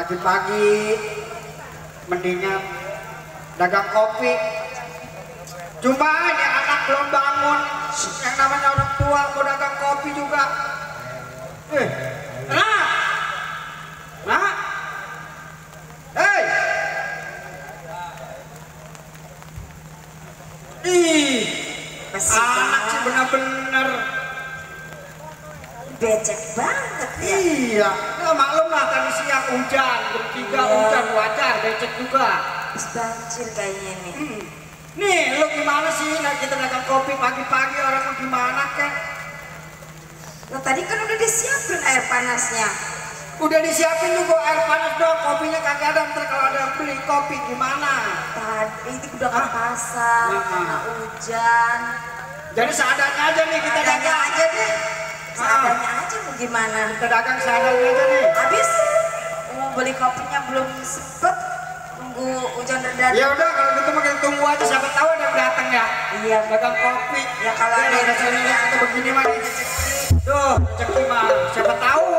pagi-pagi mendingan dagang kopi. Cuma ini anak belum bangun, yang namanya orang tua mau dagang kopi juga. Nah, hei, anak sih bener-bener becek banget ya. Iya, ya maklum lah tadi siang hujan, jam 3 hujan wajar, becek juga. Banjir kayaknya nih. Nih, lu gimana sih? Nah, kita dagang kopi pagi-pagi, orang mau gimana kan? Nah, tadi kan udah disiapin air panasnya. Udah disiapin juga air panas dong, kopinya kagak ada. Ntar kalau ada yang beli kopi gimana? Tadi itu udah ke pasar, karena hujan. Jadi seadanya aja nih kita dagang aja deh. Seadanya aja mau gimana? Kita dagang seadanya aja nih. Habis mau beli kopinya belum sempet. Tunggu hujan reda. Ya udah kalau gitu makin tunggu aja, siapa tahu ada yang datang ya. Iya, dagang kopi. Ya kalau ada yang lihat kita begini mah tuh, rezeki mah siapa tahu.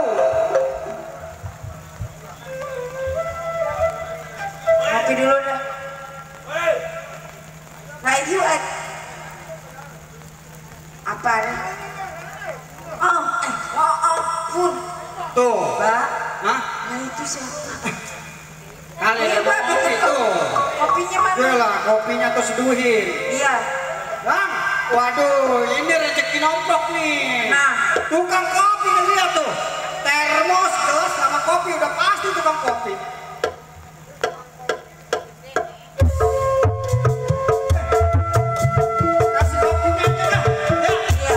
Kopi dulu dah. Nah itu apa nih? Pun. Tuh, Mbak. Hah? Nah itu siapa? Kali ada kopi tuh. Kopinya mana? Iya lah, kopinya tuh seduhin. Iya. Bang, waduh, ini rezeki nomplok nih. Nah, tukang kopi kan lihat tuh. Termos, gelas sama kopi udah pasti tukang kopi. Kasih kopinya aja dah. Ya. Iya.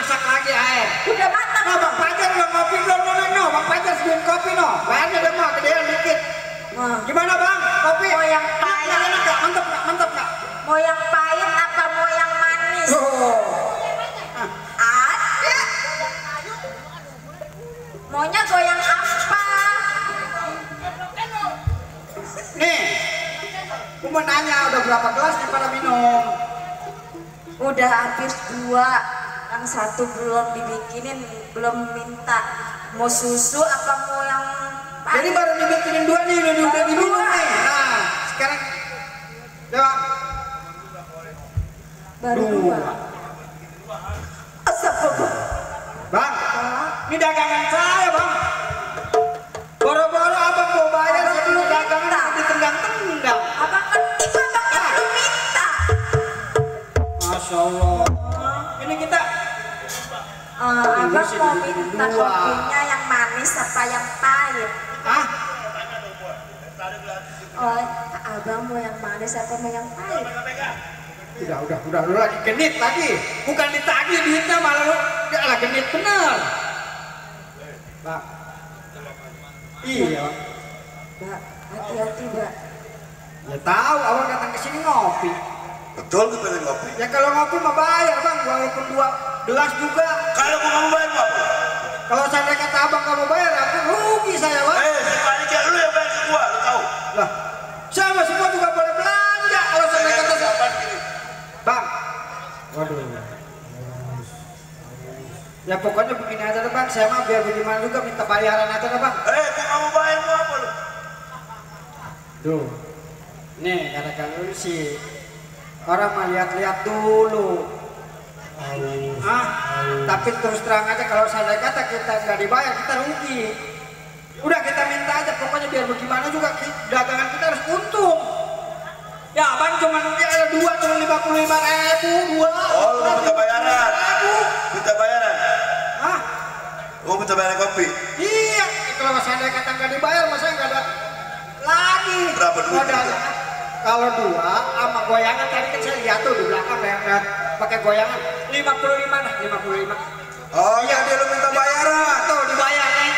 masak lagi air. Udah matang. Nah, Bang Fajar udah ngopi belum? No. Bang Fajar seduhin kopi no. Bayarnya udah mau gedean dikit. Gimana Bang? Kopi? Mau yang pahit. Enak gak? Mantep gak? Mau yang pahit apa mau yang manis? Ada. Maunya goyang apa? Nih, aku mau nanya udah berapa gelas nih pada minum? Udah hampir 2. Yang satu belum dibikinin, belum minta. Mau susu apa mau yang pahit? Jadi baru dibikinin 2 nih, udah diminum nih. Nah, sekarang jawab. Baru 2. Bang, ini dagangan saya Bang. Boro-boro abang mau bayar, saya dulu dagangan ditendang-tendang. Abang kan belum minta. Masya Allah. Ini kita. Abang mau minta kopinya yang manis apa yang pahit? Hah? Oh, abang mau yang manis apa mau yang pahit? Udah lu lagi genit lagi. Bukan ditagih duitnya malah lu lah genit bener. Pak. Iya. Mbak, hati-hati, Mbak. Ya tahu, abang datang ke sini ngopi. Betul kita pengen ngopi. Ya kalau ngopi mah bayar Bang, walaupun 2 gelas juga. Kalau gua nggak mau bayar mau apa? Kalau saya kata abang kamu bayar, aku rugi saya Bang. Sebaliknya lu yang bayar ke gua, lu tahu? Lah, sama semua juga boleh belanja kalau saya kata Bang. Waduh. Ya pokoknya begini aja deh Bang, saya mah biar bagaimana juga minta bayaran aja deh Bang. Gua nggak mau bayar mau apa lu? Duh. Nih katakan lu sih orang mah lihat-lihat dulu. Tapi terus terang aja kalau saya kata kita nggak dibayar kita rugi. Udah kita minta aja pokoknya biar bagaimana juga dagangan kita harus untung. Ya Bang cuma ada 2 cuma 55.000 2. Oh lu minta bayaran? Minta bayaran? Hah? Gua minta bayaran kopi? Iya. Kalau saya kata nggak dibayar masa nggak ada lagi. Berapa duit? Kalau 2 sama goyangan tadi kan saya lihat tuh di belakang yang pakai goyangan 55 dah 55. Oh iya dia lu minta bayaran. Tuh dibayar kan?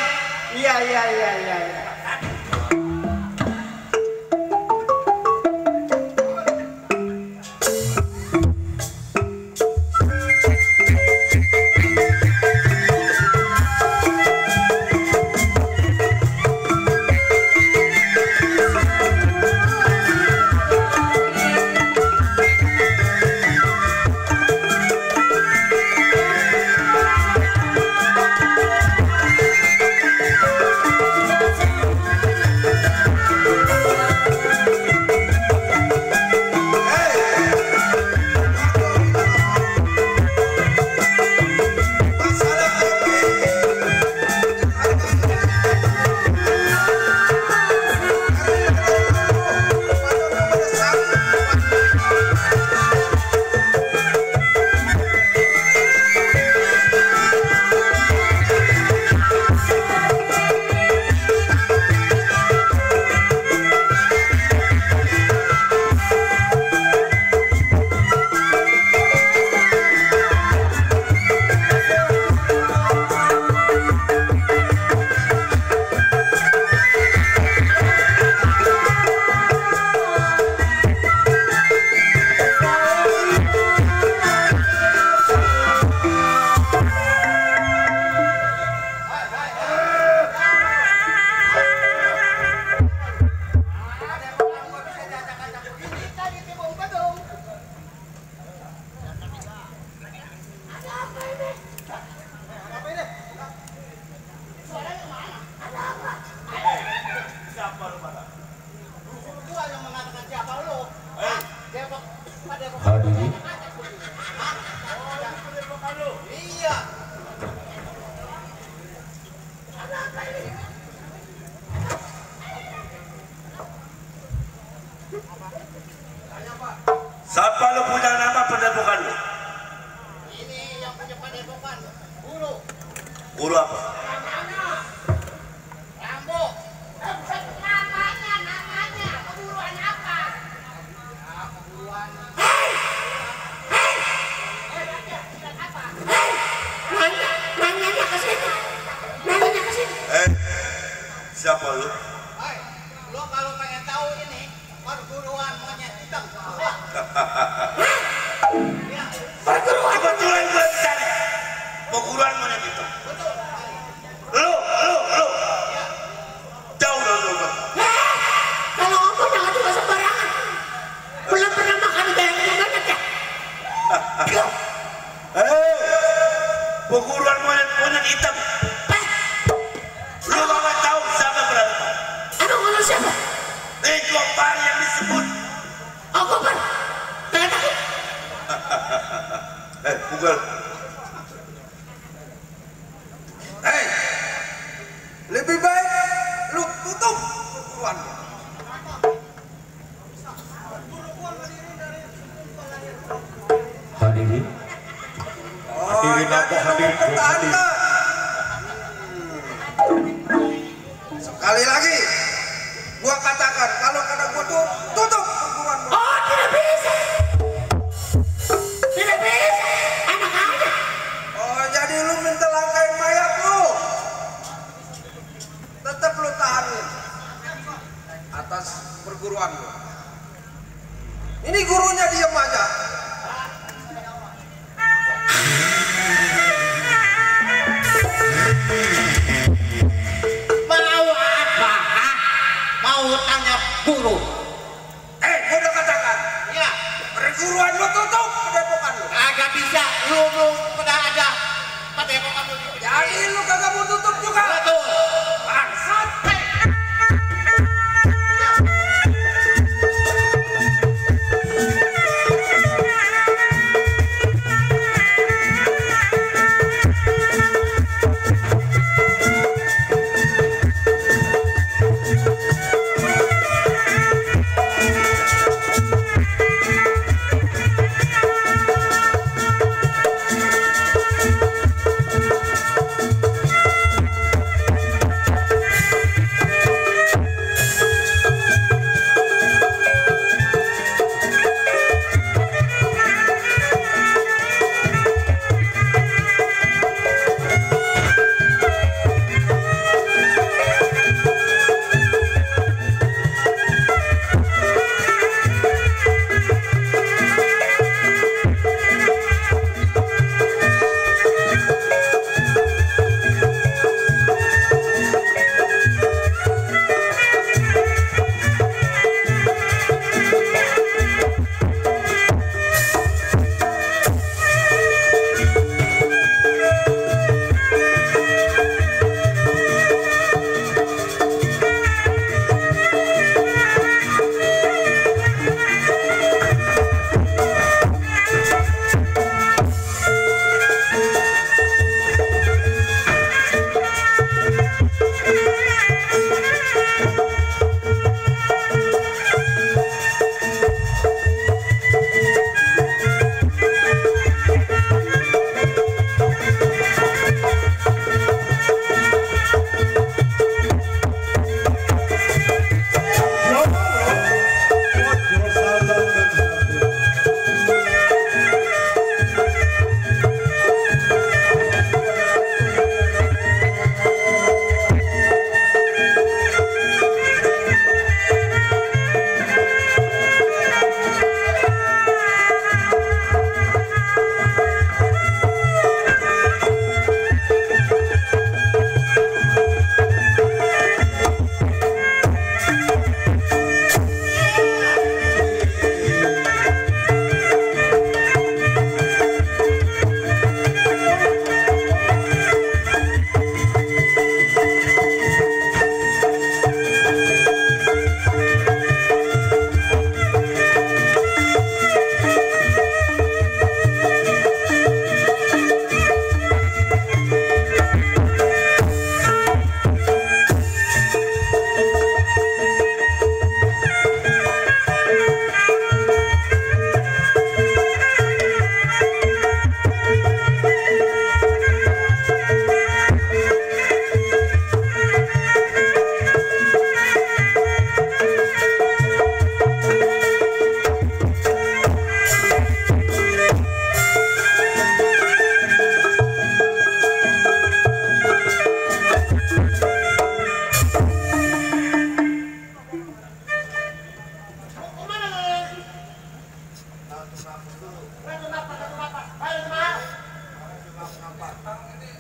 Iya. Siapa lu punya nama pendepokan lu? Ini yang punya padepokan. Guru. Guru apa? Rambo. Namanya. Keguruan apa? Keguruan. lu? Lo kalau pengen tahu ini perguruan monyet hitam. Perguruan kebetulan gue cari perguruan monyet hitam. Lu jauh dari lu. Kalau ngomong jangan cuma sembarangan. Belum pernah makan bayang banget ya. Perguruan monyet hitam. Lu gak tahu siapa berapa? Emang ngomong siapa? Gopar yang disebut. Oh Gopar. Jangan takut. Google. Lebih baik lu tutup perguruan. Hadirin. Hadirin apa hadirin? Sekali lagi, gua katakan kalau kata gua tuh tutup perguruan. Oh tidak bisa. Tidak bisa. Anak aja. Oh jadi lu minta langkain mayat lu. Tetap lu tahan atas perguruan lu. Ini gurunya diam aja. Mau apa? Mau tanya guru? Gua udah katakan. Ya. Perguruan lu tutup padepokan lu. Agak bisa. Lu udah ada padepokan lu. Jadi lu kagak mau tutup juga. Betul. Bangsat.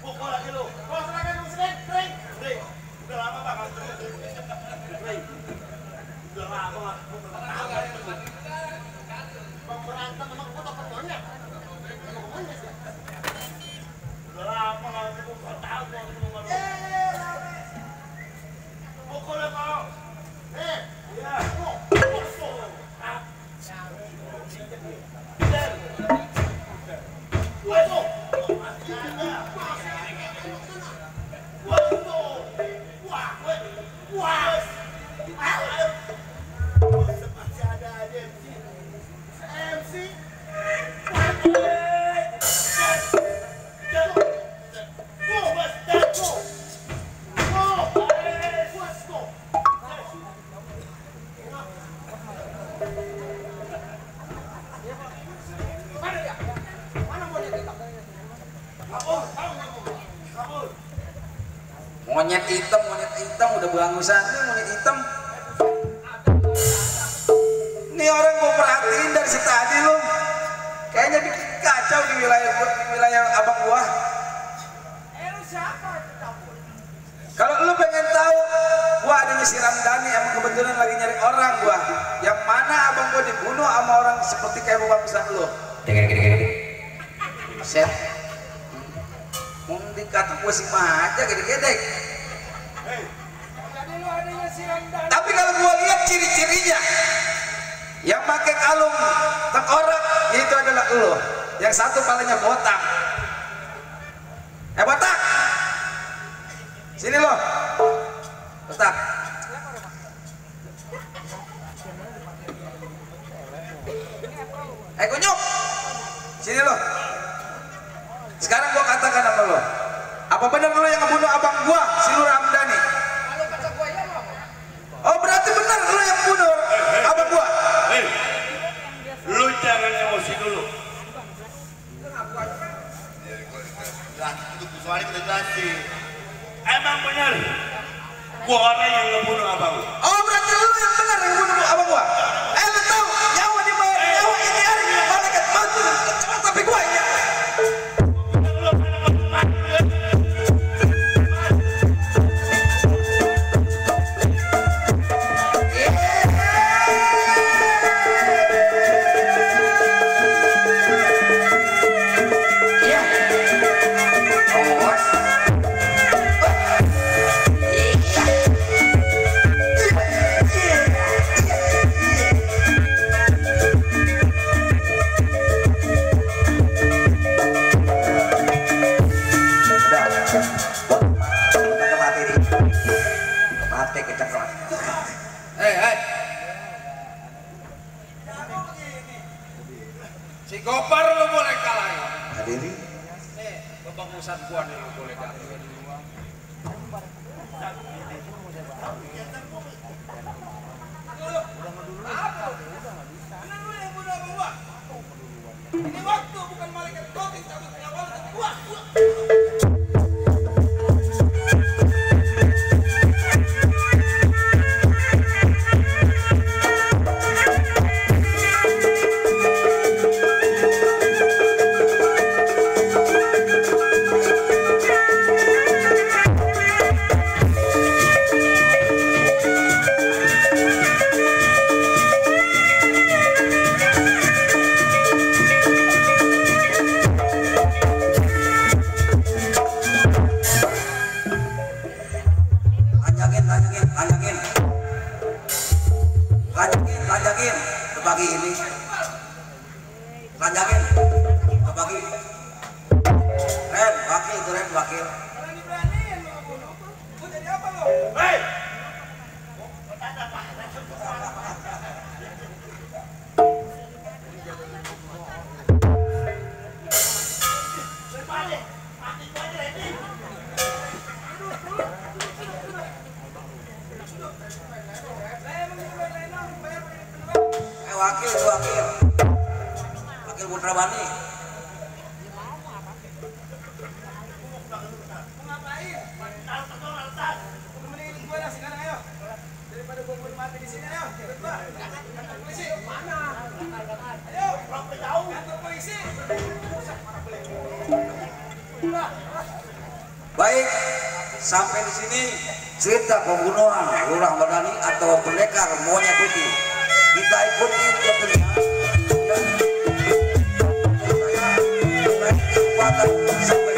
Pukul lagi lu. Kalau seragam lu sering. Udah lama bang. Udah lama. Bang berantem sama kota permonya. Udah lama aku nggak tahu mau. Pukul ya kau. Iya. Monyet hitam udah berangusan nih monyet hitam. Ini orang gua perhatiin dari tadi lu kayaknya bikin kacau di wilayah abang gua. Lu siapa? Kalau lu pengen tahu gua adanya si Ramdhani, emang kebetulan lagi nyari orang gua yang mana abang gua dibunuh sama orang seperti kayak bapak besar lu. Set mau dikata gua si aja gede-gede. Tapi kalau gua lihat ciri-cirinya yang pakai kalung tengkorak itu adalah lo. Yang satu palanya botak. Botak, sini lo, botak. Kunyuk, sini lo. Sekarang gua katakan sama lo, apa benar lo yang ngebunuh abang gua, si Nur Ramdhani? Oh berarti benar lo yang bunuh abang gua? Lu jangan emosi dulu. Untuk soalnya kita jelasin. Emang benar, gua orang yang ngebunuh abang. Oh berarti lo yang benar yang bunuh abang gua? Lo tahu nyawa dibayar nyawa ini hari malaikat maut cepat tapi gua ya. Si Gopar lo boleh kalah. Hadiri. Nih, kebangusan gua nih lo boleh kalah. Ini waktu bukan malaikat koting cabut nyawa tapi gua. Lanjakin kebagi ini. Lanjakin kebagi. Ren, wakil itu Ren, wakil. Hei! Wakil Putra Bani. Ayo, polisi. Baik, sampai di sini cerita pembunuhan Lurah Mardani atau pendekar monyet putih. Kita ikuti dia punya. Saya kesempatan sampai